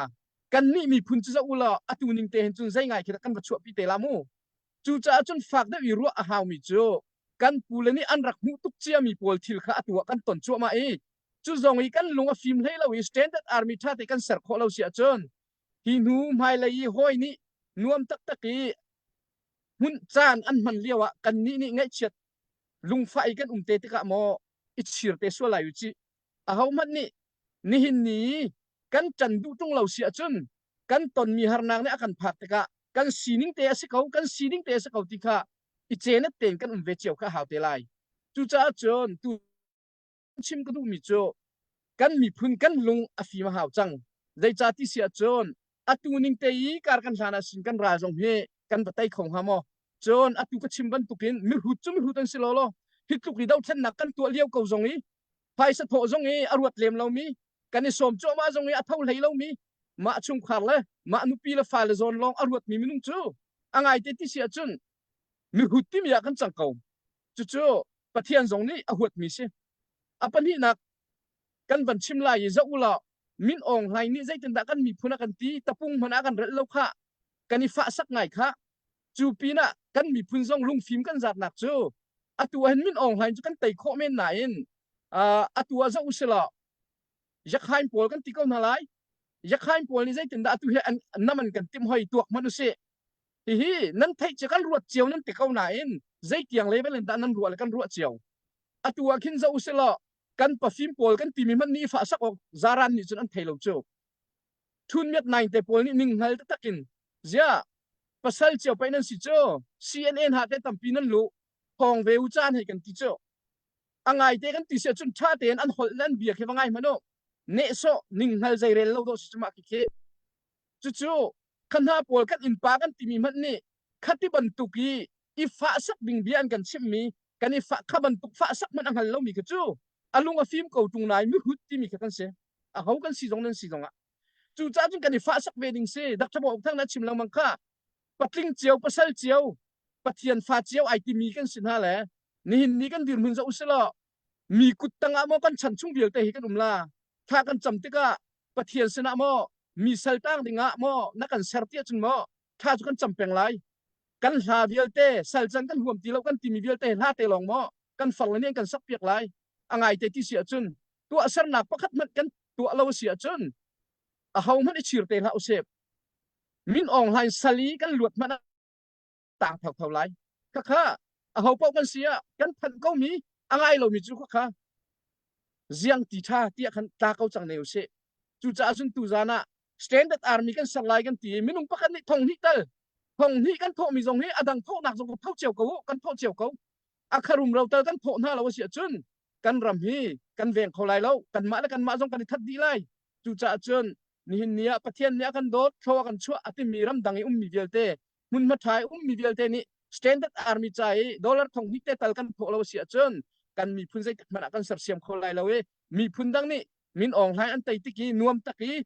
kannih miphun cu zoh u law atu ning te hin cun zei ngai khi kan va chuahpi te la mu cucaah cun fak deuh i ruah a haumi cu kan pule nih an rak hmuh tuk ciami pawl thil kha atu ah kan ton cuahmah i cu zong i kan lung a fim hlei lo i standard army ṭha te kan ser khawh lo si ahcun hi hnu hmailei i hawi nih nuam taktak i hmun caan an hman lio ah kannih nih ngaihchiat lungfah i kan um te tikah maw i chir te sual lai u cih ahohmanh nih nihin ni kan ṭan duh ṭung lo si ahcun kan tonmi harnak nih a kan phak tikah kan sining te a si ko kan sining te a si ko ti kha i cenet tein kan um ve cio kha hau te lai cucaah cun tu chim ka duhmi cu kan miphun kan lung a fim a hau cang zeicah ti si ahcun atu ning te i kar kan hlan ah sin kan ral zong hi kan va tei kho hnga maw cun atu ka chim bantukin mihrut cu mihrut an si law law hi tluk i dothlennak kan tuah lio ko zong i phaisa thawh zong i a ruat lem lomi kan i sawm cuahmah zong i a tho hlei lomi mah chungkhar le mah nupi le fale zawn lawng a ruatmi minung cu a ngaite ti si ahcun mihrut timi ah kan cang ko cucu Pathian zong nih a huatmi si a pahnihnak kan van chim lai i zoh u law Min Aung Hlaing nih zeitindah kan miphun a kan ti tapung hmanh ah kan relh lo kha kan i fahsak ngai kha cu pinah kan miphun zong lungfim kan zatnak cu atu ah hin Min Aung Hlaing cu kan tei khawh men nain atu ah zoh u silaw Yakhain pawl kan ti ko hna lai Yakhain pawl nih zeitindah atu hi an nam an kan timh hoi tuak hmanh usih. Hihi nan theih cio kan ruat cio nan ti ko nain zeitiang level in dah nan ruah le kan ruah cio. Atu ah khin zoh usilaw kan pafim pawl kan timi hmanh nih fah sak awk zaran nih cun an thei lo cu. Thun Myat Naing te pawl nih ning hngal taktak in ziah pasal cio pei nan si cu CNN ha te tampi nan lu thawng ve u caan hei kan ti cu. A ngai te kan ti si ahcun ṭha tein an holh le an bia khi va ngai hmanh u. Nehsawh ning hngal zeirel lo dawh si cu mah khi khi. Cucu kha hna pawl kan innpa kan timi hmanh nih khati bantuk i i fahsak ding bia an kan chimhmi kan i fah kha bantuk fahsak hmanh a hngal lomi kha cu a lung a fim ko ṭung nai mihrut timi kha kan si a ho kan si zong nan si zongah cucaah cun kan i fahsak ve ding si Dr. Baw Uk Thang na chim lengmang kha patling cio pasal cio Pathian fa cio ai timi kan si hna le nihin ni kan dirhmun zoh usilaw mi kut tangah maw kan chan chung vialte hi kan um la thla kan cam tikah Pathian sinah maw mi saltang dingah maw na kan ser ti ahcun maw thla cu kan cam peng lai kan hla vialte sal can kan huam ti lo kan timi vialte hla te lawng maw kan far le nih kan sak piak lai a ngai te ti si ahcun tuahsernak pakhat hmanh kan tuah lo si ahcun a ho hmanh i chir te hlah usih min Aung Hlaing sal i kan luat hmanh tang thotho lai khakha a ho paoh kan si ah kan phanh ko mi a ngai lomi cu khakha ziang ti tha tiah khan tla ko cang ne usih cucaah cun tuzan ah standard army kan ser lai kan ti i minung pakhat nih thong hnih tal thong hnih kan thawhmi zong hi a dang thawhnak zong kan tho cio ko kan thawh cio ko a kharum ro tal kan thawh hna lo a si ahcun kan ram hi kan veng kho lai lo kanmah le kanmah zong kan i that dih lai cucaah cun nihin ni ah Pathian nih a kan dawt thlaw a kan chuah a timi ramdang i ummi vialte hmunhma ṭha i ummi vialte nih standard army ca i dollar thong hnih te tal kan thawh lo a si ahcun kan miphun zeitik hmanh ah kan sersiam kho lai lo i miphun dang nih Min Aung Hlaing an tei tik i nuam tak i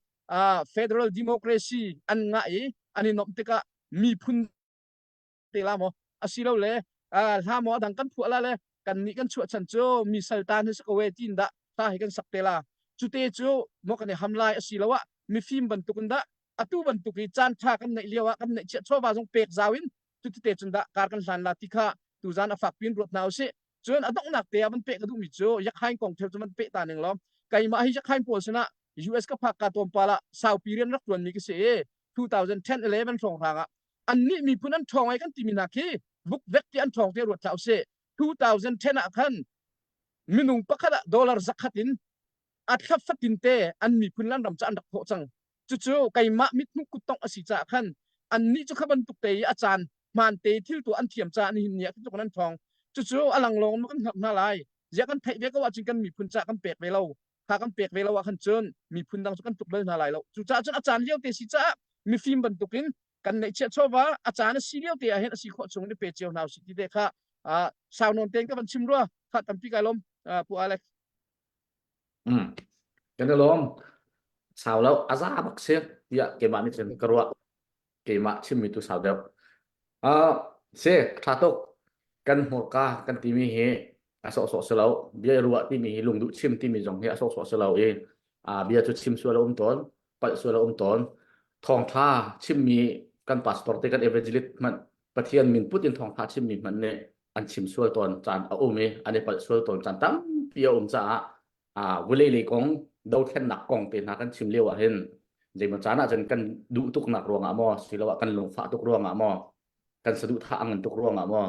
federal democracy an ngah i an i nuamh tikah miphun te la maw asilole hla maw adang kan phuah la le kan nih kan chuah chan cu mi saltan hi si ko e tin dah hla hi kan sak te la cute cu maw kan i ham lai asiloah mifim bantuk in dah atu bantuk i caan ṭha kan neih lio ah kan neih chiah chawva zong pek zau in cutite cun dah kar kan hlan la ti kha tuzan a fak pin ruat hna usih cun a donghnak te ah van peh ka duhmi cu Yakhain kong theu cu van peh ta ning law keimah hi Yakhain pawl sinah US ka phak ka tlawmpal ah saupi rian rak ṭuanmi ka si i 2010 11 hrawng hrang ah annih miphun an ṭhawng ai kan timi hna khi vukvek ti an ṭhawng te ruat hlah usih 2010 ah khan minung pakhat ah dollar zakhat in a thla fatin te an miphun lan ram ca an rak thawh cang cucu keimah mithmuh kuttongh a si caah khan annih cu kha bantuk te i a caan hmaan te thil tu an thiam caah nihin ni ah khi an ṭhawng cucu a lang lawng kan hngak hna lai ziah kan theih ve ko ahcun kan miphun ca kan pek ve lo kha kan pek ve lo ah khan cun miphun dang cu kan tluk bal hna lai lo cucaah cun a caan lio te si caah mifim bantukin kan neihchiah chawva a caan a si lio te ah hin a si khawh chung in pe cio hna usih ti te kha sau nawn tein ka van chim rua kha tampi kai lawm pu Alex Mm. Kan i lawm. Sau lo a za bak si tiah keimah nih cun ka ruah. Keimah chimmi tu sau deuh. Uh, si, tha tuk. Kan hmurka kan timi hi a sawhsawh si lo. Bia i ruah timi hi lungduh chim timi zong hi a sawhsawh si lo i uh, bia cu chim sual a um tawn, palh sual a um tawn. Thawngtha chimmi kan pastor te kan evangelist hmanh Pathian min put in thawngtha chimmi hmanh nih an chim sual tawn caan a um i an i palh sual tawn caan tampi a um caah ah vulei lei kong dothlennak kong te hna kan chim lio ah hin zeimaw caan ah cun kan duh tuknak ruangah maw siloah kan lungfah tuk ruangah maw kan saduhthah a ngan tuk ruangah maw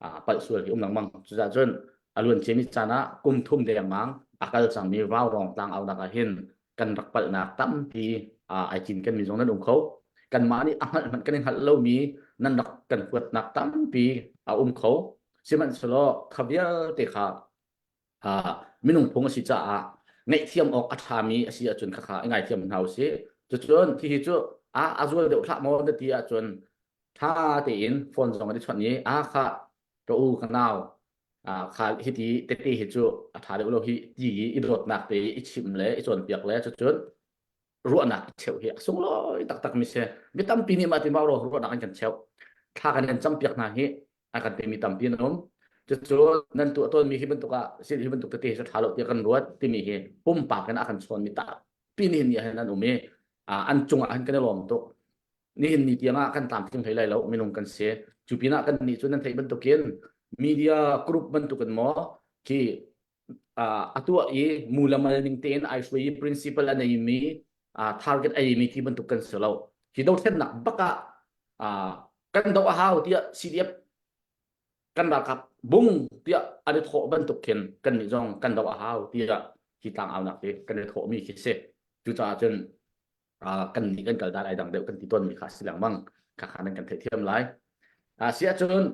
ah palh sual hi um lengmang cucaah cun a luan ciami caan ah kum thum dengmang a kal cangmi vaurawng tlang aunak ah hin kan rak palhnak tampi ai cinken mi zong nan um kho kanmah nih a hngalh hmanh kan i hngalh lomi nan rak kan huatnak tampi a um kho sihmanhsehlaw kha vialte kha minung phung a si caah ngaihthiam awk a ṭhami a si ahcun khakha i ngaithiam hna usih cucun hihi cu a a zual deuh hlah maw na ti ahcun ṭha tein phone zong an i chawnh i a kha ka u ka nau kha hiti tete hi cu a ṭha deuh lo hi ti i i dawtnak te i chim le i cawnpiak le cucun ruahnak i cheuh hi a sunglawi taktak mi si mi tampi nih mah ti mau ruahnak an kan cheuh thla kan in campiak hna hi a kan timi tampi an um cucu nan tuah tawnmi hi bantuk ah hi bantuk tete hi ṭha lo tiah kan ruat timi hi pumpak in a kan chawn mi tampi nihin ni ah hin an um i an cungah hin kan i lawm tuk nihin ni tiang ah kan tlamtling hlei lai lo minung kan si cu pinah kan nih cu nan theih bantukin media group bantukin maw khi a tuah i mulamal ning tein ai hruai i principle a neimi target a mi ti bantuk kan si lo hi dothlennak bak ah. Kan doh a hau tiah CDF kan ralkap bung tiah an i thawh bantuk khin kan nih zong kan doh a hau tiah hi tlang aunak hi kan i thawhmi khi si. Cucaah cun kan nih kan kal dan ai dang deuh kan ti tawnmi kha si lengmang kha kha nan kan theihthiam lai. Si ahcun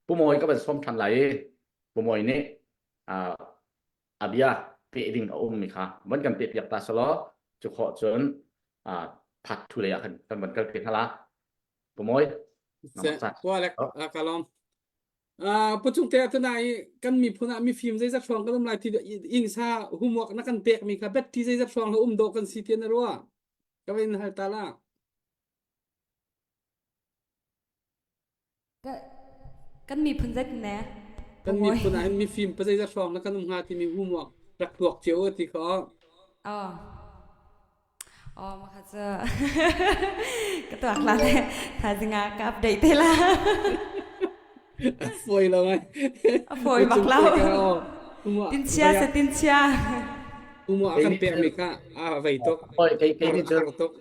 Pu Mawi ka van sawm ṭhan lai i Pu Mawi nih a bia peh ding a ummi kha van kan peh piak ta selaw cu khawh cun part 2 lei ah khan kan van kal te hna la. Pu Mawi Pu Alec ka lawm. Pu Cung te tunai kan miphun ah mifim zeizat hrawng kan um lai ti ingsa homework na kan pek mi kha bet ti zeizat hrawng la um dawh kan si ti na ruah. Ka in hal ta la. Kan miphun zet ne. Kan miphun ah hin mifim pa zeizat hrawng na kan um hnga timi homework rak tuak cio ti kha. Oh. Oh, maka cu ka tuak la le thaizing ah ka update te la. Fawi lo ngai. A fawi bak lo. Tin chia se tin chia. Umu a kan pek mi kha a vei tuk. Oi kei kei ni cu. Tuk.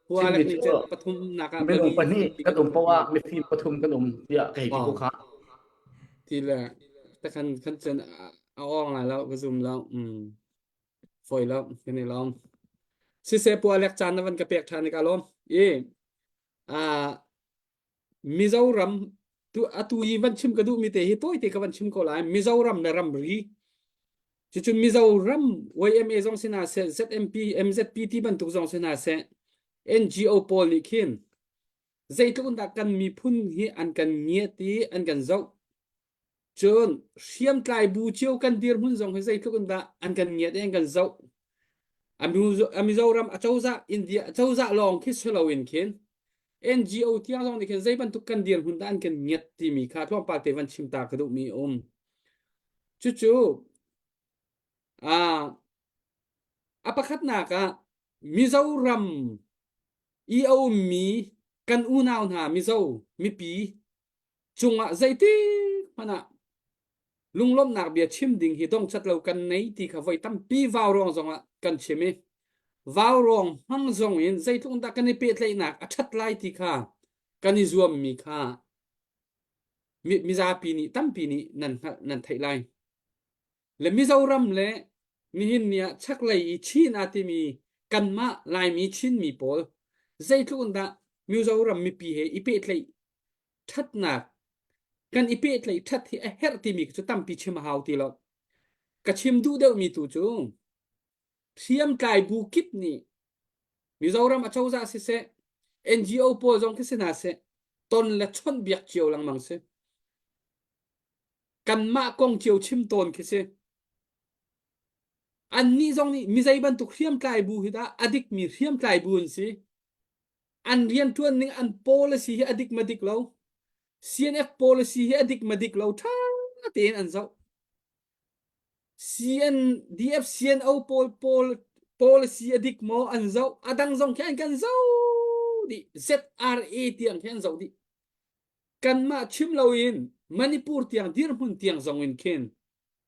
Hua le ni cun pathum nak ah minung pahnih kan um poah ah mifim pathum kan um tiah ka hei ti ko kha. Ti le takhan khan cun a awng lai lo ka zum lo. Mm. Foi lo kan i lawm. Siseh pu Alek caan na van ka pek ṭhan i ka lawm. I ah Mizoram tu atu i van chim ka duhmi te hi tawite ka van chim ko lai. Mizoram le ramri Cucun Mizoram YMA zong si hna seh, ZMP, MZP ti bantuk zong si hna seh, NGO pawl nih khin zeitluk in dah kan miphun hi an kan ngiat i an kan zoh. Cun hriamtlai bu cio kan dirhmun zong hi zeitluk in dah an kan ngiat i an kan zoh. A Mizoram acozah India acozah lawng khi si loin khin NGO tiang zong nih khin zei bantuk kan dirhmun dah an kan ngiat timi kha tlawmpal te van chim ta ka duhmi a um. Cucu ah a pakhatnak ah Mizoram i a ummi kan unau hna Mizo mipi cungah zeitik hmanh ah lunglawmhnak bia chim ding hi dongcat lo kan nei ti kha voi tampi vaurawng zongah kan chim i vaurawng hmang zong in zeitluk dah kan i pehtlaihnak a ṭhat lai ti kha kan i zuammi kha mizapi nih tampi nih nan hngalh nan theih lai. Le Mizoram le nihin ni ah chaklei i Chin aa timi kanmah Laimi Chinmi pawl zeitluk in dah Mizoram mipi he i pehtlaih ṭhatnak kan i pehtlaih ṭhat hi a herh timi cu tampi chim a hau ti lo. Ka chim duh deuhmi tu cu hriamtlai bu kip nih Mizoram acozah siseh, NGO pawl zong khi si hna seh, ton le chawnhbiak cio lengmang si. Kanmah kong cio chim tawn khi si. Annih zong nih mi zei bantuk hriamtlai bu hi dah a dikmi hriamtlai bu an si. An rianṭuan ning an policy hi a dik ma dik lo. CNF policy hi a dik ma dik lo ṭha tein an zoh. CNDF CNO pawl pawl policy a dik maw an zoh. A dang zong khi an kan zoh dih. ZRA tiang khi an zoh dih. Kanmah chim loin Manipur tiang dirhmun tiang zong in khin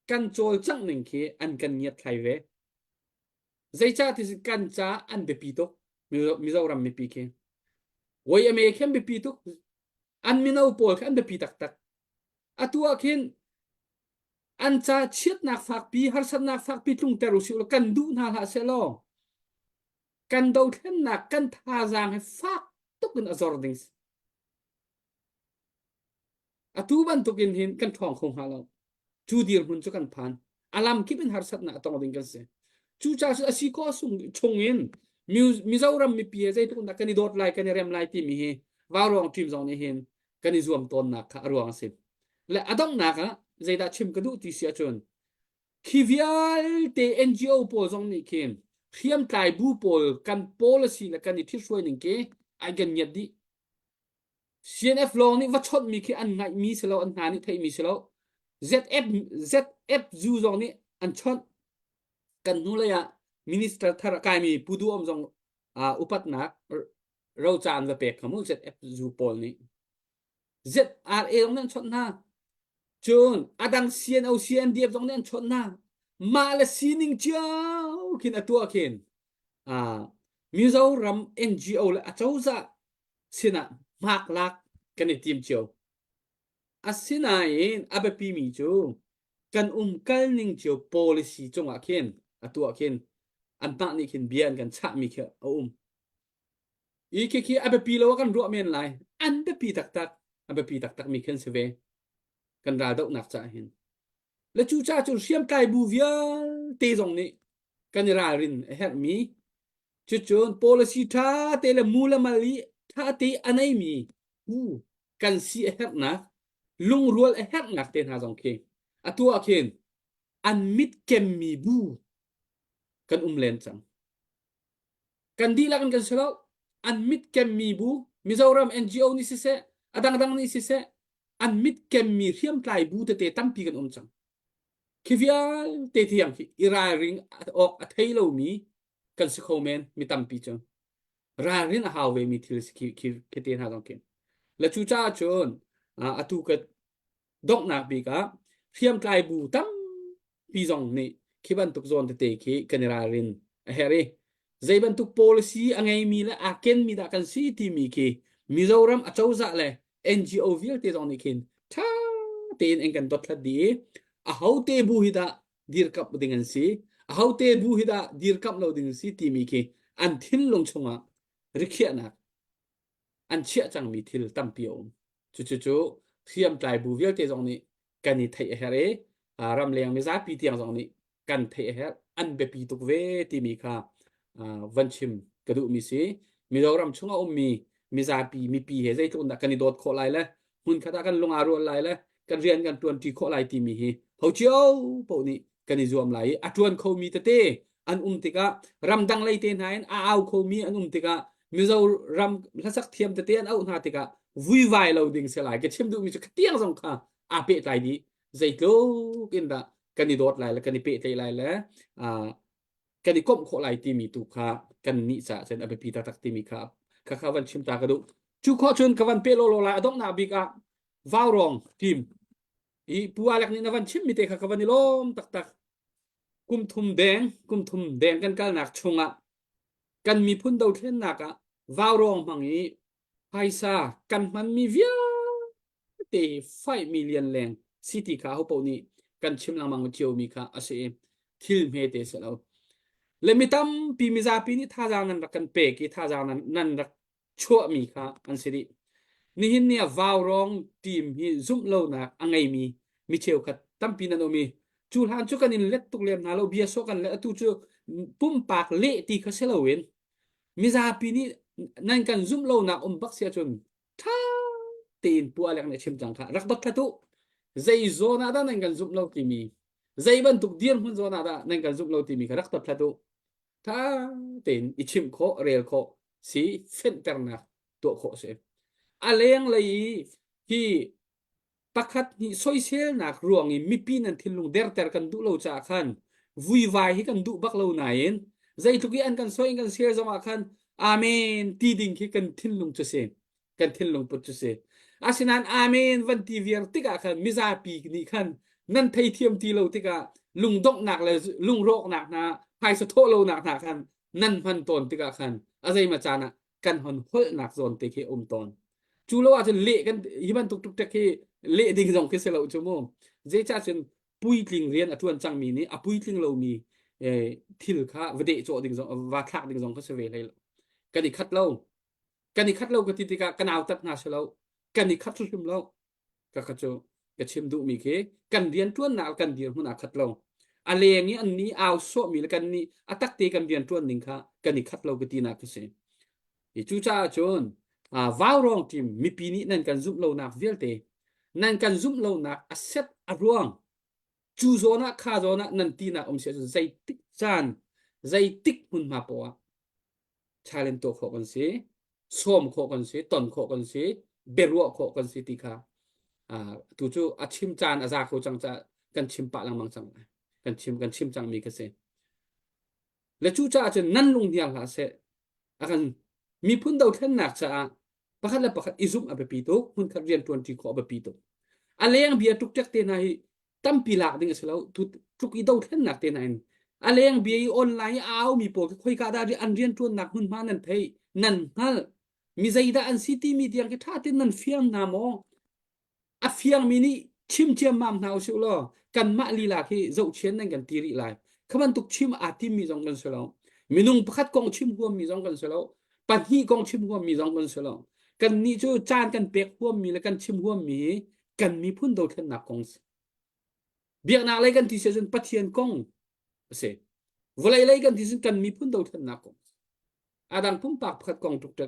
kan cawlcangh ning khi an kan ngiatthlai ve. Zeicah ti kan ca an biapi tuk Mizoram mipi khi. YMA khi an biapi tuk. An mino pawl khi an biapi taktak. Atu ah khin an ca chiatnak fakpi harsatnak fakpi tlungter usih law kan duh hna hlah seh law kan dothlennak kan thazaang hi fak tuk in a zor ding si. Atu bantuk in hin kan ṭhawng kho hnga lo. Cu dirhmun cu kan phan. A lam kip in harsatnak a tong ding kan si. Cucaah cu a si khawh chung in Mizoram mipi he zeitluk dah kan i dawt lai, kan i rem lai timi hi Vauruang team zong nih hin kan i zuam tawnnak kha a ruang a si. Le a donghnak ah zeidah chim ka duh ti si ahcun khi vialte NGO pawl zong nih khin hriamtlai bu pawl kan policy le kan i ṭhithruai ning khi an kan ngiat dih. CNF lawng nih va chawnhmi khi an ngaihmi si lo, an hna nih theihmi si lo. ZF, ZF zu zong nih an chawnh. Kan hnulei ah minister thar a kaimi Pu Duh Om zong uh, upatnak roca an va pek kha mu ZF zu pawl nih. ZRA zong nih an chawnh hna. Cun adang CNO, CNDF zong nih an chawnh hna. Mah le sining cio khin a tuah khin uh, Mizoram NGO le acozah sinah. Hmak lak kan i tim cio. Asinain a biapimi cu kan umkal ning cio policy cungah khin atu ah khin anmah nih khin bia an kan chahmi khi a um. I khi khi a biapi lo ah kan ruah men lai. An biapi taktak. A biapi taktak mi khi an si ve. Kan raldohnak caah hin. Le cucaah cun hriamtlai bu vialte zong nih kan i ralrin a herhmi cucun policy ṭha te le mu le mal i ṭha te a neimi bu kan si a herhnak lungrual a herhnak te hna zong khi atu ah khin an mit kemmi bu kan um len cang. Kan dihlak in kan si lo. An mit kemmi bu Mizoram NGO nih siseh, a dangdang nih siseh, an mit kemmi hriamtlai bu tete tampi kan um cang. Khi vialte tiang khi i ralring awk a thei lomi kan si kho men mi tampi cu. Ralrin a hau ve mi thil si khi khi khi te hna zong khi. Le cu caah cun atu ka donghnak bik ah hriamtlai bu tampi zong nih khi bantuk zawn tete khi kan i ralrin a herh i zei bantuk policy a ngeimi le aa kenmi dah kan si timi khi Mizoram acozah le NGO vialte zong nih khin ṭha tein an kan dothlat dih i ahote bu hi dah dirkamh ding an si ahote bu hi dah dirkamh lo ding an si timi khi an thinlung chungah rikhiahnak an chiah cangmi thil tampi a um. Cucu cu hriamtlai bu vialte zong nih kan i theih a herh i ramleng mizapi tiang zong nih kan theih a herh. An biapi tuk ve timi kha van chim ka duhmi si. Mizoram chung a ummi mizapi mipi he zeitluk in dah kan i dawt khawh lai le hmunkhat ah kan lung aa rual lai le kan rian kan ṭuanṭi khawh lai timi hi ho cio paoh nih kan i zuam lai i a ṭuan khomi tete an um tikah ramdang lei te hna in a au khomi an um tikah Mizoram hlasak thiam tete an auh hna tikah vuivai lo ding si lai ka chim duhmi cu khatiang zong kha aa pehtlai dih zeitluk in dah kan i dawt lai le kan i pehtlaih lai le kan i komh khawh lai timi tu kha kan nih caah cun a biapi taktak timi kha kha kha van chim ta ka duh cu khawh cun ka van pe lawlaw lai a donghnak bik ah vaurong team i pu Alek nih na van chimmi te kha ka van i lawm taktak kum thum deng kum thum deng kan kalnak chungah kan miphun dothlennak ah vaurong hmang i phaisa kan hmanmi vialte hi 5 million leng si ti kha hopaoh nih kan chim lengmang ciomi kha a si i thil hmete si lo le mi tampi mizapi nih thazaang nan rak kan pek i thazaang nan, nan rak chuahmi kha an si dih. Nihin ni ah vaurawng team hi zumh lonak a ngeimi mi cheukhat tampi nan um i cu hlan cu kan in let tuk lem hna lo bia sawh kan let atu cu pumpak leh ti kha si loin mizapi nih nan kan zumh lonak um bak si ahcun ṭha tein pu Alek nih a chim cang kha rak dot hlat u zei zawn ah dah nan kan zumh lo timi zei bantuk dirhmun zawn ah dah nan kan zumh lo timi kha rak dot hlat u ṭha tein i chimh khawh rel khawh si fenhternak tuah khawh si a lenglei i hi pakhat nih soiselnak ruang i mipi nan thinlung derter kan duh lo caah khan vuivai hi kan duh bak lo nain zeitluk i an kan soi kan sel zong ah khan amen ti ding khi kan thinlung cu si kan thinlung put cu si asinain amen van ti viar tikah khan mizapi nih khan nan theithiam ti lo tikah lungdonghnak le lungrawknak hna phaisa thawh lonak hna khan nan hman tawn tikah khan a zeima caan ah kan hon holhnak zawn te khi um tawn cu lo ahcun leh kan hi bantuk tuk hi leh ding zong khi si lo cu mu zeicah cun puitling rian a tuan cangmi nih a puitling lomi thil kha va deh cawh ding zong va thlak ding zong kha si ve hlei lo kan i khat lo kan i khat lo ka ti tikah kan autat hna si lo kan i khat hrim lo ka kha cu ka chim duhmi khi kan rianṭuannak kan dirhmun aa khat lo a leng i an nih au sawhmi le kan nih a takte kan rianṭuan ning kha kan i khat lo ka tinak ka si i cucaah cun vaurawng team mipi nih nan kan zumh lonak vialte nan kan zumh lonak a set a ruang cu zawn ah kha zawn ah nan tinak um si ahcun zeitik caan zeitik hmunhma poah ah challenge tuah khawh kan si sawm khawh kan si ton khawh kan si biaruah khawh kan si ti kha tu cu a chim caan a za kho cang caah kan chim pah lengmang cang lai kan chim kan chim cangmi ka si le cu caah cun nan lung hniang hlah seh a kan miphun dothlennak caah pakhat le pakhat i zumh a biapi tuk hmunkhat rian ṭuanṭi khawh a biapi tuk a leng bia ṭukṭek te hna hi tampi lak ding a si lo tluk i dothlennak te hna in a leng bia i online i a aumi pawl khi khoika dah an rian ṭuannak hmunhma nan theih nan hngalh. Mi zeidah an si timi tiang khi ṭha tein nan fiang hna maw? A fiangmi nih chim ciammam hna usih law kanmah lila khi zohchian nan kan ti rih lai. Kha bantuk chim aa timmi zong kan si lo. Minung pakhat kong chim huammi zong kan si lo. Pahnih kong chim huammi zong kan si lo. Kannih cu caan kan pek huammi le kan chim huammi hi kan miphun dothlennak kong si. Biaknak lei kan ti si ahcun Pathian kong a si. Vawlei lei kan ti cun kan miphun dothlennak kong. A dang pumpak pakhat kong tuk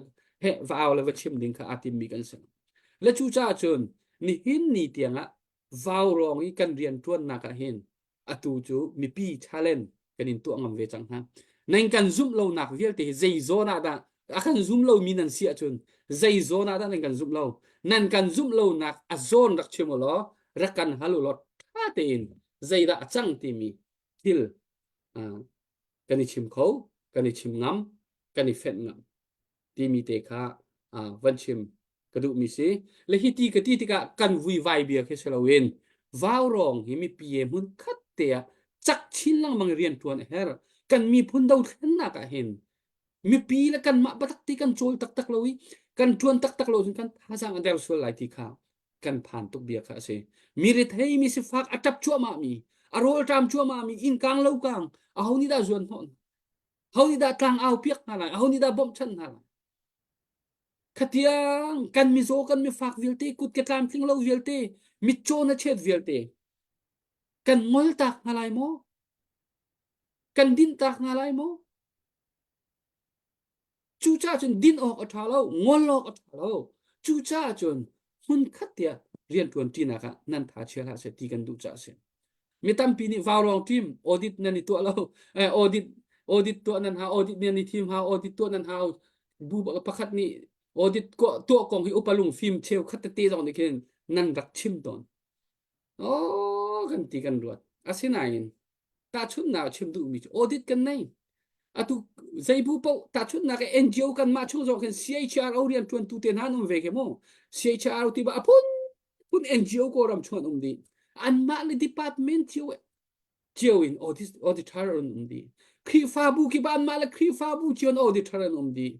he va au le va chim ding kha aa timmi kan si. Le cucaah cun nihin ni tiangah vaurawng i kan rian ṭuannak ah hin atu cu mipi challenge kan in tuah ngam ve cang hna. Nan kan zumh lonak vialte hi zei zawn ah dah a kan zum lomi nan si ahcun zei zawn ah dah nan kan zumh lo nan kan zumh lonak a zawn rak chim u law rak kan hal u law ṭha tein zeidah a cang timi thil kan i chim kho kan i chim ngam kan i fenh ngam timi te kha van chim ka duhmi si le hi ti ka ti tikah kan vuivai bia khi si loin vaurawng hi mipi he hmun khat te ah cak chin lengmang rian ṭuan a herh kan miphun dothlennak ah hin mipi le kanmah biatak ti kan cawl taktak lo i kan ṭuan taktak lo cun kan thazaang a der sual lai ti kha kan phan tuk bia kha a si. Mi rethei mi sifak a ṭap cuahmah mi, a rawlṭam cuahmah mi, inn kang lo kang, aho nih dah zuan hnawh hna? Ho nih dah tlang au piak hna lai? Aho nih dah bawmhchanh hna lai? Khatiang kan mizaw kan mifak vialte kut ke tlamtling lo vialte mitcaw na chet vialte kan ngol tak hna lai maw? Kan din tak hna lai maw? Cucaah cun din awk a ṭha lo, ngol awk a ṭha lo. Cucaah cun hmunkhat tiah rianṭuan ṭinak ah nan tha chia hlah seh ti kan duh caah a si. Mi tampi nih vaurawng team audit nan i tuah lo, eh, audit audit tuah nan hau, audit nan i thim hau, audit tuah nan hau. Bu pakhat nih audit tuah kong hi upa lungfim cheukhat tete zong nih khin nan rak chim tawn. Oh, kan ti kan ruat. Asinain tahchunhnak chim duhmi cu audit kan nei. Atu zeibu paoh tahchunhnak NGO kan mah chung zong khin CHRO rian ṭuantu te hna an um ve ke mu. CHRO ti ba a phun phun NGO Kawlram chung an um dih. Anmah le department cio cio in audit auditor an um dih. Khrihfabu kip ah anmah le Khrihfabu cio in auditor an um dih.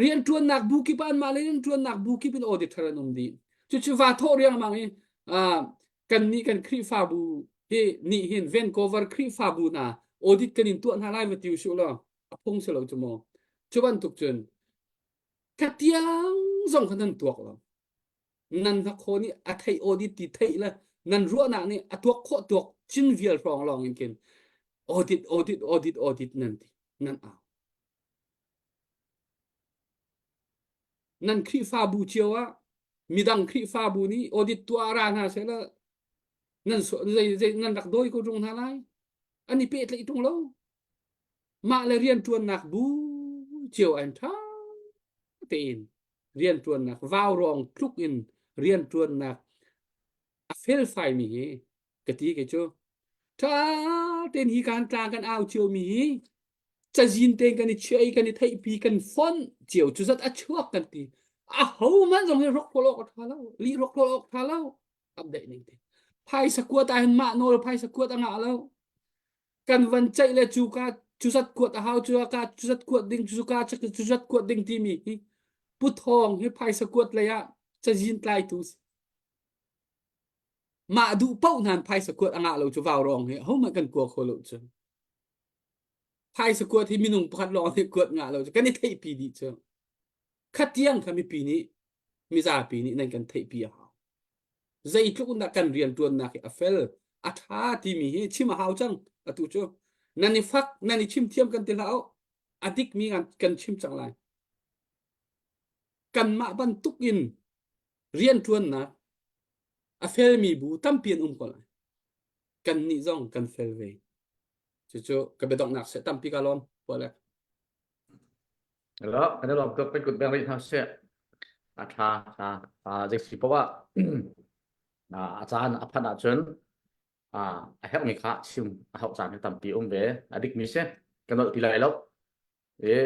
Rianṭuannak bu kip ah anmah le rianṭuannak bu kip in auditor an um dih. Cucu va thawh riangmang i kannih kan Khrihfabu hi nih hin Vancouver Khrihfabu hna audit kan in tuah hna lai va ti usih law a phung si lo cu maw. Cu bantuk cun khatiang zong kha nan tuak lo. Nan hnakhaw nih a theih audit ti theih le nan ruahnak nih a tuak khawh tuak cin vial hrawng lawng in khin audit audit audit audit nan ti nan au. Nan Khrihfabu cio ah midang Khrihfabu nih audit tuah ra hna seh law nan zei zei nan rak dawi ko ṭung hna lai. An i pehtlaih ṭung lo. Mah le rianṭuannak bu cio an ṭha tein rianṭuannak vaurawng tluk in rianṭuannak a felfaimi hi ka ti kei cu ṭha tein hi kan tlang kan au ciomi hi cazin tein kan i chiah i kan i theihpi kan fonh cio cu zat a chuak kan ti a ho hmanh zong hi rok awk a ṭha lo lih rok awk ṭha lo update ning te phaisa kuat ah hin mah nawl phaisa kuat a ngah lo kan van ceih le cu ka cu zat kuat a hau cu ka cu zat kuat ding cu ka cu zat kuat ding timi hi puthawng hi phaisa kuat lei ah cazin tlaitu mah duh paoh hnan phaisa kuat a ngah lo cu vau rong hi hohmanh kan kua kho lo cu phaisa kuat hi minung pakhat lawng nih kuat ngah lo cu kan i theihpi dih cu khatiang kha mipi nih mizapi nih nan kan theihpi a hau zeitluk in dah kan rianṭuannak hi a fel a ṭha timi hi chim a hau cang atu cu nan i fak nan i chim thiam kan ti hlah a dikmi kan chim cang lai kanmah bantuk in rianṭuannak a felmi bu tampi an um ko lai kannih zong kan fel ve cucu ka biadonghnak seh tampi ka lawm pualek Hello, kan i lawm tuk kan kut beng rih hna seh. A ṭha ṭha. Zei si poah a caan a phanh ahcun a herhmi kha chim a hauh caan hi tampi um ve. A dikmi si. Ka nolh ti lai lo. I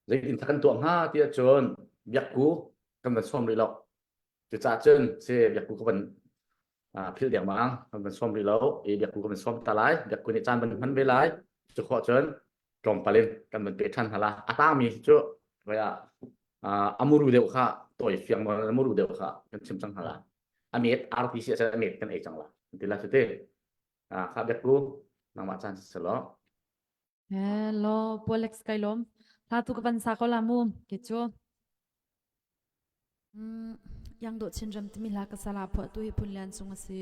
Zeitin kan tuah hnga ti ahcun biakku kan van sawm rih lo. Cucaah cun si biakku ka van philh dengmang kan van sawm rih lo i biakku ka van sawm ta lai. Biakku nih caan van hman ve lai. Cu khawh cun Tlawmpal in kan van pe ṭhan hna la. A tangmi cu voi ah a muru deuh kha tawi fiang a muru deuh kha kan chim cang hna la. A met RTC a met kan ei cang la. Ti la cu te. Kha biakku nangmah caan si selaw. Hello, Pu Alex kai lawm. Hla tu ka van sa ko la mu. Ke cu. Mm, yang do Chinram timi hla ka sala phuah tu hi Phun Lian Sung a si.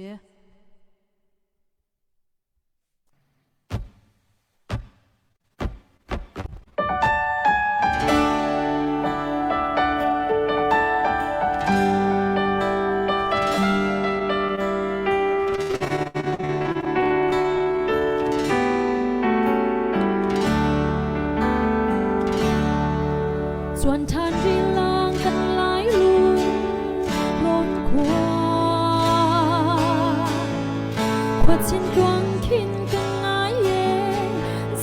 Chuan ṭhan rilang kan lai lung rawn khua Khuachin tluang khin ka ngai e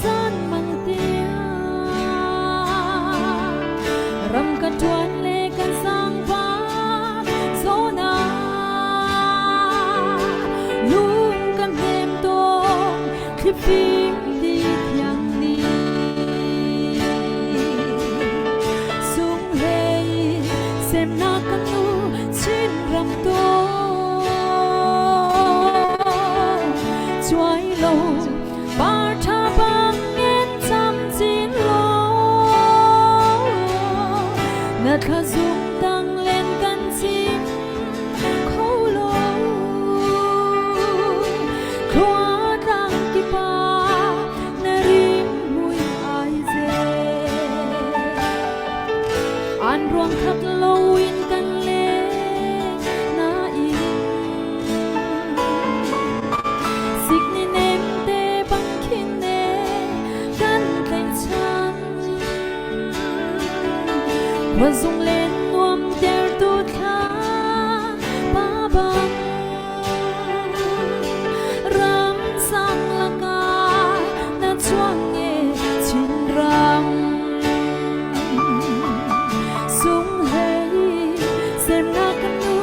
zan mang tiang Ram ka ṭuan le kan sangva zona Lung kan hnem tawn thlifim ti thiang ni Sung hlei semnak kan nu Chin ram to Chuai lo par tha bang in cham chin lo Na thla zung tang len kan chim kho lo Khua tlang kipa na rim mui ai ze An ruang khat lo in kan le na in Sikni nem te bang khin ne kan tlaihchan Khua zung len nuam ter tu thla pa bang Ram sang lakah na chuang e Chinram Sung hlei semnak nu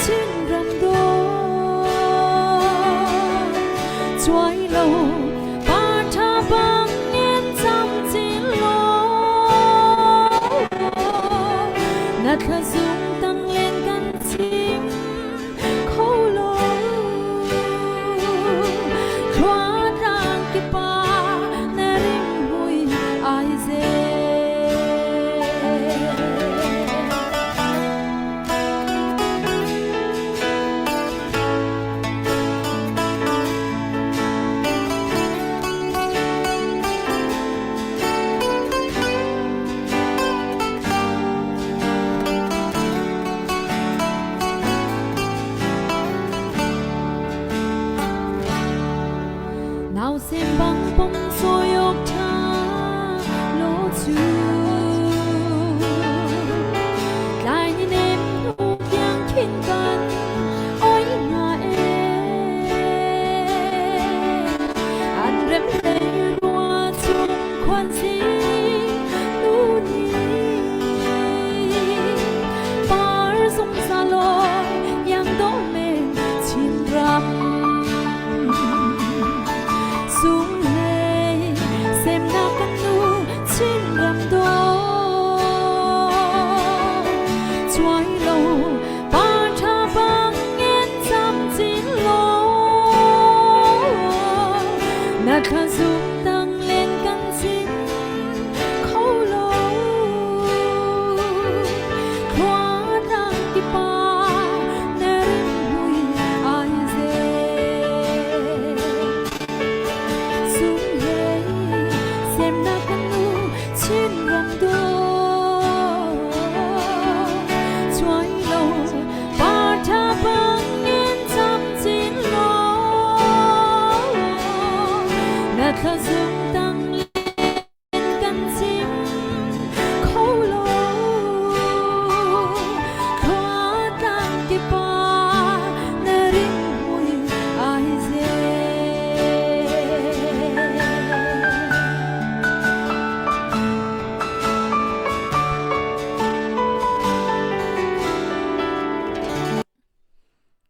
Chinram do Chuai lo pa tha bang in cham chin lo Na thla zung tang len kan chim kho lo Khua tlang kipa na rim mui ai ze Nausem bang pom soyok tha lo chu Tlai ni nem nu tiang khin kan oi nga e An rem hlei rua chung khuan si nu ni Par zung za lo yang do men chin ram Sung hlei semnak kan nu Chin ram do Chuai lo pa tha bang in cham chin lo Na thla zum tang len kan chin kho lo Khua tlang ki pa na rim hui ai ze Sung hlei semnak kan nu Chin ram do Chuai lo par tha bang in cham chin lo Na thla zung tang len kan chim kho lo Khua tlang ki pa na rim mui ai ze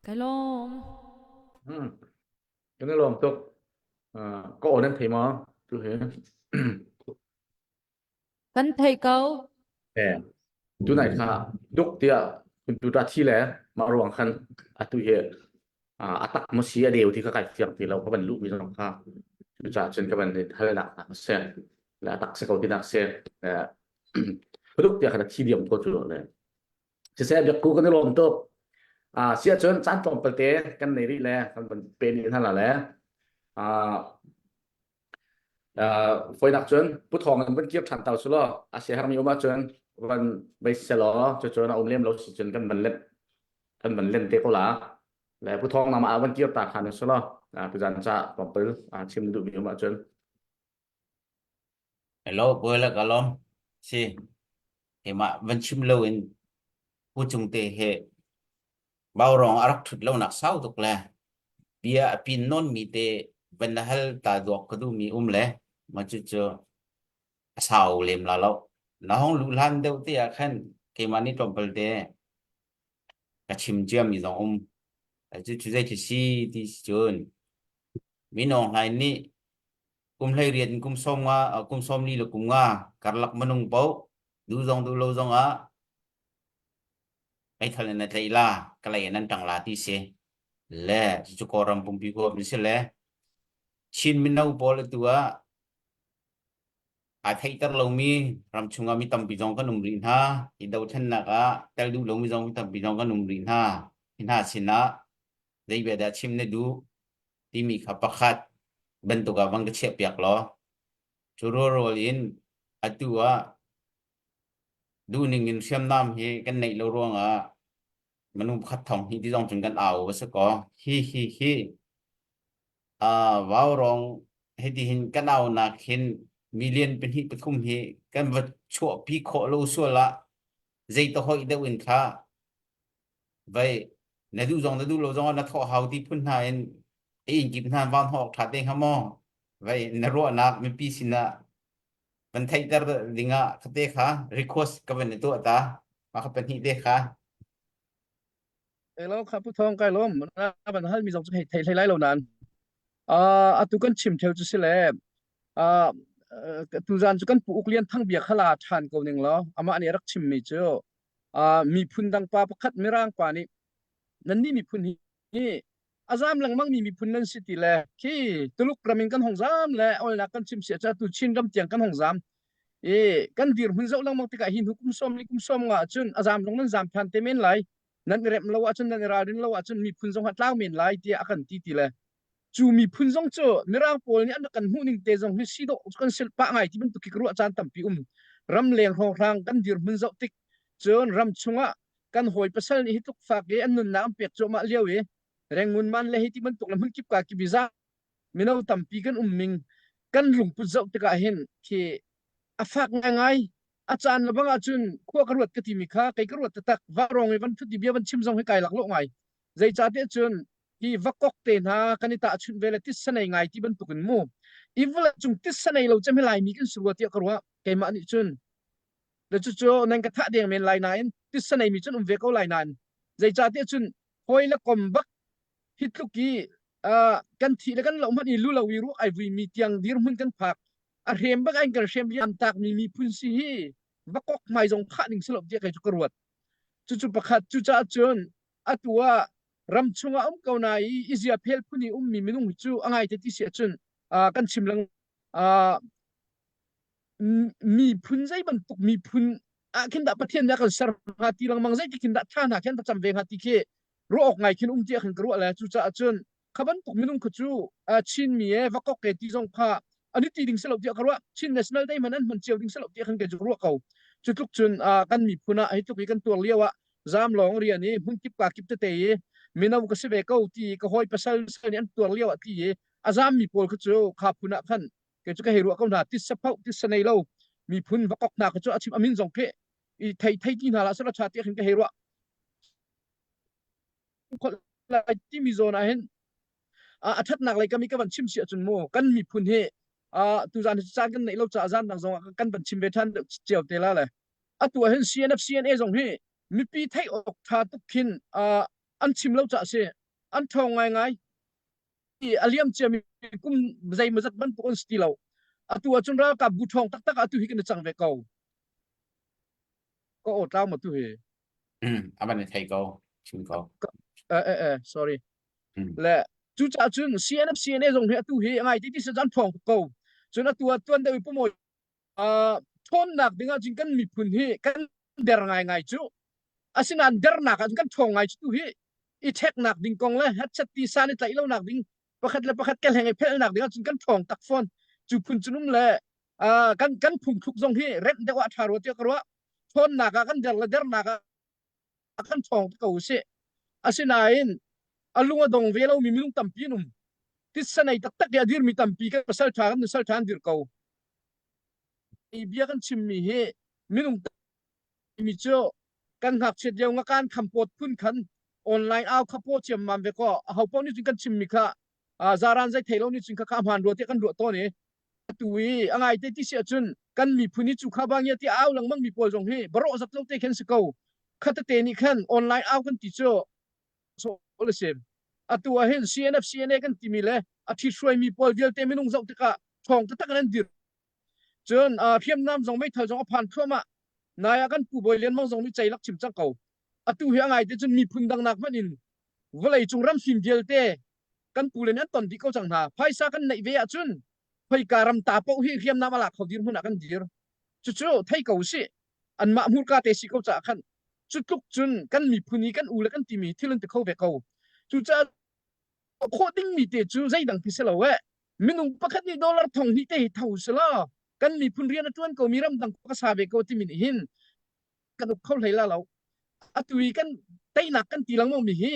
Kai lawm. Hmm. Kan i lawm tuk. Uh, ka aw nan thei maw? Tu hi. Kan theih ko. Eh, tunai kha duk tiah computer thi le mah ruang khan atu hi a tak mo si a deu ti kha kai fiang ti lo ka van luh mi zong kha cucaah cun ka van halnak hna si le a tak si ko ti nak si duk tiah khan a thi diam ko cu le siseh biakku kan i lawm tuk ah si ahcun caan tlawmpal te kan nei rih le kan van pe ni hna la le ah Foinak cun Pu Thawng in van kir ṭhan ta su law a siaherhmi um ahcun van bei selaw cucun a um lem lo si cun kan van len kan van len te ko la. Le Pu Thawng nama ah van kir ta khan su law tuzan ca tlawmpal chim duhmi um ahcun. Hello, bawi le ka lawm. Si, keimah van chim lo in Pu Cung te he Vaurawng a rak ṭhut lonak sau tuk le bia a pin nawnmi te van na hal ta duak ka duhmi um le mah cucu a sau lem la lo. Na hong luh hlan deuh te ah khan keimah nih tlawmpal te ka chim ciami zong um. Cucu zei khi si ti si cun mino hlai nih kum 18 in kum 50 kum 40 le kum nga karlak minung paoh duh zong duh lo zong ah meithal in na tlaih la kalay in nan ṭang la ti si le cucu Kawlram pumpi huap in si le Chin mino pawl atu ah aa theihter lomi ramchung ah mi tampi zong kan um rih hna hi dothlennak ah tel duh lomi zong mi tampi zong kan um rih hna hi hna sinah zei bia dah chim na duh timi kha pakhat bantuk ah van ka chiah piak law cu rualrual in atu ah Duhning in hriamnam hi kan neih lo ruangah minung pakhat thong hi ti zong cun kan au va si kaw hi hi hi uh, vaurawng hiti hin kan au nak hin million pahnih pathum hi kan va chuahpi khawh lo sual ah zei ta hoih deuh in kha vai na duh zong na duh lo zong ah na thawh hau ti phun hna in in kip hna van hawk tha te hnga maw vai na ruahnak mipi sinah van theihter dingah khate kha request ka van i tuah ta mah kha pahnih te kha Hello kha pu thong kai lom na van hal mi zong chu hei thei hlei lai lo nan uh, atu kan chim theo chu si le uh, tu zan chu kan pu uk lian thang bia khala than ko ning lo ama nih rak chim mi chu uh, miphun dang pa pakhat mirang pa nih nan ni miphun hi hi a zam lengmang mi miphun nan si ti le khi Tuluk ram in kan hong zam le olnak kan chim sia cha tu Chin ram tiang kan hong zam i kan dirhmun zoh lengmang tikah hi hnu kum som li kum som nga cun a zam zong nan zam than te men lai nan i remh lo ahcun nan i ralrin lo ahcun miphun zong a tlau men lai tiah a kan ti ti le cu miphun zong cu mirang pawl nih an rak kan hmuh ning te zong hi si dawh kan sil pah ngai ti bantuk khi ka ruah caan tampi um ramleng hrawnghrang kan dirhmun zoh tik cun ram chungah kan hawi pasal nih hi tluk fak i an nunnak an pek cuahmah lio i Rangoon man le hi ti bantuk le hmun kip ka kip i za mino tampi kan um ning kan lungput zoh tikah hin khi a fak ngaingai a caan le bang ahcun khua ka ruat ka timi kha kei ka ruat taktak va rong i van thut i bia van chim zong hi kai lak lo ngai zeicahtiah cun hi vakok te hna kan i tahchunh ve le titsa nei ngai ti bantuk in mu i vawlei cung titsa nei lo cem hi laimi kan si rua tiah ka ruah keimah nih cun le cucu nan ka thah deng men lai nain titsa neimi cun um ve ko lai nain zeicahtiah cun hawi le kom bak hi tluk i kan thih le kan loh hmanh i lu lo i ruak ai vuimi tiang dirhmun kan phak a hrem bak in kan hrem liam tak mi miphun si hi vakok hmai zong khah ning si lo tiah kei cu ka ruat cucu pakhat cucaah cun atu ah ram chungah um ko na i i zia phel phun i ummi minung hi cu a ngai te ti si ahcun kan chim leng miphun zei bantuk miphun ah khin dah Pathian nih a kan ser hnga ti lengmang zei ti khin dah tha hna khin cam ve hnga ti khi ruah awk ngai khin um ti khin ka ruah le cucaah cun kha bantuk minung kha cu Chin mi e vakok ke ti zong kha an i ti ding si lo tiah ka ruah Chin National Day man an hman cio ding si lo tiah khin kei cu ruah ko cu tluk cun kan miphun ah hi tluk i kan tuar lio ah zam lawng rian i hmun kip ka kip tete i mino ka si ve ko ti ka hawi pasal nih an tuar lio ah ti i a zam mi pawl kha cu kha phun ah khan kei cu ka hei ruah ko hna titsa phoh titsa nei lo miphun va kok hna kha cu a chim amin zong khi i thei thei ti hna la sala tha ti khin ka hei ruah lai timi zawn ah hin a thatnak lei kami ka van chim si ahcun mu kan miphun hi tuzan hi caan kan neih lo caah zan dang zong ah kan van chim ve than cio te la le atu ah hin CNF CNA zong hi mipi theih awk tha tuk khin an chim lo caah si an ṭhawng ngaingai a liam ciami kum zeimawzat bantuk an si ti lo. Atu ahcun ralkap bu ṭhawng taktak ah atu hi kan i cang ve ko. Ka aw tlau ma tu hi? A van i thei ko. Chim ko. Eh eh eh sorry. Le cucaah cun CNF CNA zong hi atu hi ngai ti ti se chan thong ko. Cun atu ah tuan deuh i pumawi ṭhawnnak ding ah cun kan miphun hi kan der ngaingai cu. Asinain dernak ah cun kan ṭhawng ngai cu tu hi i ṭheknak ding kong le hetchet ti san i tlaih lonak ding pakhat le pakhat kehleng i phelhnak ding ah cun kan ṭhawng tak fawn. Cu phun cun um le kan kan phungthluk zong hi remh deuh ah ṭha rua tiah ka ruah. Ṭhawnnak ah kan der le dernak ah kan ṭhawng ko usih. Asinain a lung a dong ve lomi minung tampi an um. Titsa nei taktak i a dirmi tampi kan pasal ṭha kan nusal ṭha an dir ko. Hi bia kan chimmi hi minung mi cu kan ngakchiat lio nga kan khampawt phun khan online au kha paw ciammam ve ko aho paoh nih cun kan chimmi kha zaran zei thei lo nih cun kha kha hmaan rua tiah kan ruah tawn i atu i a ngaite ti si ahcun kan miphun hi cu kha ba ngia ti au lengmang mi pawl zong hi barawh zat lo te khin si ko khatate nih khan online au kan ti cu so le si atu ah hin CNF CNA kan timi le a ṭhi hruaimi pawl vialte minung zoh tikah ṭhawng taktak in an dir cun hriamnam zong meithal zong a phan thluahmah nai ah kan pu bawi lian mang zong nih ceilak chim cang ko atu hi a ngai te cun miphun dang nak hmanh in vawlei cung ram fim vialte kan pu le nih an ton dih ko cang hna phaisa kan neih ve ahcun khoika ram ta paoh hi hriamnam a lak kho dir hmun ah kan dir cucu thei ko usih anmah hmurka te si ko caah khan cu tluk cun kan miphun i kan u le kan timi thil an ti kho ve ko cucaah khawh dingmi te cu zeidang ti si lo eh minung pakhat nih dollar thong hnih te hi tho selaw kan miphun rian a ṭuan ko mi ramdang ka sa ve ko timi nih hin kan uk kho hlei la lo atu i kan teinak kan ti lengmang mi hi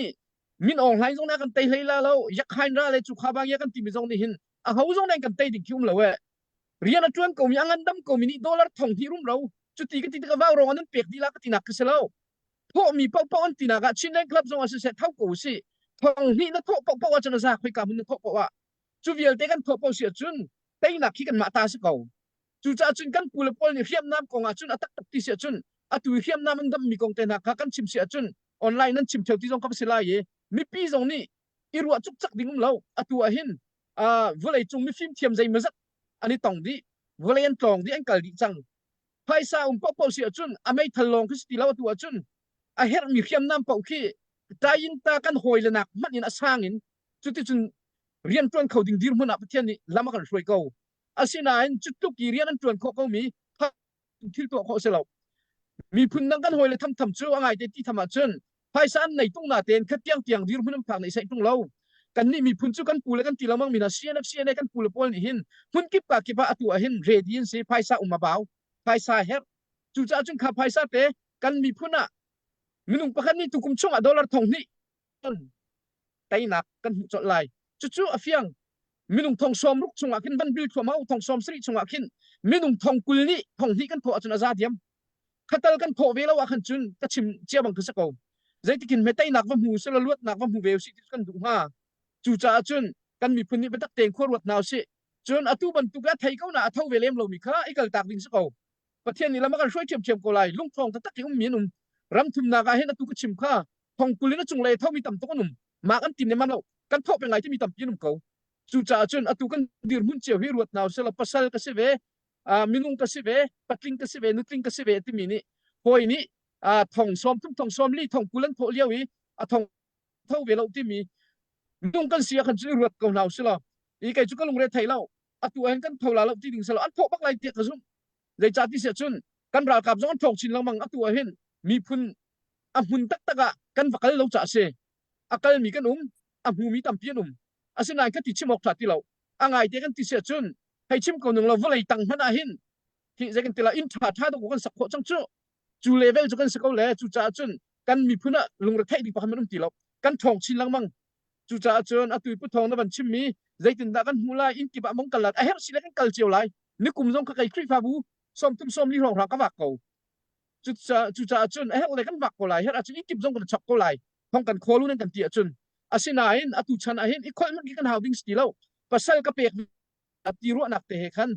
Min Aung Hlaing zong nih a kan tei hlei la lo Yakhain ra le cu kha bang ya kan timi zong nih hin a ho zong nih kan tei ding khi um lo eh rian a ṭuan komi a ngandam komi nih dollar thong hnih rum lo cuti ka ti tikah vau rong an pek dih la ka tinak khi si lo thawhmi paohpaoh an tinak ah Chinland Club zong ah siseh tho ko usih thong hnih na thawh paohpaoh ahcun a za khoika hmun na thawh paoh ah cu vialte kan thawh paoh si ahcun teinak khi kanmah ta si ko cucaah cun kan pu le pawl nih hriamnam kong ah cun a taktak ti si ahcun atu i hriamnam an dammi kong te hna kha kan chim si ahcun online nan chim theo ti zong kha si lai i mipi zong nih i ruah cukcak ding um lo atu ah hin vawlei cung mifim thiam zeimawzat an i tong dih vawlei an tlawng dih an kal dih cang phaisa um paohpaoh si ahcun a meithal lawng khi si ti lo atu ahcun a herhmi hriamnam paoh khi tayin ta kan hawi le nak hmanh in a sang in cuticun rian ṭuan kho ding dirhmun ah Pathian nih lam a kan hruai ko asinain cu tluk i rian an ṭuan khawh komi thil tuah khawh si lo miphun dang kan hawile thamtham cu a ngaite ti tham ahcun phaisa an nei tung na tein khat tiang tiang dirhmun an phak nei sai tung lo kan nih miphun cu kan pu le kan ti lengmang mi hna CNF CNA kan pu le pawl nih hin hmun kip ka kip ah atu ah hin ready in si phaisa um a bau phaisa herh cucaah cun kha phaisa te kan miphun ah minung pakhat nih tukum chung ah dollar thong hnih teinak kan hmuh colh lai cucu a fiang minung thong sawm ruk chungah khin van bil thluahmah u thong sawm sarih chungah khin minung thong kul nih thong hnih kan thawh ahcun a za diam khatal kan thawh ve lo ah khan cun ka chim cia bang kha si ko zeitikin hme teinak va hmu sila luatnak va hmu ve usih ti kan duh hnga cucaah cun kan miphun nih biatak tein khua ruat hna usih cun atu bantuk a thei ko na a tho ve lem lomi kha i kaltak ding si ko Pathian nih lam a kan hruai ṭhiamṭhiam ko lai. Lungṭhawng taktak i ummi an um. Ram thumnak ah hin atu ka chim kha thong kul in a cunglei thomi tam tuk an um. Mah kan tim lehmang lo. Kan thawh peng lai timi tampi an um ko. Cucaah cun atu kan dirhmun cio hi ruat hna usih law pasal ka si ve, minung ka si ve, patling ka si ve, nutling ka si ve timi nih hawi nih thong sawm thum, thong sawm li, thong 20 an thawh lio i a thong tho ve lo timi minung kan si ah khan cun i ruat ko hna usih law i kei cu ka lungre thei lo atu ah hin kan tho la lo ti ding selo an thawh bak lai tiah ka zumh zeicah ti siah cun kan ralkap zong an ṭhawng chin lengmang atu ah hin miphun a hmun taktak ah kan va kal lo caah a si a kalmi kan um a hmumi tampi an um asinain ka ti chim awk ṭha ti lo a ngaite kan ti siah cun hei chim ko ning lo vawlei tang hmanh ah hin hi zei kan ti la inn ṭha ṭha dawk kan sak khawh cang cu cu level cu kan si ko le cucaah cun kan miphun ah lungretheih ding pakhat hmanh um ti lo kan ṭhawng chin lengmang Cucaah cun atu i Pu Thawng na van chimmi zeitindah kan hmuh lai inn kip ah mong kal lai a herh si le kan kal cio lai nikum zong kha kei Khrihfabu sawmthum sawmli hrawnghrang ka vak ko cucaah cun a herh le kan vak ko lai herh ahcun inn kip zong kan chok ko lai thong kan khawl u nan kan ti ahcun asinain atu chan ah hin i kholh hmanh khi kan hau ding si ti lo pasal ka pek ti ruahnak te he khan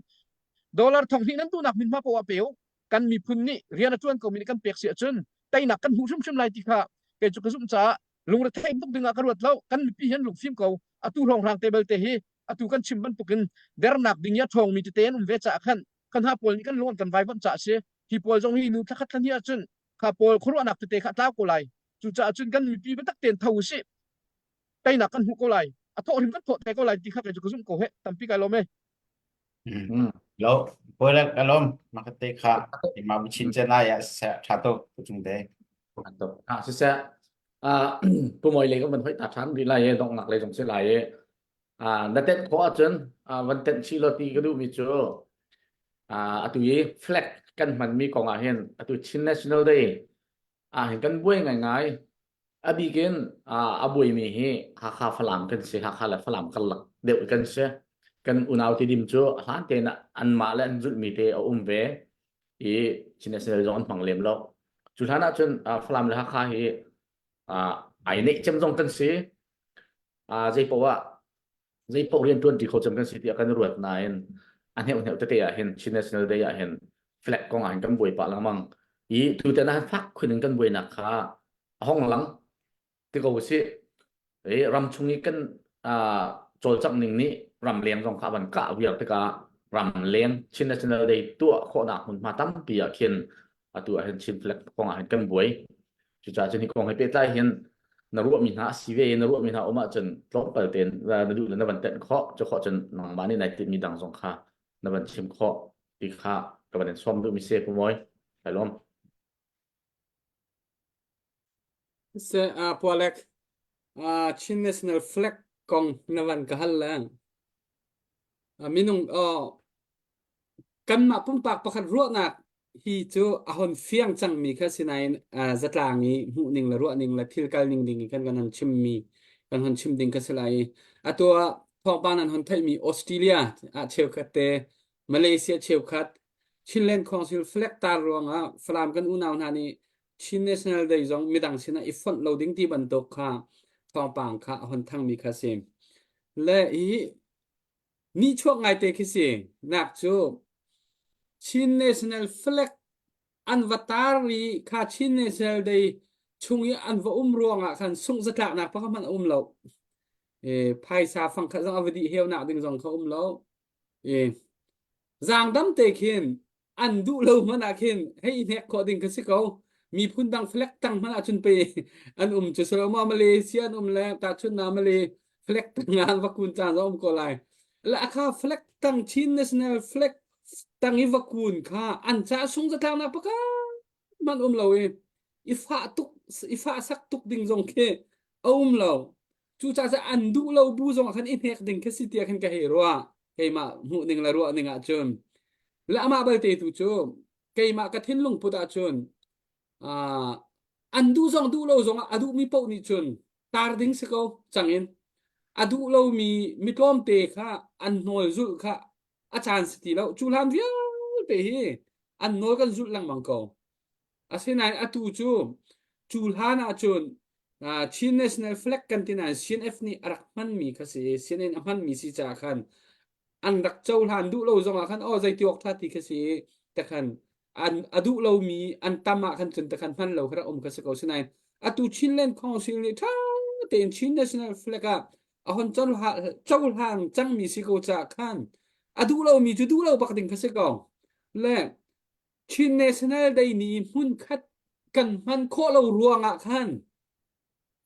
dollar thong hnih nan duhnak hmunhma poah pe u kan miphun nih rian a ṭuan komi nih kan pek si ahcun teinak kan hmuh hrimhrim lai ti kha kei cu ka zumh caah lungretheih tuk ding ah ka ruat lo kan mipi hian lungfim ko atu hrawnghrang te belte hi atu kan chim bantukin dernak ding i a ṭhawngmi tete an um ve caah khan kan ha pawl nih kan lung an kan vaivuanh caah a si hi pawl zong hi nu thlakhat thla hnih ahcun. Kha pawl khuaruahnak tete kha a tlau ko lai. Cucaah cun kan mipi biatak tein tho usih. Teinak kan hmuh ko lai. A thawh hrim kan thawh te ko lai ti kha kei cu ka zumh ko he. Tampi kai lawm e. Lo, pawile ka lawm. Makate kha ima chin chen ai ah siseh tha tuk tu te. Ah siseh ah pu moi le kan van hoi ta than rih lai e donghnak lei zong si lai e. Ah na tet khawh ahcun ah van tenh chih law ti ka duhmi cu ah atu i flag kan hmanmi kong ah hin atu Chin National Day ah hin kan buai ngaingai. A bik in ah a buaimi hi Hakha Falam kan si, Hakha le Falam karlak deuh kan si. Kan unau Tidim cu hlan tein anmah le an zulhmi te a um ve i Chin National zong an hmang lem lo. Cu hlan ahcun ah Falam le Hakha hi ah ai neih cem zong kan si. Ah zei poah ah zei paoh rian ṭuan ṭi kho cem kan si tiah kan ruat nain a hneuh hneuh tete ah hin Chin National Day ah hin flag kong ah hin kan buai pah lengmang i tutan ah fak khun in kan buainak kha a hong lang ti ko usih i ram chung i kan cawlcangh ning nih ramleng zong kha van kah viar tikah ramleng Chin National Day tuah khawhnak hmunhma tampi ah khin atu ah hin Chin flag kong ah hin kan buai cucaah cun hi kong he pehtlai hin na ruahmi hna a si ve i na ruahmi hna um ahcun tlawmpal tein na duh le na van tenh khawh cu khawh cun nangmah nih nai tinhmi dang zong kha na van chim khawh ti kha ka van in sawm duhmi si Pu Mawi kai lawm Se uh, Pualek uh, Chin National Flag kong na van ka hal leng. Uh, minung uh, Kanmah pumpak pakhat ruahnak hi cu a hon fiang cangmi kha si nain zatlang i hmuhning le ruahning le thil kalning ding i kan kan hon chimmi kan hon chim ding kha si lai i atu ah thawngpang nan hon theihmi Australia ah cheukhat te Malaysia cheukhat Chinland Council flag tar ruangah Falam kan unau hna nih Chin National Day zong midang sinah i fonh lo ding ti bantuk kha thawngpang kha a hon thangmi kha si. Le hi Nihchuak ngaite khi si. Nak cu Chin National Flag an va tar i kha Chin National Day chung i an va um ruangah khan sungh zatlaknak pakhat hmanh a um lo. E, phaisa fangkhat zong a va dih heunak ding zong kha um lo. E, zaangdam te khin an duh lo hmanh ah khin hei hnek khawh ding kha si ko miphun dang flag tang hmanh ah cun pe an um cu silo ma Malaysia an um le tahchun na Malay flag tang ah va kun caan zong um ko lai le akha flag tang Chin national flag tang i va kun kha an ca sung zatlang nak paka man um lo i i fah tuk i fah sak tuk ding zong khi a um lo cu caah an duh lo bu zong ah khan i hnek ding khi si tiah khin ka hei ruah keimah hmuh ning le ruah ning ah cun le amah balte tu cu keimah ka thinlung put ah cun uh, an duh zong duh lo zong ah a duhmi paoh nih cun tar ding si ko cang in a duh lomi mi tlawmte kha an hnawl zulh kha a caan si ti lo cu hlan vialte hi an nawl kan zulh lengmang ko Asinain atu cu cu hlan ahcun uh, Chin National Flag kan ti nain CNF nih a rak hmanmi kha si CNN a hmanmi si caah khan an rak cohlan duh lo zongah khan oh zeiti awk tha ti kha si te khan an a duh lomi an tam ah khan cun te khan hman lo kha rak um kha si ko sinain atu Chinland Council nih tha tein Chin National Flag ah a hon cohlan cangmi si ko caah khan a duh lomi cu duh lo bak ding kha si ko le Chin National Day ni hmunkhat kan hman khawh lo ruangah khan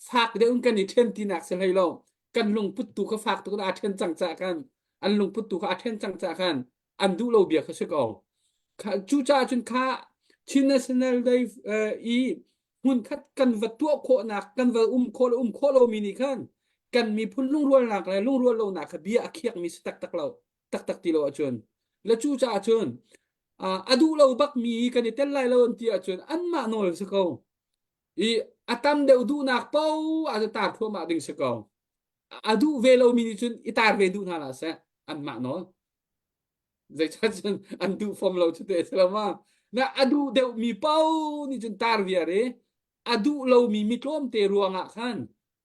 fak deuh in kan i ṭhen tinak si hlei lo. Kan lungput tu kha fak tuk in aa ṭhen cang caah khan an lungput tu kha aa ṭhen cang caah khan an duh lo bia kha si ko. Cucaah cun kha Chin National Day i hmunkhat kan va tuah khawhnak kan va um khawh le um khawh lomi nih khan kan miphun lungrualnak le lungrual lonak kha bia a khiakmi si taktak lo. Taktak ti lo ahcun le cucaah cun a duh lo bakmi kan i tel lai lo an ti ahcun anmah nawl si ko i a tam deuh duhnak paoh ah tar thluahmah ding si ko a duh ve lomi nih cun i tar ve duh hna hlah seh anmah nawl zeicah cun an duh fom lo cu te si lo ma na a duh deuhmi paoh nih cun tar viar i a duh lomi mi tlawmte ruangah khan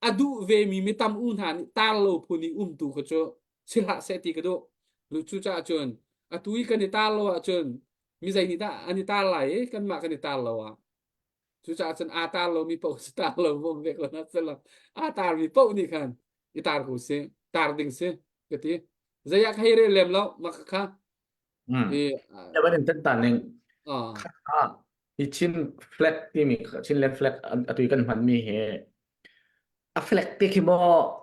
a duh vemi mi tam u hna nih tar lo phun i umtu kha cu si hlah seh ti ka duh. Cucaah cun atu i kan i tar lo ahcun mi zei nih dah an i tar lai i kanmah kan i tar lo ah. Cucaah cun aa tar lomi paoh si tar lo bom ve ko na selo. Aa tarmi paoh nih khan i tar ko si, tar ding si ka ti. Zei ah ka hei rel lem lo, mah kha. Mm. I Evan in tan ning. ah Kha. Hi Chin flag timi Chinland flag atu i kan hmanmi hi a flag te khi maw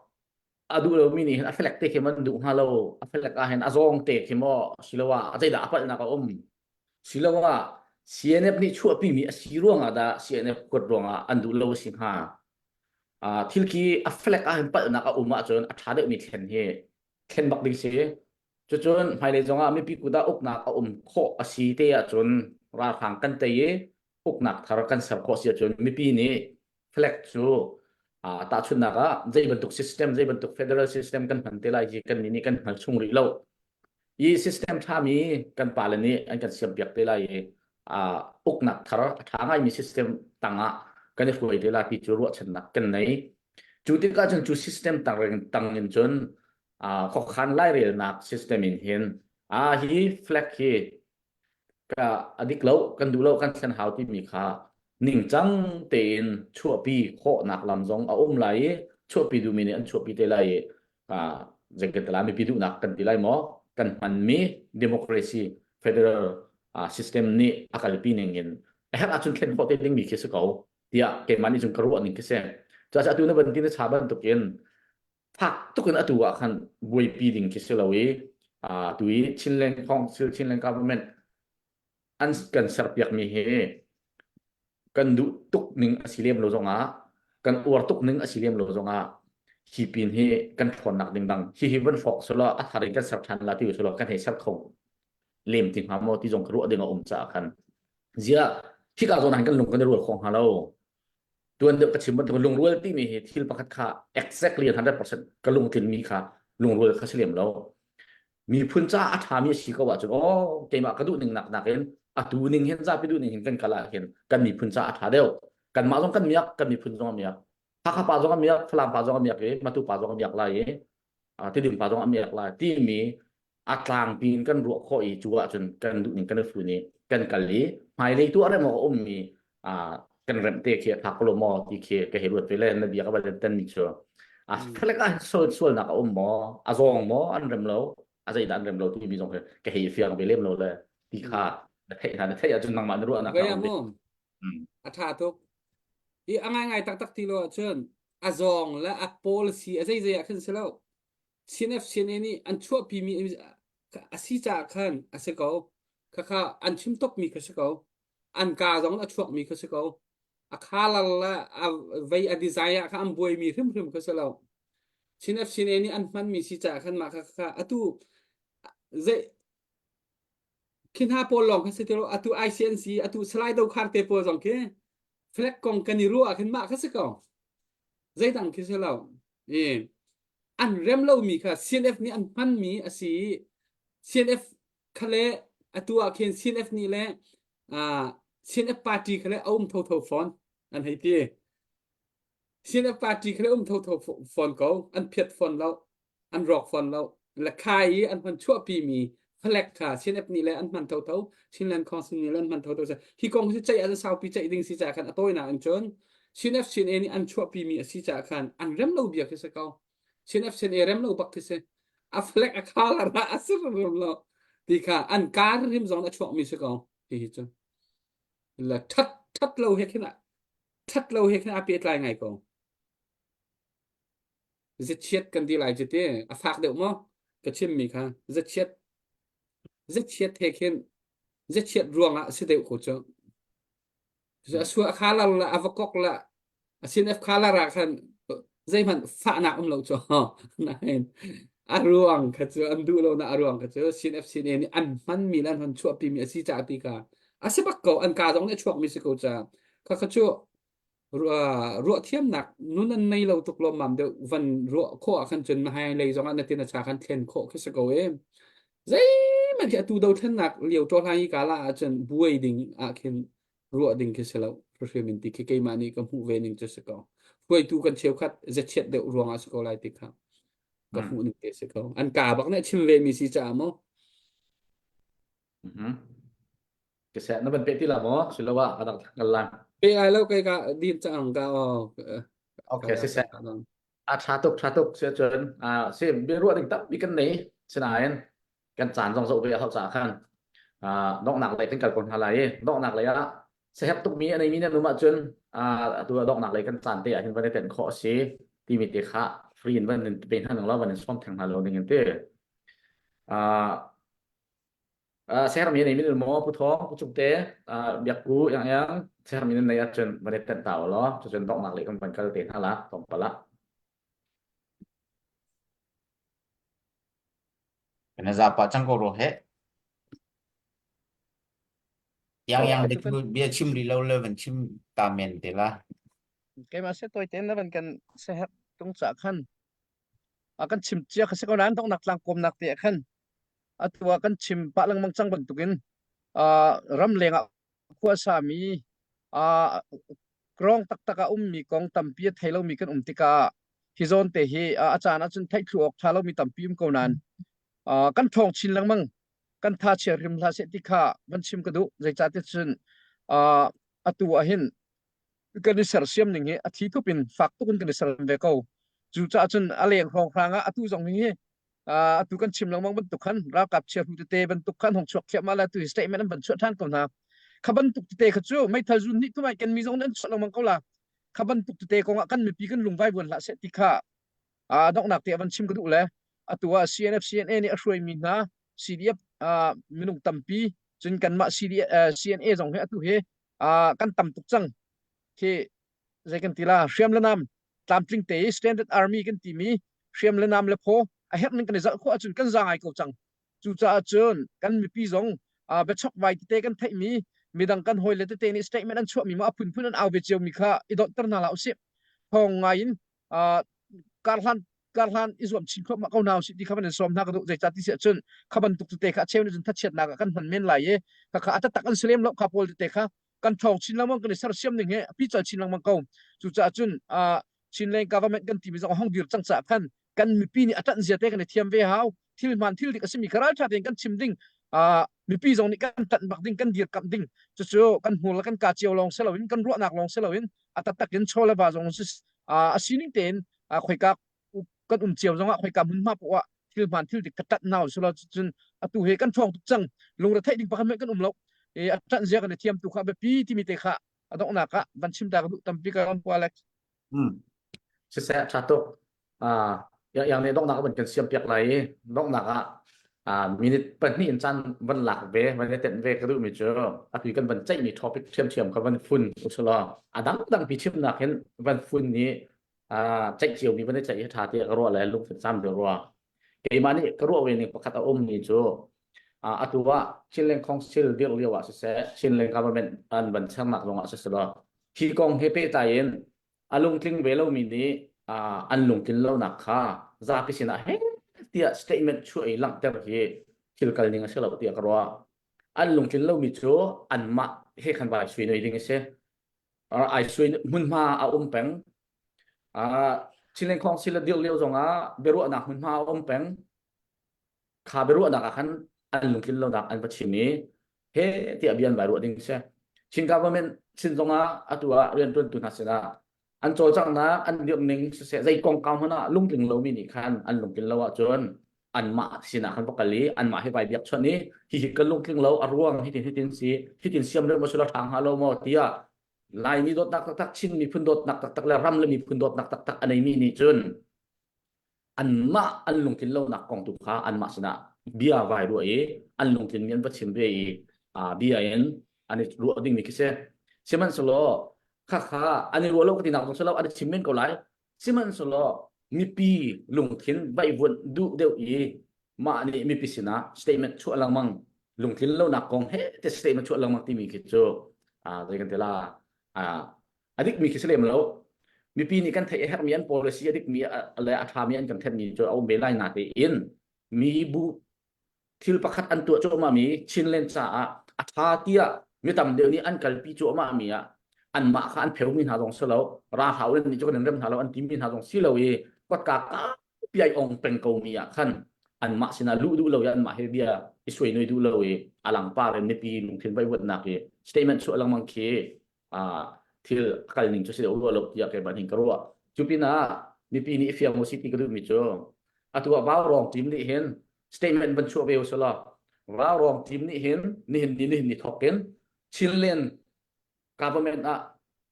a duh lomi nih hin a flag te khi man duh hnga lo a flag ah hin a zawng te khi maw siloah a zeidah a palhnak a um siloah CNF nih chuahpimi a si ruangah dah CNF kuat ruangah an duh lo a si hnga uh, thil khi a flag ah hin palhnak a um ahcun a ṭha deuhmi thlen hi thlen bak ding si cucun hmailei zongah mipi kut ah uknak a um khawh a si te ahcun ralhrang kan tei i uknak thar kan ser khawh si ahcun mipi nih flag cu uh, tahchunhnak ah zei bantuk system zei bantuk federal system kan hman te lai hi kan nih nih kan hngal chung rih lo i system ṭhami kan pale nih an kan siampiak te lai i uh, uknak thar a ṭha ngaimi system tangah kan i hruai te lai ti cu ruahchannak kan nei cu tikah cun cu system tang tang in cun uh, khuakhan lairelnak system in hin a hi flag hi ka a dik lo kan duh lo kan thlen hau timi kha ningcang tein chuahpi khawhnak lam zong a um lai i chuahpi duhmi nih an chuahpi te lai i zeikatala mipi duhnak kan ti lai maw kan hmanmi democracy federal system nih a kalpi ning in a herh ahcun thlen khawh te dingmi khi si ko tiah keimah nih cun ka ruah ning khi si cucaah atu na van ti na cha bantukin fak tuk in atu ah khan buaipi ding khi si lo i tu i Chinland Council Chinland Government an kan serpiak mi hi kan duh tuk ning a si lem lo zongah kan uar tuk ning a si lem lo zongah hi pin hi kan ṭhawnnak ding dang hi hi van fok selaw a thar in kan ser ṭhan la ti selaw kan hei ser kho lem ti hnga maw ti zong ka ruah ding a um caah khan zia hika zawn ah kan lung kan i rual kho hnga lo tuan deuh ka chim bantuk lungrual timi hi thil pakhat kha exactly 100% ka lungtlin mi kha lungrual kha si lem lo miphun ca a ṭhami a si ko ahcun aw keimah ka duh ning nak nakin atu ning hin zapi duh ning hin kan kal ah hin kan miphun ca a ṭha deuh kanmah zong kan miak kan miphun zong a miak Hakha pa zong a miak Falam pa zong a miak i Matu pa zong a miak lai i Tidim pa zong a miak lai timi a tlangpi in kan ruah khawh i cu ahcun kan duh ning kan i fun i kan kal i hmailei tu a rem awk a ummi kan remh te khi a tha ko lo maw ti khi ka hei ruat ve le na bia ka van tan mi cu a felek ah sual sualnak a um maw a zawng maw an rem lo a zeidah an rem lo timi zong khi ka hei fiang ve lem lo le ti kha na theih hna na theih ahcun nangmah na ruahnak na um a tha tuk i a ngai ngai taktak ti lo ahcun a zawng le a policy a zeizei ah khin si lo CNF CNA nih an chuahpimi a si caah khan a si ko. Khakha an chim tokmi kha si ko. An ka zong a chuakmi kha si ko. A color le a vei a design ah kha an buaimi hrimhrim kha si lo. CNF CNA nih an hmanmi si caah khan mah kha kha atu zei khi hna pawl lawng kha si ti lo atu ICNC atu Salai Dokhar te pawl zong khi flag kong kan i ruah ah khin mah kha si ko. Zeidang khi si lo. I an rem lomi kha CNF nih an hmanmi a si i CNF kha le atu ah khin CNF nih le uh, CNF party kha le a um thotho fawn an hei ti. CNF party kha le um thotho fawn ko an phiat fawn lo an rawk fawn lo le khai i an hman chuahpi mi flag kha CNF nih le an hman thotho Chinland Council nih le an hman thotho hi kong hi ceih an saupi ceih ding si caah khan a tawinak in cun CNF CNA nih an chuahpi mi a si caah khan an rem lo bia khi si ko CNF CNA rem lo bak khi si a flag a khala ra a si rim lo ti kha an kar rim zong a chuak mi si ko ti hi cu la that that lo he khin that lo he khin a pehtlai ngai ko zachiat kan ti lai cu ti a fak deuh maw ka chimmi kha zachiat zachiat he khin zachiat ruangah si deuh ko cu a sua a khalar la a va kok la a sin f khalar ah khan zeihmanh fahnak um lo cu nain a ruang kha cu an duh lo na a ruang kha cu sin f sin a nih an hmanmi le an hman chuahpi mi a si caah ti ka a si bak ko an ka zong nih a chuakmi si ko ca kha kha cu ruah thiamnak nun an nei lo tuk lawmmam deuh van ruah khawh ah khan cun na lei zong ah na tin a cha khan thlen khawh khi si ko e zeihmanh khi atu dothlennak lio ṭaw hlan hi ka la ahcun buai ding ah khin ruah ding khi si lo hrim in ti khi keimah nih ka hmuh ve ning cu si ko hruaitu kan cheukhat zachiat deuh ruangah si ko lai ti kha ka hmuh ning te si ko an ka bak nih chim ve mi si caah maw Ka seh na van pe ti la maw siloah ka dang ngal lan pe ai lo kai ka din chang ka o Okay si seh a tha tuk tha tuk si cun a si ruah ding tampi kan nei sinain kan caan zong zoh ve a hau caah khan donghnak lei kan kal ko hna lai i donghnak lei ah Sahep tukmi a neimi nan um ahcun atu a donghnak lei kan caan te ah hin van i tenh khawh a si timi te kha free in van in pe hna ning law van in sawm theng hna lo ding in ti. Sehermi a neimi nan maw Pu Thawng, Pu Cungte, Biakku, Yang Yang, sehermi nan nei ahcun van i tenh ta u law cucun donghnak lei kan van kal te hna la tlawmpal ah. Na zapa cang ko ro he. Yang yang Atu kan bia chim rih lo le van chim ta men te la. Keimah se toi ten na van kan sehek tung cha khan a kan chim cia kha se ko nan dongnak tlang komnak te khan atu ah kan chim pah lengmang cang bantukin ram leng ah khua sami krong taktak a ummi kong tampi a thei lomi kan um tikah hi zawn te hi a caan ahcun theih thlu awk ṭha lomi tampi um ko nain kan ṭhawng chin lengmang kan tha chia hrim hlah seh ti kha van chim ka duh zeicahtiah cun atu ah hin kan i sersiam ning hi a thi thup in fak tuk in kan i sersiam ve ko cucaah cun a leng hrawnghrang ah atu zong hi atu kan chim lengmang bantuk khan ralkap chiahru tete bantuk khan hong chuak thliahmah la tu hi statement an van chuah ṭhan ko hna kha bantuk tete kha cu meithal zun nih thumai kan mi zong an chuah lengmang ko la kha bantuk tete kong ah kan mipi kan lungvai vuan hlah seh ti kha donghnak te van chim ka duh le atu ah CNF CNA nih a hruaimi hna CDF minung tampi cun kanmah CDF CNA zong hi atu hi kan tam tuk cang khi zei kan ti la hriam le nam tlamtling te i standard army kan timi hriam le nam le phaw a herh ning kan i zalh khawh ahcun kan za ngai ko cang cucaah cun kan mipi zong biachok vai tete kan theihmi midang kan hawile tete nih statement an chuahmi ma a phunphun an au ve ciomi kha i donhter hna hlah usih thawng ngai in karhlan karhlan i zuam chin khawh ko hna usih ti kha van in sawm hna ka duh zeicah ti si ahcun kha bantuk tete kha a cheu nih cun thachiatnak ah kan hman men lai i kha kha a taktak an si lem lo kha pawl tete kha kan ṭhawng chin lengmang kan i sersiam ning hi a pical chin lengmang ko cucaah cun Chinland government kan timi zong hong dir cang caah khan kan mipi nih a ṭanh zia te kan i thiam ve hau thil hmaan thil dik a simi kha ralṭha tein kan chim ding mipi zong nih kan ṭanh bak ding kan dirkamh ding cucu kan hmur le kan kaa cio lawng si loin kan ruahnak lawng si loin a taktak in chaw le va zong a sining tein khoika kan um cio zongah khoika hmunhma poah thil hmaan thil dik ka ṭanh hna usih cun atu he kan ṭhawng tuk cang lungre theih ding pakhat hmanh kan um lo a ṭanh zia kan i thiam tu kha biapi timi te kha a donghnak ah van chim ta ka duh tampi ka ram Alex Hmm. Siseh ṭha tuk. Ah, yang yang nih donghnak van kan siam piak lai i donghnak ah ah minute pahnih in caan van lak ve van i tenh ve ka duhmi cu atu kan van ceihmi topic ṭhiamṭhiam kha van fun usulaw a dangdang pi chimnak hin van fun i ah ceih ciomi van i ceih hi ṭha tiah ka ruah le lungthin sam deuh rua. Keimah nih ka ruah ve ning pakhat a ummi cu ah atu ah Chinland Council dirh lio ah siseh Chinland government an van sernak zong ah siseh law hi kong he pehtlai in a lungtling ve lomi nih ah an lungtlin lonak kha zapi sinah he tiah statement chuah i langhter hi thil kal ning a si lo tiah ka ruah. An lungtlin lomi cu anmah he khan vai sui noi ding a si. Ai sui hmunhma a um peng. Chinland Council a dirh lio zongah biaruahnak hmunhma a um peng. Kha biaruahnak ah khan an lungtlin lonak an va chim i he tiah bia an vai ruah ding si. Chin government sin zongah atu ah rianṭuantu hna sinah an cawlcanghnak an dirh ning siseh zei kongkau hmanh ah lungtling lomi nih khan an lungtlin lo ahcun anmah sinah khan va kal i anmah hi vai biakchawnh i hihi kan lungtling lo a ruang hitin hitin si hitin siam rem maw sila ṭha hnga lo maw tiah Laimi dawtnak taktak Chin miphun dawtnak taktak le ram le miphun dawtnak taktak a neimi nih cun anmah an lungtlin lonak kong tu kha anmah sinah bia vai ruah i an lungtlinmi an va chim ve i bia in an i ruah dingmi khi si sihmanhsehlaw khakha an i ruah lo ka tinak zong si lo an i chim men ko lai sihmanhsehlaw mipi lungthin vaihvuanh duh deuh i mah nih mipi sinah statement chuah lengmang lungtlin lonak kong he te statement chuah lengmang timi khi cu zei kan ti la a dikmi khi si lem lo mipi nih kan theih a herhmi an policy a dikmi le a ṭhami an kan thenmi cu a um ve lai na tein mi bu thil pakhat an tuah cuahmah mi Chinland caah a ṭha tiah mi tam deuh nih an kalpi cuahmah mi ah anmah kha an pheumi hna zong si lo ra hau in nih cu kan in rem hna lo an timi hna zong si lo i kotka pi ai ong peng ko mi ah khan anmah sinah luh duh lo i anmah he bia i suai noi duh lo i alangpar in mipi lungthin vaivuatnak i statement chuah lengmang khi thil a kal ning cu si deuh rua lo tiah keimah ning ka ruah. Cu pinah mipi nih i fiang u si ti ka duhmi cu atu ah Vaurawng team nih hin statement van chuah ve u selaw Vaurawng team nih hin nihin ni nihin ni thawk in Chinland. Government ah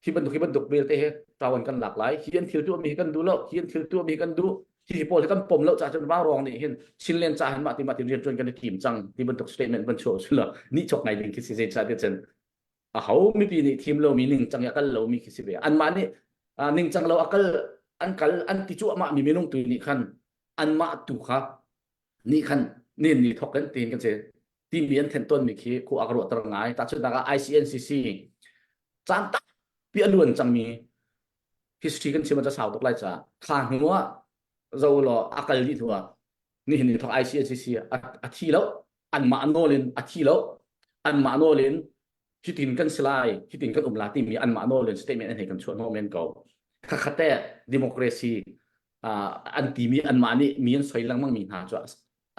hi bantuk hi bantuk vialte hi ṭawan kan lak lai. Hi an thil tuahmi hi kan duh lo, hi an thil tuahmi hi kan duh. Hi pawl hi kan pom lo caah cun Vaurawng nih hin Chinland caah hin mah ti mah ti rian ṭuan kan i tim cang ti bantuk statement van chuah usih law nihchuak ngai ding khi si zeicah ti cun aho mipi nih thim lomi ningcang i a kal lomi khi si ve. Anmah nih ningcang lo a kal an kal an ti cuahmah mi minung tu nih khan anmah tu kha nih khan nin ni thok kan tiin kan si timi an then tawnmi khi khu a ka ruahter ngai. Tahchunhnak ah ICNCC caan tampi a luan cangmi history kan chim ah sau tuk lai caah kha hnu ah zo law a kal dih hnu ah nihin ni thok ICNCC a thi lo anmah nawl in a thi lo anmah nawl in hitin kan si lai hitin kan um la timi anmah nawl in statement an hei kan chuah hnawh men ko khakhat democracy an timi anmah nih mi an soi lengmang mi hna cu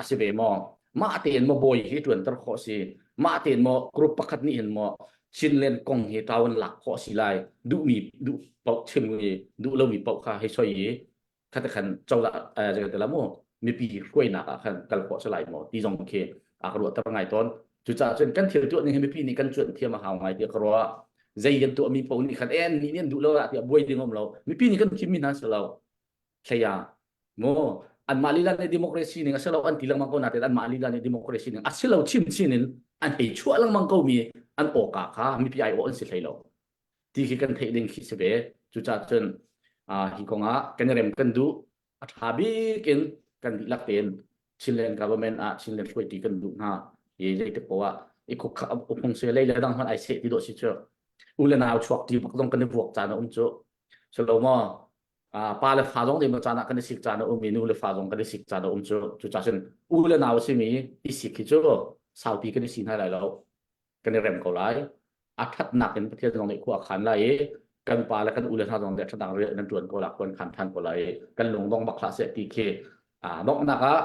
a si ve maw mah tein maw bawi hi ṭuanter khawh si mah tein maw group pakhat nih hin maw Chinland kong hi ṭawan lak khawh si lai duhmi duh paoh chim i duh lomi paoh kha hei soi i khate khan cozah zei la mu mipi hruainak ah khan kal khawh si lai maw ti zong khi a ka ruahter ngai tawn cucaah cun kan thil tuah ning hi mipi nih kan cuanh thiam a hau ngai tiah ka ruah zei kan tuahmi paoh nih khan en nih nih an duh lo tiah buai ding um lo mipi nih kan thimmi hna si lo Hleia mu anmah lila nih democracy ning a si lo an ti lengmang ko nain anmah lila nih democracy ning a si lo chinchin in an hei chuah lengmang ko mi an awka kha mipi ai awh an si hlei lo ti khi kan theih ding khi si ve cucaah cun hi kong ah kan i rem kan duh a ṭha bik in kan dihlak tein Chinland government ah Chinland hruaiti kan duh hna i zeitik poah ah i khuk uphung se lei le dang hmanh ai seh ti dawh si cu u le nau chuak ti bak zong kan i vuak caan a um cu silo maw pa le fa zong nih caan ah kan i sik caan a um i nu le fa zong kan i sik caan a um cu cucaah cun u le nau a simi i sik hi cu saupi kan i si hna lai lo kan i rem ko lai a ṭhatnak in Pathian zong nih khua a khan lai i kan pa le kan u le hna zong nih a ṭhatnak rian nan ṭuan ko la khuan khan ṭhan ko lai i kan lung dong bak hlah seh ti khi donghnak ah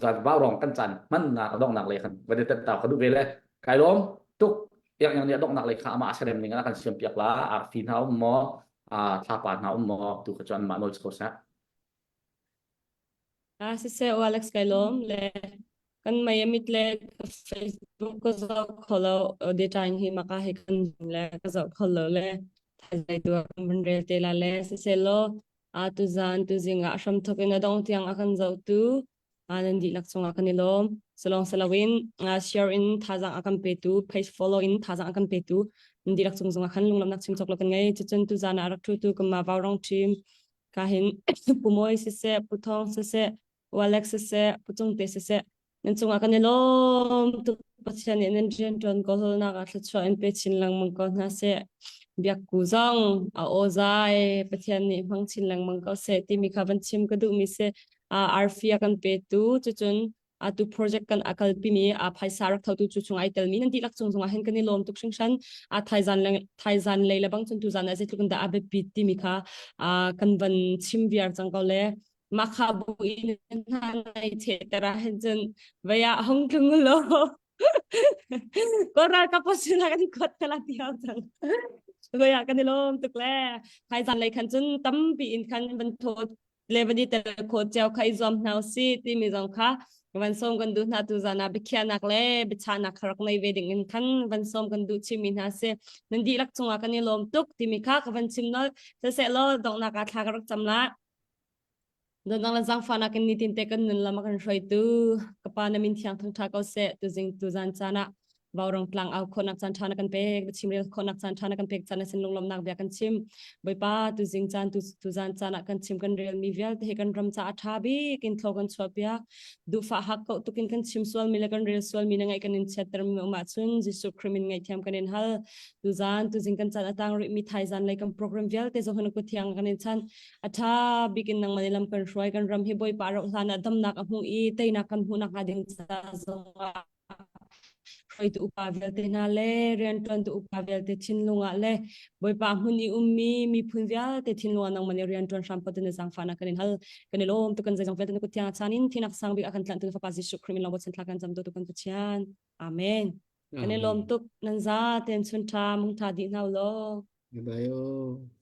zan vaurong kan caan hmannak donghnak lei khan van i tet ta ka duh ve le kai lawm tuk yang yang nih donghnak lei kha amah serem ning ah kan siam piak la arfi hna um maw thlapa hna um maw tu kha cu anmah nawl ko seh Ah siseh u Alex kai lawm le kan mei a mit le ka Facebook ka zoh kho lo data in hi maka hi kan le ka zoh kho lo le thaizai tu kan van rel te la le siseh law a tuzan tuzing ah hram thok in a dong tiang a kan zohtu nan dihlak cungah kan i lawm. Salong salawin share in thazang a kan petu, page follow in thazang a kan petu nan dihlak cung zongah khan lunglawmhnak chim cawk lo kan ngei. Cucun tuzan ah rak ṭhutu kanmah Vaurong team ka hin Pu Mawi siseh, Pu Thawng siseh, Alex siseh, Pu Cungte siseh nan cungah kan i lawm tuk Pathian nih nan rianṭuan kawlhawlnak ah thluachuah in pe chin lengmang ko hna seh. Biakku zong a aw zai Pathian nih hmang chin lengmang ko seh timi kha van chim ka duhmi si. Arfi a kan petu cucun atu project kan a kalpimi a phaisa rak thotu cu chung ai telmi nan dihlak cung zongah hin kan i lawm tuk hringhran. A thaizan le thaizan lei le bang cun tuzan ah zeitluk in dah a biapit timi kha kan van chim viar cang ko le mah kha bu in hna nei che tera hin cun vaya hong tlung lo ko ral ka posina kan kot kala tiau cang vaya kan ilom tuk le thai zan lei khan cun tampi in khan van thot le van i tel kho cio kha i zuam hna si ti mi zong kha van som kan duh hna tu zana biakhiahnak le biachahnak kha rak nei ve ding in khan van som kan duh chimi hna si nan dihlak cungah kan i lawm tuk timi kha ka van chim nol siseh law donghnak ah thla ka rak cam la Dawtnak le zaangfahnak in nitin te kan nun lam a kan hruaitu ka pa na min thiang thangṭha ko seh tuzing tuzan caan ah Vaurong tlang au khawhnak caan ṭha na kan pek biachim rel khawhnak caan ṭha na kan pek caan na sin lunglawmhnak bia kan chim Bawipa tuzing caan tu tuzan caan ah kan chim kan relmi vialte hi kan ram caah a ṭha bik in thlaw kan chuah piak duhfah hak ko tukin kan chim sualmi le kan rel sualmi na ngaih kan in chiatter mi um ahcun Jesuh Christ min ngaihthiam kan in hal tuzan tuzing kan caan a tang rihmi thaizan lei kan program vialte zong hin kut thiang kan in chan A ṭha bik in nangmah nih lam kan hruai kan ram hi Bawipa rauh hlan ah damnak a hmu i teinak kan hmuh nakhnga ding ca zongah hruaitu upa vialte hna le rianṭuantu upa vialte thinlung ah le Bawipa hmun i ummi miphun vialte thinlung ah nangmah nih rianṭuan hram ko na zaangfahnak kan in hal kan i lawm tu kan zeizong vialte na kut thiang ah chan in thinak sang bik a kan tlanhtu na fapa Jesuh Khrih min lawng bochan thla kan cam tu kan Pathian Amen kan i lawm tuk nan za ten chun ṭha mung ṭha dih hna u law Bye bye.